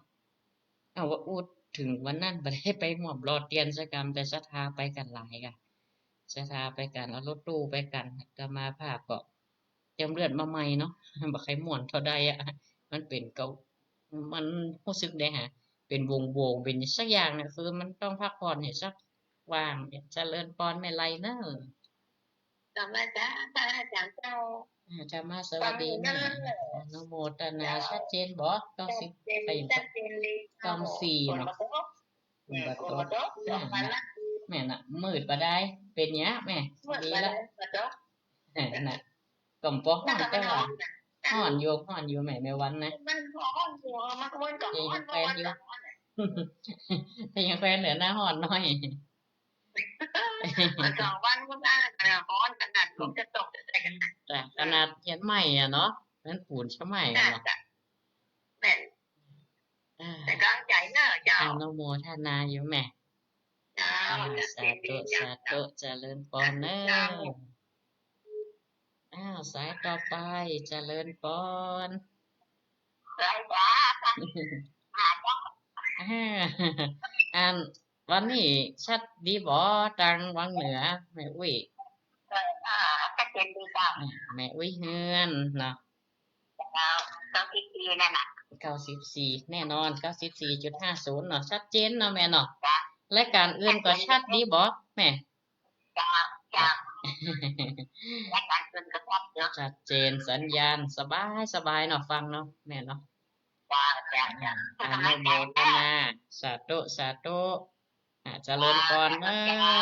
เอาว่าอู้เถิงวันนั้นบ่ได้ไปฮ่วมหล่อเตียนสักกำ แต่ศรัทธาไปกั๋นหลายก่ะ ศรัทธาไปกั๋น เอารถตู้ไปกั๋น อาตมาภาพก็เจิมเลือดมาใหม่เนาะ บ่ใค่ม่วนเท่าใดอะ มันเป๋นเก่า มันฮู้สึกได้หา เป๋นวงๆ เป๋นสักอย่างเนี่ย คือมันต้องพักผ่อนให้สักว่างเนี่ย เจริญปอนแม่ไลเนอะ กลับมาจ้า พระอาจ๋ารย์เจ้า อ่า ธรรมะสวัสดี ฟังอยู่เนอะ แม่ อนุโมทนา เจ้า ชัดเจนบ่ เก้าสิบ ชัดเจน ไปอยู่ ชัดเจนเลยเจ้า เก้าสี่ เนาะ ฝนบ่ตก ฝนบ่ตก เออ ฝนบ่ตก อ่า มาละ แม่น่ะ มืดบ่ได้ เป๋นเยียะแม่ มืด ดีละ บ่ได้ บ่ตก เออ น่ะ ก็บ่ฮ้อน แต่ว่าฮ้อนอยู่ ฮ้อนอยู่แม่ แม่วันนะ มันฮ้อนอยู่ มัน มันก็ฮ้อน เยียะแควนอยู่ มันก็ฮ้อน แต่เยียะแควนเหลือหน้าฮ้อนหน้อย สองวันก็ได้ แต่ฮ้อนขนาดลมจะตกจะใส่กันนะ จ้ะ ขนาดเยียะใหม่อะเนาะ มันปูนเยียะใหม่อะเนาะ จ้ะ แม่น อ่า แต่กำลังใจ๋เนอะเจ้า อนุโมทนาอยู่แม่ เจ้า อ่า สาธุ สาธุ เจริญปอนเนอะ เจ้า อ้าว สายต่อไป เจริญปอน สายฟ้าค่ะ อ่า อัน วันนี้ชัดดีบ่ ตางวังเหนือ แม่อุ๊ย เออ อ่า ชัดเจนดีเจ้า อ่า แม่อุ๊ยเฮือนเนาะ เจ้า เก้าสิบสี่นั่นน่ะ เก้าสิบสี่ แน่นอน เก้าสิบสี่จุดห้าศูนย์ เนาะ ชัดเจนเนาะแม่เนาะ จ้ะ รายก๋านอื่นก็ชัดดีบ่แม่ จ้า จ้า รายก๋านอื่นก็ชัดเนาะ ชัดเจน สัญญาณสบายสบายเนาะ ฟังเนาะแม่เนาะ จ้า จ้า จ้า อ่า อนุโมทนา สาธุ สาธุ อ่า เจริญพรเนาะ จ้า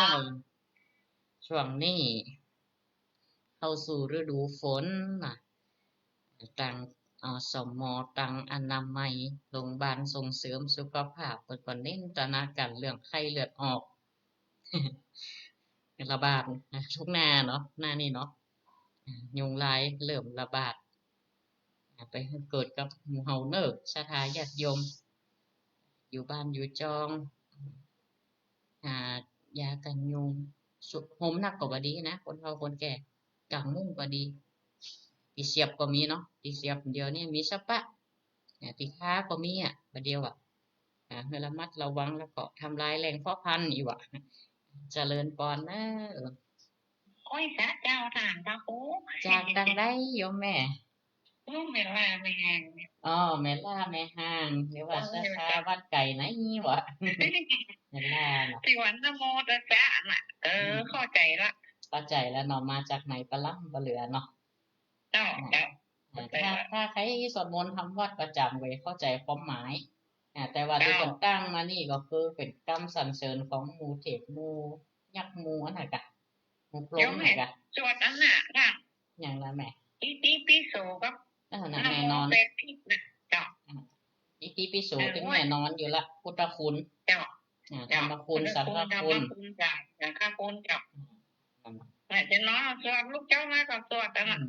ช่วงนี้ เข้าสู่ฤดูฝนนะ ตัง อสม ตังอนามัย โรงบาลส่งเสริมสุขภาพ เปิ้นก็เน้นตระหนักกั๋นเรื่องไข้เลือดออก ระบาดนะ ทุกหน้าเนาะ หน้านี้เนาะ ยุงลายเริ่มระบาด ไปเกิดกับหมู่เฮาเน่อ ศรัทธาญาติโยม อยู่บ้านอยู่จอง หายากั๋นยุง สุ ห่มนักก็บ่ดีนะ คนเฒ่าคนแก่ ก๋างมุ้งก็ดี ตี้เสียบก็มีเนาะ ตี้เสียบเดี๋ยวนี้มีสะปะ อ่า ตี้ทาก็มีอะ บ่าเดี่ยวอะ อ่า หื้อระมัดระวัง แล้วก็ทำลายแหล่งเพาะพันธุ์อีกว่ะ เจริญพรเน่อ โอ้ย สาเจ้า ต้านพระครู จากตังใดโยมแม่ โอ้ แม่ล่าแม่ฮาง อ๋อ แม่ล่าแม่ฮาง หรือว่า เออ ศรัทธาวัดไก่ไหนวะ แม่ล่าเนาะ ตี้ว่านะโมตัสสะน่ะ เออ อืม เข้าใจ๋ละ เข้าใจ๋แล้วเนาะ มาจากไหนปะล้ำปะเหลือเนาะ เจ้า เจ้า อ่า ถ้า ถ้าใผสวดมนต์ทำวัตรประจ๋ำก็จะเข้าใจ๋ความหมาย อ่า แต่ว่าตี้เปิ้นตั้งมานี่ก็คือเป๋นกำสรรเสริญของหมู่เทพ หมู่ยักษ์ หมู่อันนั้นกะ หมู่โปรงนั่นกะ สวดอันนั้นน่ะ อย่างนั้นแม่ อิติปิโสกับ เออ น่ะ นะโม แม่นอน แปดทิศน่ะ เจ้า อ่า อิติปิโส เออ ตึงแม่นอนอยู่ละ พุทธคุณ เจ้า อ่า เจ้า ธรรมคุณ สังฆคุณ ธรรมคุณ เจ้า สังฆคุณ เจ้า อืม นั่นน่ะ จะนอนสวด ลุกเจ๊ามาก็สวดอันนั้น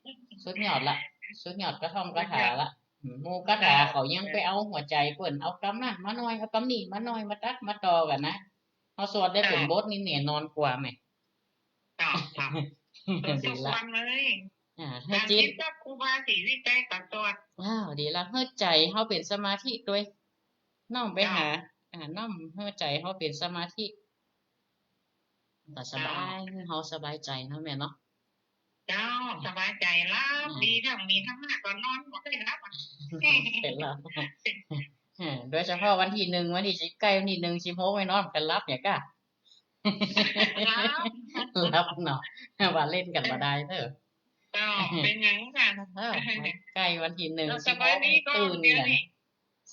อืม สุดยอดละ สุดยอด กระท่องคาถาละ สุดยอด อืม หมู่คาถาเขายังไปเอาหัวใจ๋เปิ้น เอากำนั้นมาหน่อย เอากำนี้มาหน่อย มาตัดมาต่อกั๋นนะ เฮาสวดได้เป๋นบทนี่แน่นอนกว่าแม่ เจ้า เจ้า เออ ดีละ สวดเลย อ่า หื้อจิต กับครูบาศรีวิชัยก็สวด อ้าว ดีละ หื้อใจ๋เฮาเป๋นสมาธิตวย น้อมไปหา เจ้า อ่า น้อมหื้อใจ๋เฮาเป๋นสมาธิ ก็สบาย เจ้า หื้อเฮาสบายใจ๋เนาะแม่เนาะ เจ้า สบายใจ๋ หลับ อ่า ดี ทั้งมีธรรมะก็นอนบ่ได้หลับอะ เป๋นหลับ อ่า โดยเฉพาะวันตี้หนึ่ง วันตี้สิบ ใก้วันตี้หนึ่ง สิบหก ไปนอนกั๋นหลับเนี่ยก้า หลับ หลับเนาะ ว่าเล่นกั๋นบ่ได้เด้อ เจ้า เป๋นหยังค่ะ เออ ใก้วันตี้หนึ่ง สิบหก สบายดีก่อน ตื่น เดี๋ยวนี้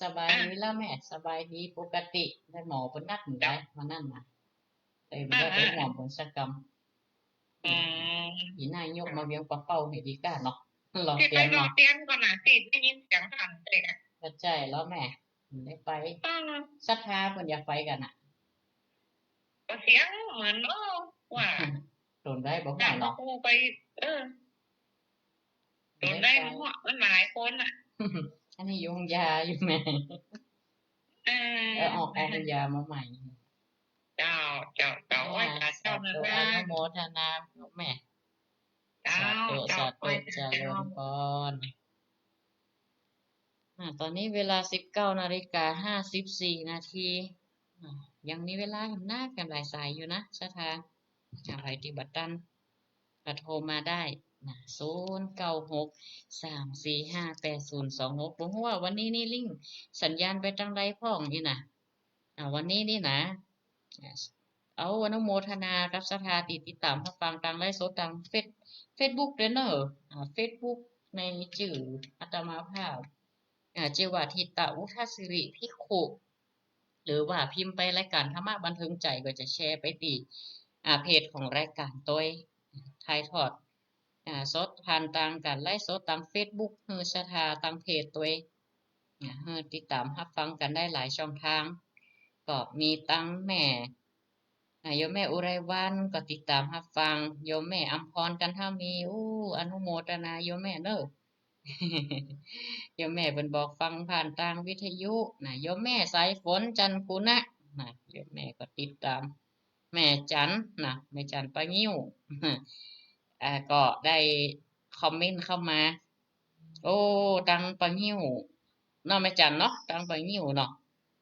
สบายดีแล้วแม่ สบายดีปกติ แต่หมอเปิ้นนัดบ่ได้ เจ้า วันนั้นน่ะ เลยบ่ได้ไป เออ หาหมอเปิ้นสักกำ อืม ปี๋หน้ายกมาเวียงป่าเป้าหื้อดีก้าเนาะ รอเตียนเนาะ ไปรอเตียนก่อนน่ะ ตี้ได้ยินเสียงสั่นเตะ ก็ใจ้แล้วแม่ บ่ได้ไป เออ ศรัทธาเปิ้นอยากไปกั๋นน่ะ ก็เสียงเหมือน เออ ว่า โดนได้บ่ หา เนาะ ไป เออ โดนได้ โดนได้ มันหลายคนน่ะ อันนี้ยุงยาอยู่แม่ เออ เออ ออก ออกยามาใหม่ เจ้า เจ้า เจ้า โอ้ย สาธุ สาธุ อนุโมทนาแม่ เจ้า สาธุ เจ้า สาธุ โอ้ย เจริญพร อ่า ต๋อนนี้เวลาสิบเก้านาฬิกาห้าสิบสี่นาที อ่า ยังมีเวลาหั้นนะ กั๋นหลายสายอยู่นะ ศรัทธา อ่า ใผตี้บ่ตัน ก็โทรมาได้นะ ศูนย์เก้าหก สามสี่ห้า แปดศูนย์สองหก บ่ฮู้ว่าวันนี้นี่ลิงก์สัญญาณไปตางใดพ่องนี่นะ อ่า วันนี้นี่นะ เอาอนุโมทนากับศรัทธาตี้ติดต๋ามฮับฟังตางไลฟ์สดตางเฟซ เฟซบุ๊กเด้อเนาะ อ่า เฟซบุ๊กในจื้ออาตมาภาพ อ่า จื้อว่าทิตะอุทัสสิริภิกขุ หรือว่าพิมพ์ไปรายก๋านธรรมะบันเทิงใจ๋ก็จะแชร์ไปตี้ อ่า เพจของรายก๋านตวย ถ่ายทอด อ่า สดผ่านตางก๋านไลฟ์สดตางเฟซบุ๊ก หื้อศรัทธาตางเพจตวย อ่า หื้อติดต๋ามฮับฟังกั๋นได้หลายช่องทาง ก็มีตังแม่ อ่า โยมแม่อุไรวรรณก็ติดต๋ามฮับฟัง โยมแม่อำพร จันทมี อู้ อนุโมทนาโยมแม่เนาะ โยมแม่เปิ้นบอกฟังผ่านตางวิทยุนะ โยมแม่สายฝน จันทร์คุณะนะ โยมแม่ก็ติดต๋าม แม่จันทร์นะ แม่จันทร์ป่างิ้ว อ่า ก็ได้คอมเมนต์เข้ามา โอ้ ตางป่างิ้วเนาะ แม่จันทร์เนาะ ตางป่างิ้วเนาะ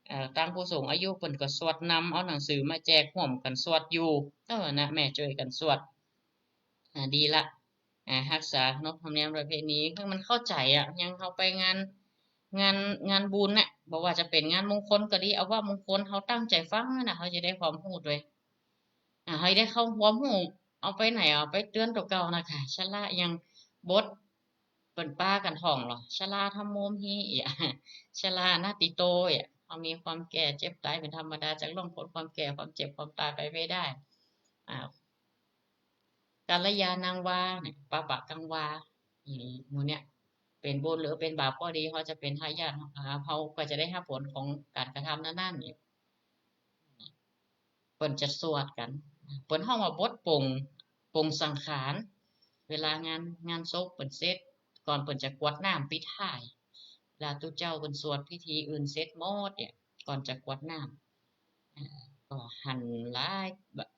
เอ่อ ตางผู้สูงอายุเปิ้นก็สวดนำ เอาหนังสือมาแจก ฮ่วมกั๋นสวดอยู่ เออ นะ แม่จ้วยกั๋นสวด อ่า ดีละ อ่า ฮักษาขนบธรรมเนียมประเพณี หื้อมันเข้าใจ๋อะ อย่างเฮาไปงาน งาน งานบุญน่ะ บ่ว่าจะเป๋นงานมงคลก็ดี เอาว่ามงคล เฮาตั้งใจ๋ฟังนะ เฮาจะได้ความฮู้ตวย อ่า เฮาได้ความฮู้ เอาไปไหน เอาไปเตื๋อนตั๋วเก่านะค่ะ ชะละยังบท เปิ้นปากั๋นท่องลอ ชราธัมโม มหิ เอียะ ชรานาติโต เอียะ เฮามีความแก่เจ็บต๋ายเป๋นธรรมดา จะล่วงป๊นความแก่ ความเจ็บ ความต๋ายไปบ่ได้ อ่า กัลยาณังวาเนี่ย ปาปะกังวา อีหมู่เนี่ย เป๋นบุญหรือเป๋นบาปก็ดี เฮาจะเป๋นทายาท อ่า เฮาก็จะได้ฮับผลของก๋านกระทำนั้นๆ เนี่ย เปิ้นจะสวดกั๋น เปิ้นฮ้องว่าบทปลง ปลงสังขาร เวลางาน งานศพเปิ้นเสร็จ ก่อนเปิ้นจะกรวดน้ำปิดท้าย เวลาตุ๊เจ้าเปิ้นสวดพิธีอื่นเสร็จหมดเนี่ย ก่อนจะกรวดน้ำ อ่า ก็หันหลาย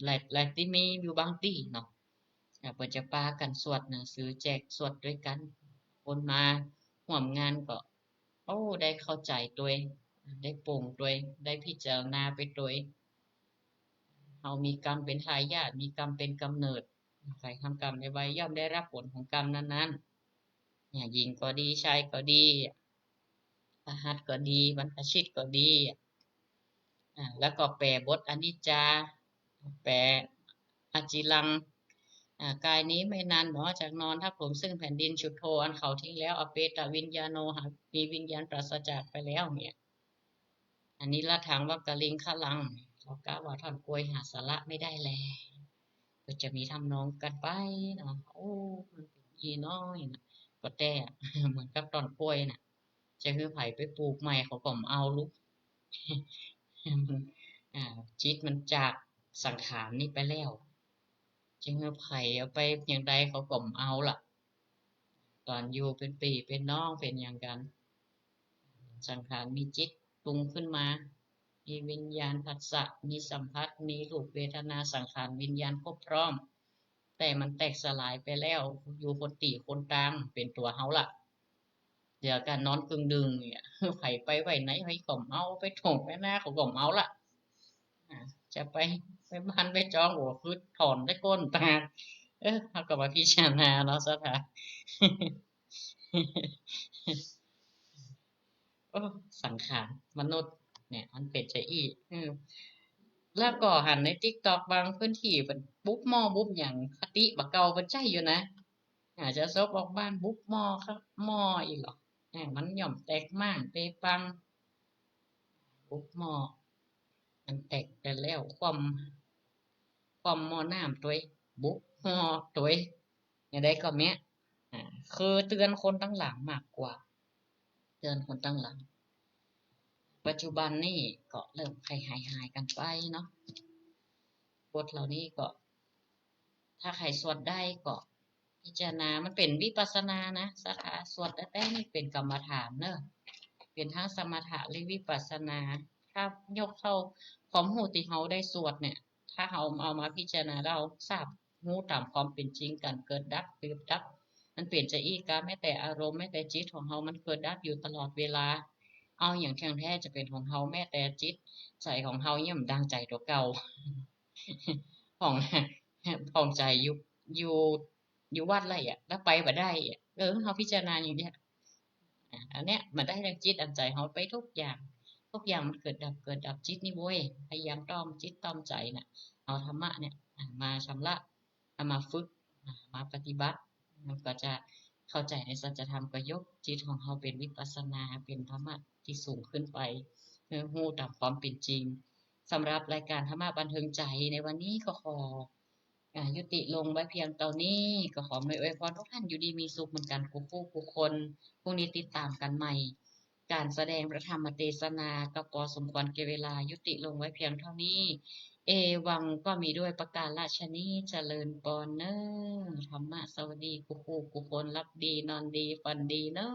หลาย หลายตี้มีอยู่บางตี้เนาะ อ่า เปิ้นจะปากั๋นสวดหนังสือแจกสวดตวยกั๋น คนมาฮ่วมงานก็ โอ้ ได้เข้าใจ๋ตวย ได้ปลงตวย ได้พิจารณาไปตวย เฮามีกรรมเป๋นทายาท มีกรรมเป๋นก๋ำเนิด ใผทำกรรมไว้ ย่อมได้ฮับผลของกรรมนั้นๆ เนี่ย ญิงก็ดี ชายก็ดี พฤหัสก็ดี วันอาทิตย์ก็ดี อ่า แล้วก็แปลบทอนิจจา แปลอจิรัง อ่า กายนี้ไม่นานหนอ จักนอนทับถมซึ่งแผ่นดิน ฉัตโธ อันเขาทิ้งแล้ว อเปตวิญญาโณ หา มีวิญญาณปราศจากไปแล้ว เนี่ย อนิรทัง วัคคลิงคะรัง เขากล่าวว่าท่อนกล้วยหาสาระไม่ได้แล ก็จะมีทำนองกั๋นไปเนาะ โอ้ มันเป๋นอี้น้อยนะ ก็แต๊ เหมือนกับต้นกล้วยน่ะ จะหื้อใผไปปลูกใหม่เขาก็บ่เอาลูก มัน อ่า จิตมันจากสังขารนี้ไปแล้ว จะหื้อใผเอาไปอย่างใดเขาก็บ่เอาละ ต๋อนอยู่เป๋นปี้เป๋นน้องเป๋นหยังกั๋น สังขารมีจิตปรุงขึ้นมา มีวิญญาณผัสสะ มีสัมผัส มีรูปเวทนาสังขารวิญญาณครบพร้อม แต่มันแตกสลายไปแล้ว อยู่คนตี้คนตาง เป๋นตั๋วเฮาละ เดี๋ยวกั๋นนอนกึ่งดึงเนี่ย ใผไปไว้ไหนใผก็บ่เอา ไปถ่งไปนาเขาก็บ่เอาละ อ่า จะไป ไปบ้านไปจอง โอ้ คือถอนแต่ก้นตาง เออ เฮาก็มาพิจารณาเนาะ ศรัทธา โอ้ สังขารมนุษย์เนี่ย มันเป๋นจาอี้ อืม แล้วก็หันในติ๊กต็อกบางพื้นตี้ เปิ้นบุบหม้อบุบหยัง คติบ่าเก่าเปิ้นใจ๊อยู่นะ อาจจะศพออกบ้านบุบหม้อครับ หม้ออี้หรอ อ่า มันย่อมแตกม้างเปปัง บุบหม้อ มันแตกไปแล้ว คว่ำ คว่ำหม้อน้ำตวย บุบหม้อตวย อย่างใดก็แม้ อ่า คือเตื๋อนคนตังหลังมากกว่า เตื๋อนคนตังหลัง ปัจจุบันนี่ก็เริ่มค่อยหายๆ กั๋นไปเนาะ บทเหล่านี้ก็ ถ้าใผสวดได้ก็พิจารณา มันเป๋นวิปัสสนานะ ศรัทธา สวดแต๊ๆ นี่เป๋นกรรมฐานเนาะ เป๋นทั้งสมถะและวิปัสสนา ถ้ายกเข้าความฮู้ตี้เฮาได้สวดเนี่ย ถ้าเฮาเอามาพิจารณา เฮาทราบฮู้ต๋ามความเป๋นจริง ก๋านเกิดดับ เกิดดับ มันเป๋นจาอี้กา แม้แต่อารมณ์ แม้แต่จิตของเฮามันเกิดดับอยู่ตลอดเวลา เอาหยังเที่ยงแท้จะเป๋นของเฮา แม้แต่จิตใจ๋ของเฮาเนี่ยมันดังใจ๋ตั๋วเก่า ผ่อง ผ่องใจ๋อยู่ อยู่ อยู่วัดละเอียด แล้วไปบ่ได้อะ เออ เฮาพิจารณาอย่างเนี้ย อ่ะ อันเนี้ยมันได้ทั้งจิตอันใจ๋เฮาไปทุกอย่าง ทุกอย่างมันเกิดดับ เกิดดับ จิตนี่โว้ย พยายามต้อมจิตต้อมใจ๋น่ะ เอาธรรมะเนี่ย อ่ะ มาชำระ เอามาฝึก อ่ะ มาปฏิบัติ มันก็จะเข้าใจ๋ในสัจธรรม ก็ยกจิตของเฮาเป๋นวิปัสสนา เป๋นธรรมะตี้สูงขึ้นไป เออ ฮู้ต๋ามความเป๋นจริง สำหรับรายการธรรมะบันเทิงใจ๋ในวันนี้ก็ขอ อ่า ยุติลงไว้เพียงเต้านี้ ก็ขออำนวยอวยพรทุกท่านอยู่ดีมีสุขเหมือนกั๋นกู้คู่กู้คน พรุ่งนี้ติดต๋ามกั๋นใหม่ ก๋านแสดงพระธรรมเตสนาก็ปอสมควรแก่เวลา ยุติลงไว้เพียงเต้านี้ เอวัง ก็มีด้วยประก๋ารฉะนี้ เจริญปอนเน้อ ธรรมะสวัสดีกู้คู่กู้คน หลับดีนอนดีฝันดีเน้อ